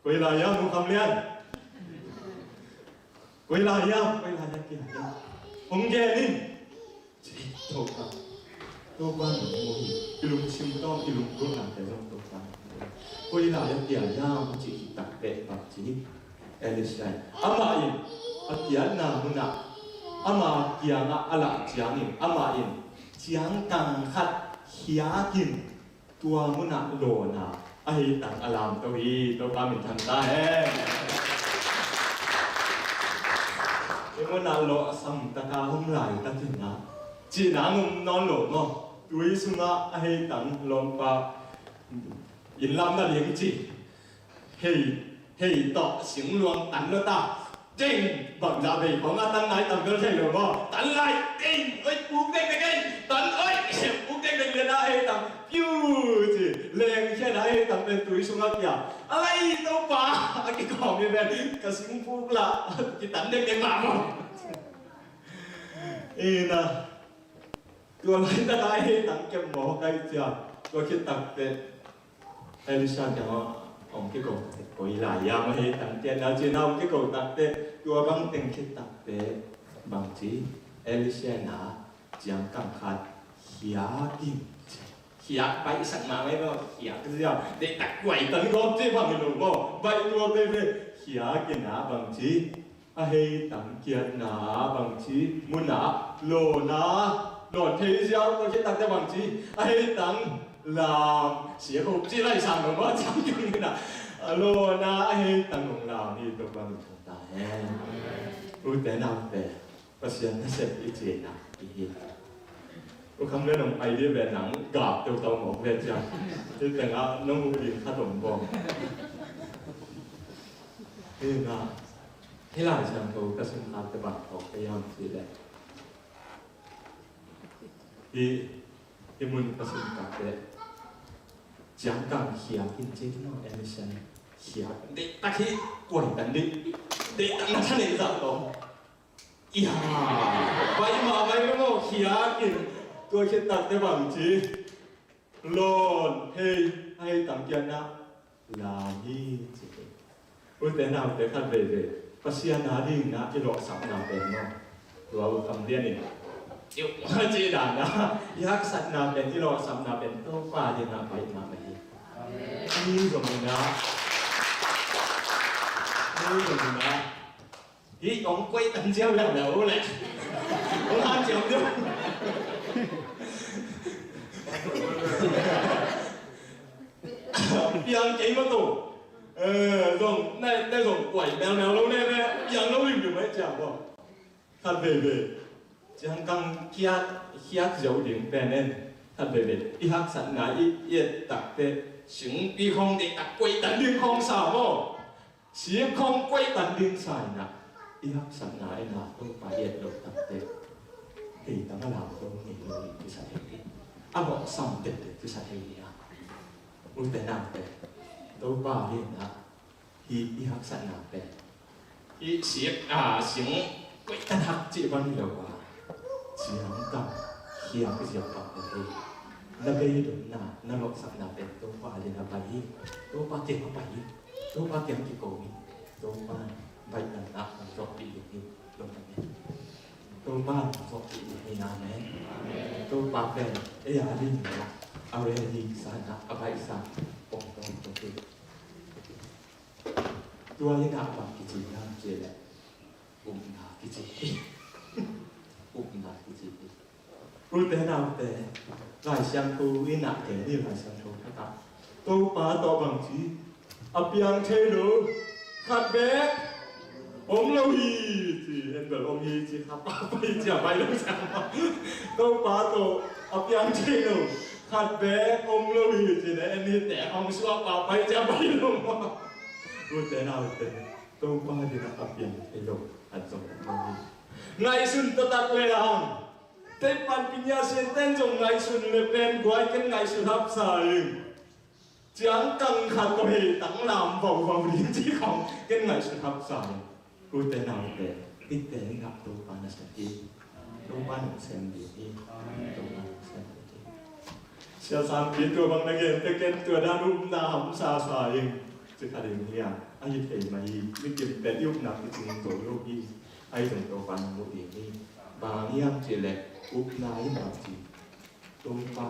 koi lai hiam, lungkham lian. Koi lai hiam, koi lai hiam, koi lai hiam. Hong gen in. Topa, Topa nung mu hi. I lungsim tawm, i lungkhamnate zong Topa nung mu hi. Koi lai a kia hiam ci hi takte bang ci hi. Elisha in amah in a kiatna munah ama kiangah a lah ciangin amah in ciangkang khat khiakin tua munah lawhna a hei tang a lamto hi. Topa min thang ta hen. Hih munah lawhsam taka hong laitakin ah Cihna ngum nawn lo maw? Tui sungah a heitang lawngpa inn lam na ding ci. Hei, hei tawh singluang tan lo ta. Ding, bangzah vei khawng a tan lai tam bel thei lo maw? Tan lai, ding, oi, puk dengdeng ei. Tan, oi, puk dengdeng lian a heitang piu ci. Leng khian a heitang pen tui sungah kia. A lai Topa, a kikawm hi pen ka singpuk lah kitan dengdeng mah maw? Ina. Tua laitak a heitang kep mawk ai cia, tua khit takteh Elisha kiangah hong kiko takteh, koi lai hiam a heitang tian a cina hong kiko takteh, tua bang teng khit takteh bangci, Elisha na ciangkang khat khiak in, khiak baihsak mahmah ei maw, khiak ziau, deihtak kuai tan gawp ci bang hi lo maw, baih tua veve khiak in a bangci, a heitang kiatna bangci, munah lawna, lawn thei ziau, tua khit takteh bangci, a heitang lam, sia ko ci lai sang lo maw, ciang kang ina, a lawna a heitang hong lam hi tua bang hi ta hen. Ute naute, Pasian nasep i cina i hi. U kham le nong pai dia ve nang gap teu tau mawk ve ciang. Ci tengah nong uh ding khat om bawm. Hi na, hi lai siangtho ka sim khat teh bang tawh ka hiam cih leh, hi, hi mun ka sim khat teh ciangkang khiak in ci teh maw, Elisha khiak. Deihtak hi, kuai tan dih. Deihtak na thaneih zah tawh. Ia, baih mah baih mah maw, khiak in. Tua khit takteh bangci, lawn, hei, a heitang kiatna lam hi ci. Ute naute, khat veivei Pasian a dingin i lawhsapna pen maw, tua u kham lian in, tiu ci dan a, i haksatna pen, i lawhsapna pen Topa dingin baih mahmah hi. Amen. Hi zongin a, hi zongin a, hi hong kuai tan ziau leuleu leh, hong hanciam ziau. Piang kei mah tawh, eh, zong, ne, ne zong kuai melmel lo ne, ne piang lo limlim mai ciang bawh. Khat veivei ciangkang khiak, khiak ziau ding pen en, khat veivei i haksatna i, i et takteh singpi khawng deihtak kuai tan ding khawng sa maw? Sip khawng kuai tan ding sa in ah, i haksatna in ah Topa i et loh takteh, kei tang a lam khawng ngei lo hi kisa thei hi. A lawhsam tete kisa thei hi a. Ute naute, Topa hi in ah, hi i haksatna pen, hi sip, a, sing kuai tan hak cih bang hi lo a, ciangkang khiak ziau bang hi. Na beidonna, na lawhsapna pen Topa dingin a pai hi. Topa kiang a pai hi. Topa kiang kiko hi. Topa baihdanna hong zawhpih ding hi. Lungdam hi. Topa hong zawhpih ding hi. Amen. Topa pen ei a dingin a ready sa in ah, a baihsa hong zawhpih hi. Tua in ah bang kici hiam cih leh, upna kici hi. Upna kici hi. Ute naute, Lai Siangtho in ah, kei ni Lai Siangtho khat ah, Topa tawh bangci, a piang thei lo, khat beek om lo hi ci, en bel om hi ci, khat pa pai ci a pai lo ciang. Topa tawh a piang thei lo, khat beek om lo hi ci, ne en hi te hong suak pa pai ci a pai lo. Ute naute, Topa dingin a piang thei lo khat zong om lo hi. Ngaihsun taktak le hang, tei pan pinya sienten zong ngaihsun le pen guai ken ngaihsun hapsa ing. Ciangkang khat ko hei tang lam vauvau ding ci khawng ken ngaihsun hapsa ing. Ute naute, ite in ah Topa na sem hi. Topa na sem ding hi. Topa na sem ding hi. Sia Sangpi tua bang na gen teh ken tua dan upna hamsa sa ing. Ci kha ding hi a, a hi thei mah hi. Mi kim pen i upna kicing to lo hi. Ahi zong Topa na mu ding hi. Bang hiam cih leh upna in bang ci, Topa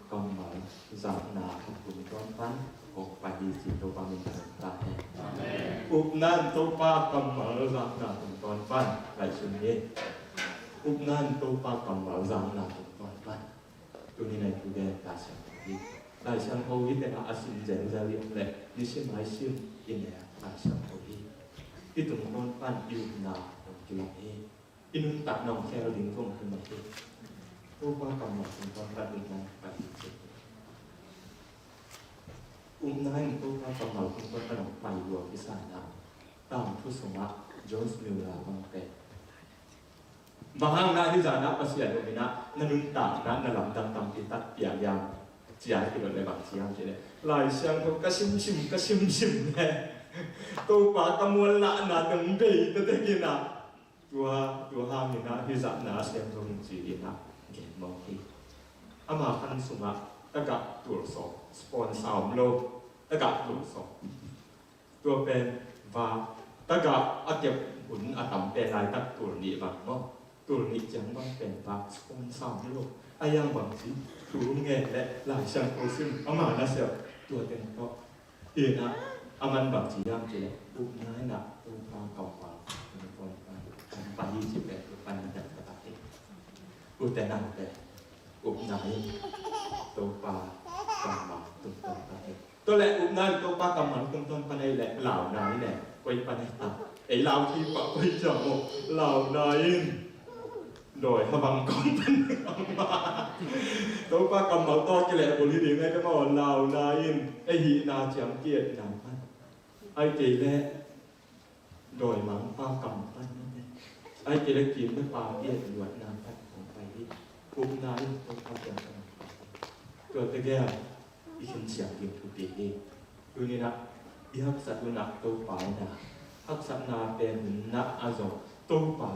kammal zakna a tungtawn pan hong pai hi ci, Topa min thang ta hen. Amen. Upna in Topa kammal zakna a tungtawn pan ngaihsun hi. Upna in Topa kammal zakna a tungtawn pan. Tuni in ah i thugen Lai Siangtho hi. Lai Siangtho hi tengah a sim zelzel i om leh nisim a i sim i ne Lai Siangtho hi. I tungtawn pan i upna hong kilawm hi. I nuntakna hong khel ding zong hi mah hi. Topa kammal tungtawn pan upna in pai hi ci. Upna in Topa kammal tungtawn pan hong pai lua kisai na, Tangthu sungah Joyce Meyer bang pen, bang hang na hih zan ah Pasian om in ah na nuntakna na lamdang tampi tak piang hiam, ci-a i kilawm leh bang ci hiam cih leh, Lai Siangtho ka simsim, ka simsim leh Topa ka muanlahna teng bei tektek in ah, tua, tua hangin ah hih zah na sem zo ing ci-in ah gen mawk hi. Ama khan sungah tagah tulsawm, sponsor om lo, tagah tulsawm. Tua pen va, tagah a kep hun a tam pen laitak tul nih bang maw, tul nih ciang bang pen va, sponsor om lo. A hiang bang ci, thu ngen leh Lai Siangtho sim, ama nasep, tua teng tawh. Ina, a man bang ci hiam cih leh, upna in ah Topa kammal tungtawn pan hong pai hi ci pen, tua pan in ah ka tak hi. Ute naute, upna in Topa kammal tungtawn pan hi. Tua leh upna in Topa kammal tungtawn pan hi leh, launa in leh koi pan hi ta? Ei lau thei pah koi ciang maw, launa in dawi ha bang kong pan hi. Topa kammal tawh kilehbulh hi ding ahi ka maw, launa in ei hihna ciang ki-etna pan, ahih kei leh dawimangpa kam pan, ahih kei leh kim le pa ki-et luatna pan kong pai hi. Upna in Topa kiang pan. Tua tegel i khin siang ding thupi hi. Tuni-in ah i haksat un ah Topa in ah, haksatna pen hun ah a zong, Topa,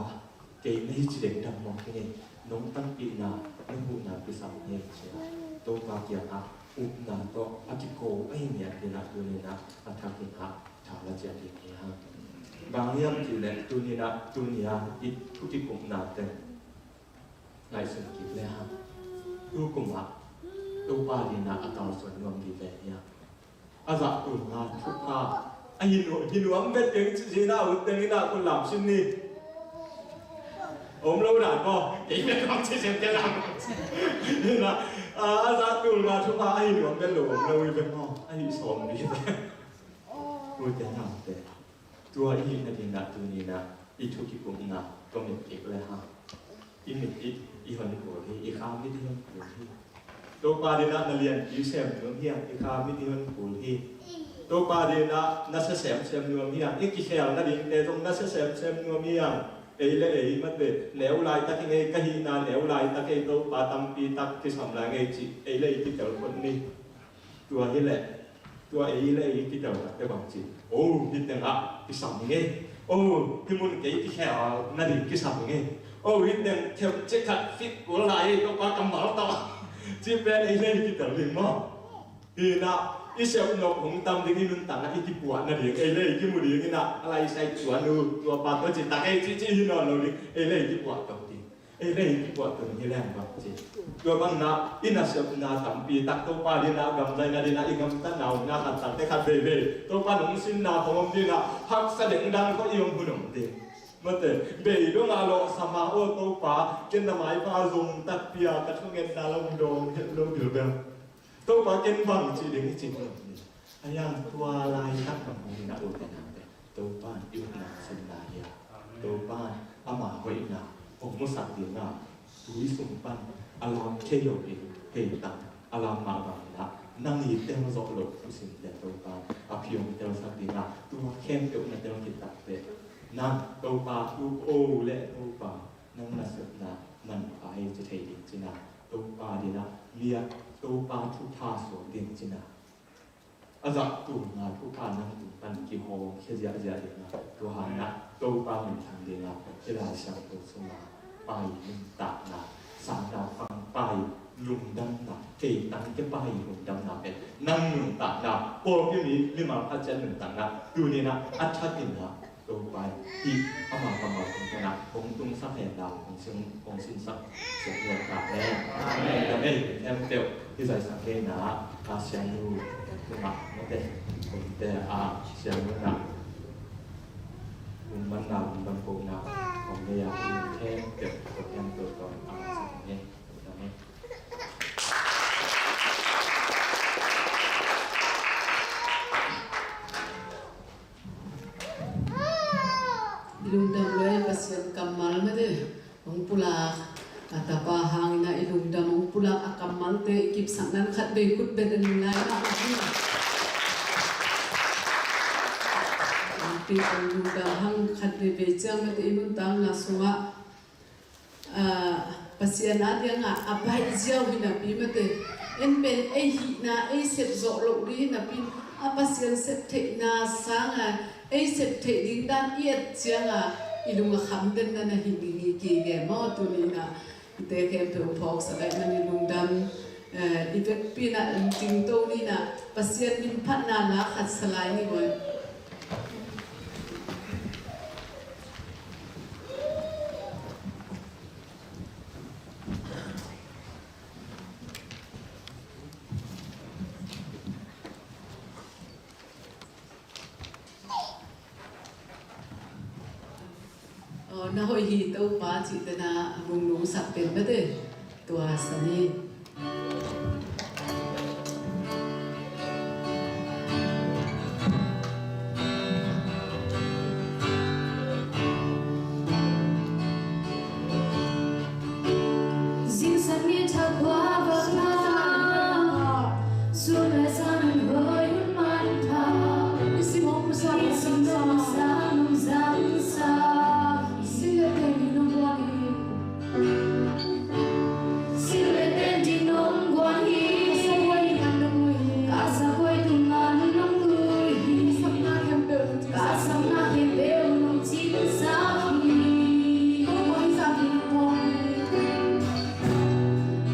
kei na hi ci dengdang mawk ing ei, nong panpihna, na huhna kisam ing ei, ci-a Topa kiangah upna tawh a kiko ahih ngiat ding ah tuni-in ah a thakin ah tha la ciat ding hi hang. Bang hiam cih leh tuni-in ah, tuni-a i thu kikupna teng ngaihsun kik le hang. Tu kum ah Topa adingin ah a kalsuan nuam ding pen hiam? A zah tul nga thupha a hi nuam, hi nuam vet keng ci-in ah, ut teng in ah khut lam sin ni. Om lo dan maw, kei vet kong ci sem kei lam. Hi na, a, a zah tul nga thupha a hi nuam vet lo om lo hi vet maw, a hi sawm ding vet. Ute naute, tua i hihna dingin ah tuni-in ah i thu kikupna tua mit kik le hang. I mit i, i hon kul hi, i kha mit i hon kul hi. Topa adingin ah na lianpi sem nuam hiam, i kha mit i hon kul hi. Topa adingin ah na sia semsem nuam hiam, i kikhelna dingte zong na sia semsem nuam hiam. Ei le ei mate, neu laitak hi ing ei, ka hihna neu laitak hi ing ei, Topa tampi tak kisam lai ing ei cih ei le ei kitel phot ni. Tua hi leh, tua ei le ei kitel takte bang ci? O, hih tengah kisam ing ei. O, hih mun kei kikhelna ding kisam ing ei. O, hih teng themcik khat fit kul lai ei, Topa kammal tawh, cih pen ei le ei kitel ding maw? Hi na, i sep nop hong tam ding, i nuntakna i kipuahna ding, ei le ei kimu ding hi na, a laisai tua nu, tua pa tawh ci tak ei ci, ci hi nawn lo ding, ei le ei kipuah tawh ding. Ei le ei kipuah tawh ding hi leng bang ci? Tua bang na, i nasepna tampi tak Topa adingin ah, gamzaina dingin ah, i gamtatna omna khat takte khat veivei Topa nungsinna hong om dingin ah, haksa dengdang khawh i om hun om ding. Mate, bei dong a lawhsam a, o Topa, ken na maipha zong takpi a, ka thungetna lo dawng het lo bilbel. Topa ken bang ci ding i cih hun om ding. A hiang tua laitak bang hong hi na, ute naute, Topa in i upna sin lai hi a, Topa in ama hoihna hong musak ding a, tui sung pan a lam thei lo ding, hei tang a lam mah bangin ah, nang i tel zawh loh thusimte Topa in a phi hong telsak ding a, tua khempeuh na tel khit takteh, nang Topa thu ko le Topa, nang nasepna manpha hi ci thei ding cih na, Topa adingin ah, mi ah Topa thupha suak ding cih na. A zah tul nga thupha nang tung pan kihawm khia ziahziah ding a, tua hangin ah Topa minthang ding a, hih Lai Siangtho sungah pai nuntakna, sang naupang pai lungdamna, kei tangte pai lungdamna pen nang nuntakna, pawlpi mi, mimal khat ciat nuntakna tuni-in ah a thakin ah Topa in hih ama kammal tungtawn ah hong tungsak hen la, hong sin, hong sinsak sek hen ta hen. Amen. Amen. Khempeuh hih zah i sak ngeina ah, a siangnu tungah mate, kumte ah siangnu in ah lungmanna, lungdam kohna hong nei a, khempeuh, khempeuh tawh a sak nge. Amen. Lungdam lua-in Pasian kammal mate hong pulak A tapa hangin ah i lungdam hong pulak a kammalte i kipsakna in khatvei khut beng a ning lai mah hi. Pil hong lungdam hang khat veivei ciang mate i nuntakna sungah, ah, Pasian a dingah a baih ziau hi napi mate, en pen ei hihna ei sep zawh loh ding hi napi, a Pasian sep theihna sangah ei sep theih ding dan i et ciangah i lung a kham den na na hi ding hi kige maw tuni in ah. Hihte khempeuh phawksak ahih manin lungdam, eh, i vekpi in ah lungcing to ni in ah Pasian min phatna la khat sa lai ni maw. Aw, na hoih hi Topa cihte na a gungnung sak pen bete tua sa ni. Zingsang ni thakhua va pha, sun le zan hun hoi hun manpha. Nisim hong pusa, nisim hong pusa, nong zangsa. Sin le teng hi nong guan hi. Sin le teng hi nong guan hi. Ka sa guai tung ngan nong guai hi. Ka sa guai tung ngan nong guai hi. Ka sa guai tung ngan nong guai hi. Ka sakna khempeuh nong cingsak hi. Topa hi sa kei nong thawh hi.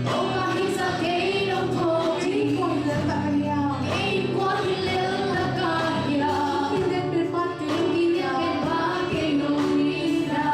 Topa hi sa kei nong thawh hi. Kei kua hi lel tak ka hiam? Kei kua hi lel tak ka hiam? Kei lel pen bang kei nong hi na. Kei lel pen bang kei nong hi na.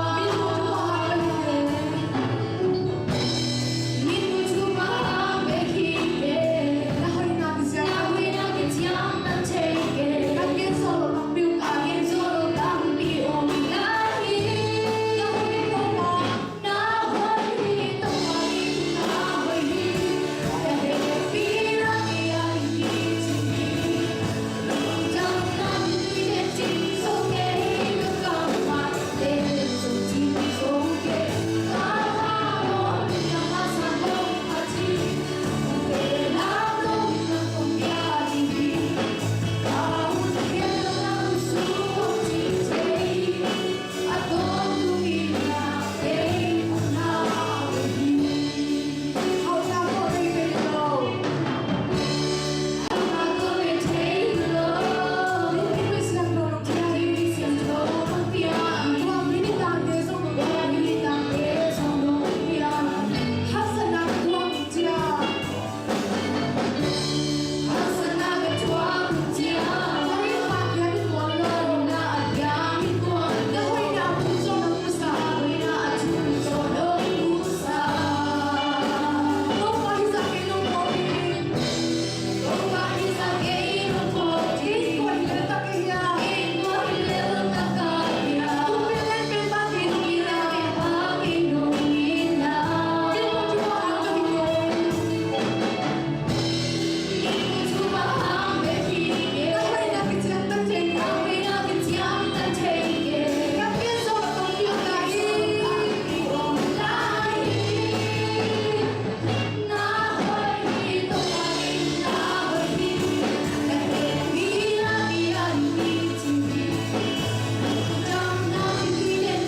Kei lel pen bang kei nong hi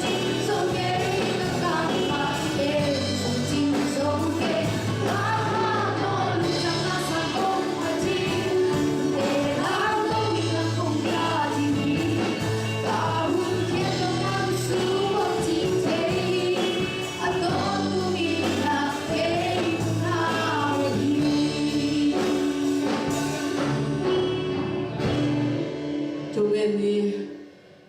na.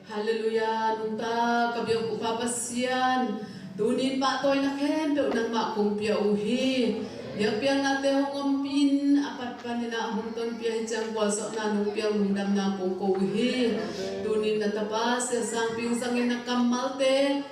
Halleluiah, nungta ka biak upa Pasian, tunin pahtawina khempeuh nangmah kong pia uh hi. Biakpiaknate hong ompih in a pat panin ah hong tonpih a hi ciang gualzawhna nong piak lungdamna kong ko uh hi. Tunin na tapa Sia Sang Ping zangin na kammalte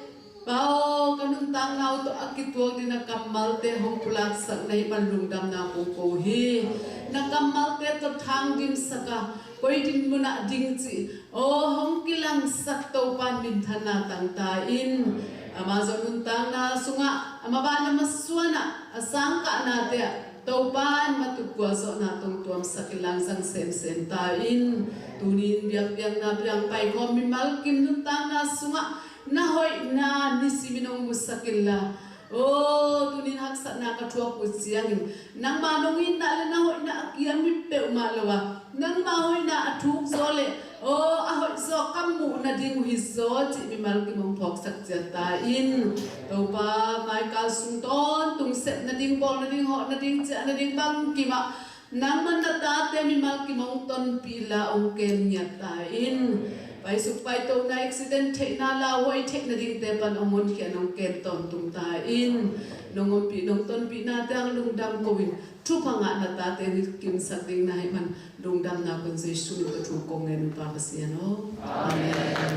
Pa aw, ka nuntakna uh tawh a kituak ding na kammalte hong pulaksak na hih man lungdamna kong ko hi. Na kammalte tawh thang dimsak a, koi din munah ding cih aw hong kilangsak Topa minthanna tangta in, Amah zong nuntakna sungah, amah banah masuanah, a sangkahnate ah Topa in matup gualzawhna tawh tuamsak in langzang semsem ta in. Tunin biakpiakna piang paikhawm mimal kim nuntakna sungah na hoihna nisimin hong musak inla. Aw, tunin haksatna ka thuak uh ciangin nangma nong itna le na hoihna a kiam hi peuhmah lo a, nangma hoihna a thuk zaw le aw, a hoih zaw ka muh nading uh hi zaw cih mimal kim hong phawksak ciat ta in. Topa, maikal sung tawntung sep nading, bawl nading, hawh nading, ciah nading bangkimah nangman na tate mimal kim hong tonpih la hong kem ngiat ta in. Paisuk paitohna, accident theihna, lauhuai theih nadingte pan hong honkhia in hong kem tawntung ta in. Nong ompih nong tonpihnate hang lungdam ko in, thupha ngah na tate na kimsak ding na hih man lungdamna kong Jesu min tawh thu kong ngen uh Pa Pasian aw. Amen.